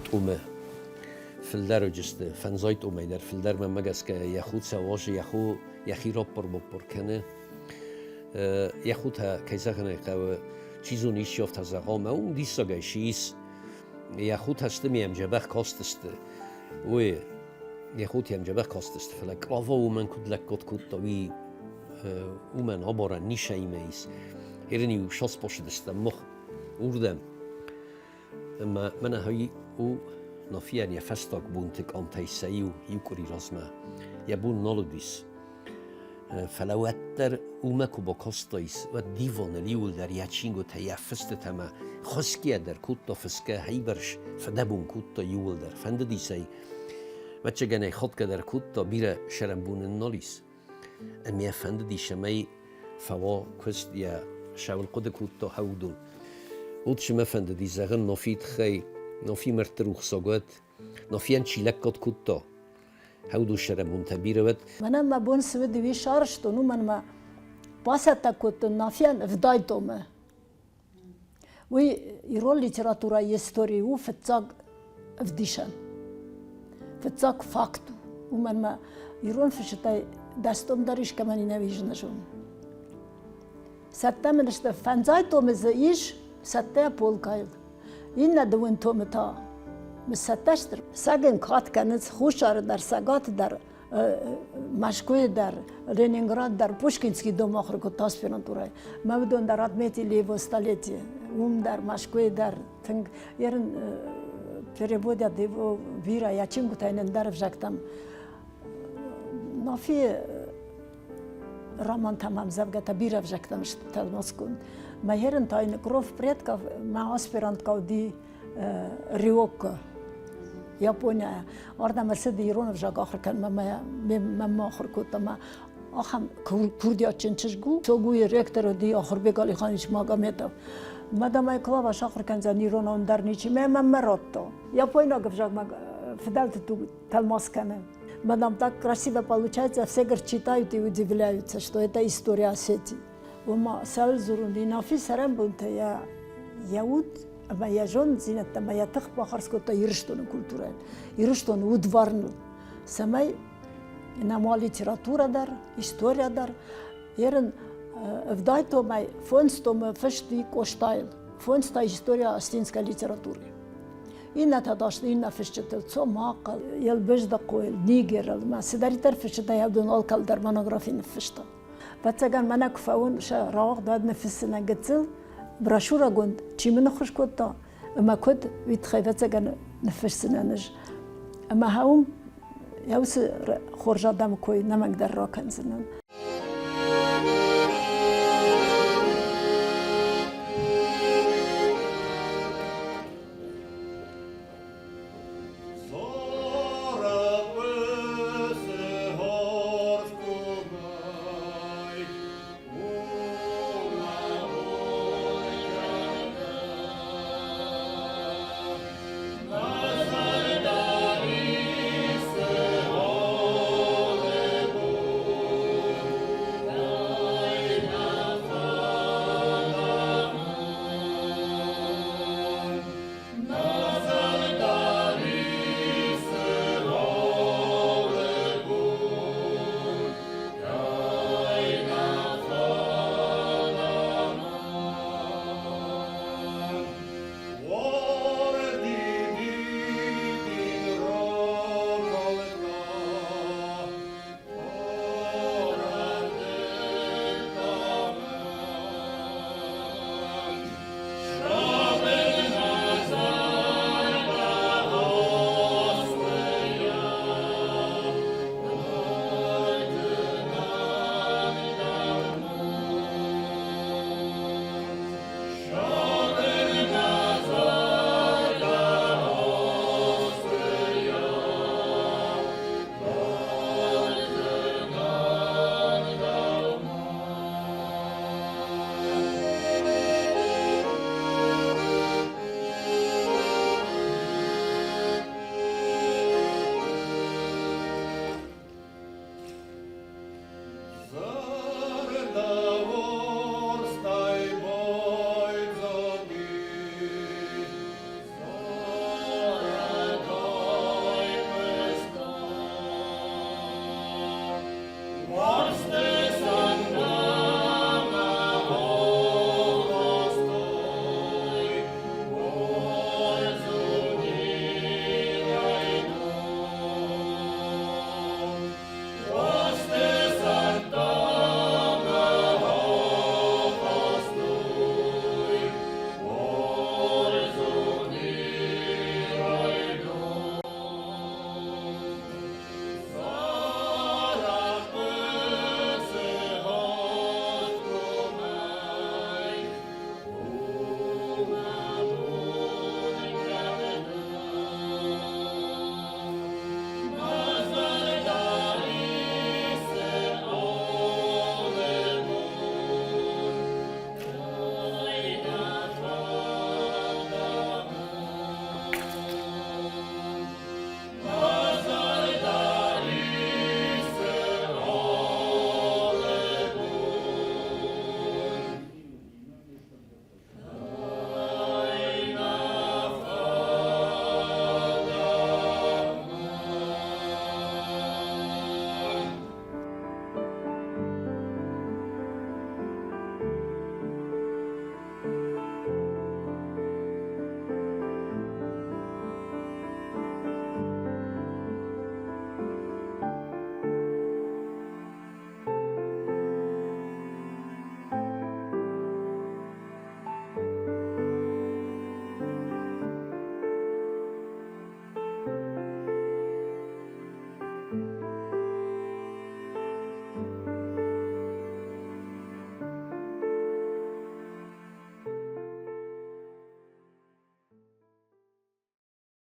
тъумы. Фылдӕр уыдысты, фӕндзай тъумӕй дӕр фылдӕр мӕнмӕ гӕсгӕ йӕ ху цӕуазы, йӕ ху йӕхи раппар-баппар кӕны. Йӕ ху та, кӕй зӕгъын ӕй хъӕуы, чи зоны исчи афтӕ зӕгъа, мӕ уым диссагӕй цы ис. Йӕ хутӕ сты ме ӕмджӕбӕх кастысты. Уый йӕ хутӕ ӕмджӕбӕх кастысты, фӕлӕ Клава уымӕн куыд лӕггад кодта, уый уымӕн абарӕн нисӕимӕ ис. Ерын-иу саспосыдыстӕм мах уырдӕм. Ӕмӕ мӕнӕ уый у Нафийӕн йӕ фӕстаг бонты къамтӕй сӕ иу, иу къуыри размӕ. Йӕ бон нал уыдис. Фӕлӕ уӕддӕр уымӕ куы бакастаис, уӕд диваныл иуылдӕр йӕ чингуытӕ, йӕ фыстытӕ ӕмӕ хуысгӕ дӕр кодта фысгӕ, хӕйбӕрц фыдӕбон кодта иуылдӕр. Фӕндыдис ӕй, ӕвӕццӕгӕн ӕй хатгӕ дӕр кодта, бирӕ сӕрӕнбон ын нал ис. Ӕмӕ йӕ фӕндыдис, цӕмӕй фӕуа куыст, йӕ сӕуыл хъуыды кодта хӕудон. Лучше мӕ фӕндыди зӕгъын Нафийы тыххӕй, Нафи мӕрдты рухсаг уӕд, Нафийӕн чи лӕггад кодта, хӕудосӕрӕнбонтӕ бирӕ уӕд. Мӕнӕн мӕ бон цы уыд, уый сарӕзтон, уымӕн мӕ бацӕттӕ кодтон Нафийӕн ӕвдай томы. Уый ирон литературӕйы историйы у фыццаг ӕвдисӕн, фыццаг факт у. Уымӕн мӕ ирон фысджытӕй дӕстомдӕр искӕмӕн и нӕ зыны зон. Цӕттӕ мын сты, фӕндзай томы дзы ис цӕттӕ полкайыл. Иннӕ дыууын томы та цӕттӕ сты. Сӕгын кад кӕнынц Хуссары дӕр, Цӕгаты дӕр, Мӕскуыйы дӕр, Ленинград дӕр, Пушкинский дом ахуыр кодта аспирантурӕйы. Мӕ уыдон дӕр отметили его столетие. Уым дӕр, Мӕскуыйы дӕр тынг ерын переводят его бирӕ йӕ чингуытӕ йын ӕндӕр ӕвзӕгтӕм. Нафи романтӕм ӕмдзӕвгӕтӕ бирӕ ӕвзӕгтӕм сты тӕлмацгонд. Мӕ ерын та йын Кровь предков мӕ аспиранткӕ уыди Риокко, Японияйӕ. Ардӕм ӕрцыд ирон ӕвзаг ахуыр кӕнынмӕ мӕ мӕнмӕ ахуыр кодта мӕ ахӕм курдиатджын чызг у. СОГУ-йы ректор уыди Ахуырбег Алиханович Магометов. Мадам ӕй Клава сахуыр кӕндзӕн иронау ӕндӕр ничи мӕ мӕнмӕ радта. Япойнаг ӕвзагмӕ фыдӕлты туг тӕлмац кӕны. Мадам так красиво получается, все говорят, читают и удивляются, что это история Осетии. Уымӕ цӕуыл дзурын, Нафи цӕрӕнбонтӕ йӕ йӕ уд ӕмӕ йӕ зонддзинӕдтӕ ӕмӕ йӕ тых бахардз кодта Ирыстоны культурӕйӕн, Ирыстоны удварныл, цӕмӕй нӕм уа литературӕ дӕр, история дӕр. Ерын ӕвдай томӕй фондз томы фыст и Къостайыл, фондз та история осетинской литературы. Иннӕтӕ та сты иннӕ фысджытыл, Цомахъыл, Елбыздыхъойыл, Нигерыл, мӕ цыдӕриддӕр фысджытӕ уыдон алкӕл дӕр монографи ныффыста. Ӕвӕццӕгӕн, мӕнӕ куы фӕуон сӕ рауагъдад ныффыссынӕн гыццыл брошюрӕгонд, чи мын ныххуыс кодта ӕмӕ куыд, уый тыххӕй ӕвӕццӕгӕн ныффысдзынӕн ӕз. Ӕмӕ уым йӕ уыцы хорз адӕмы кой нӕмӕнгдӕр ракӕндзынӕн.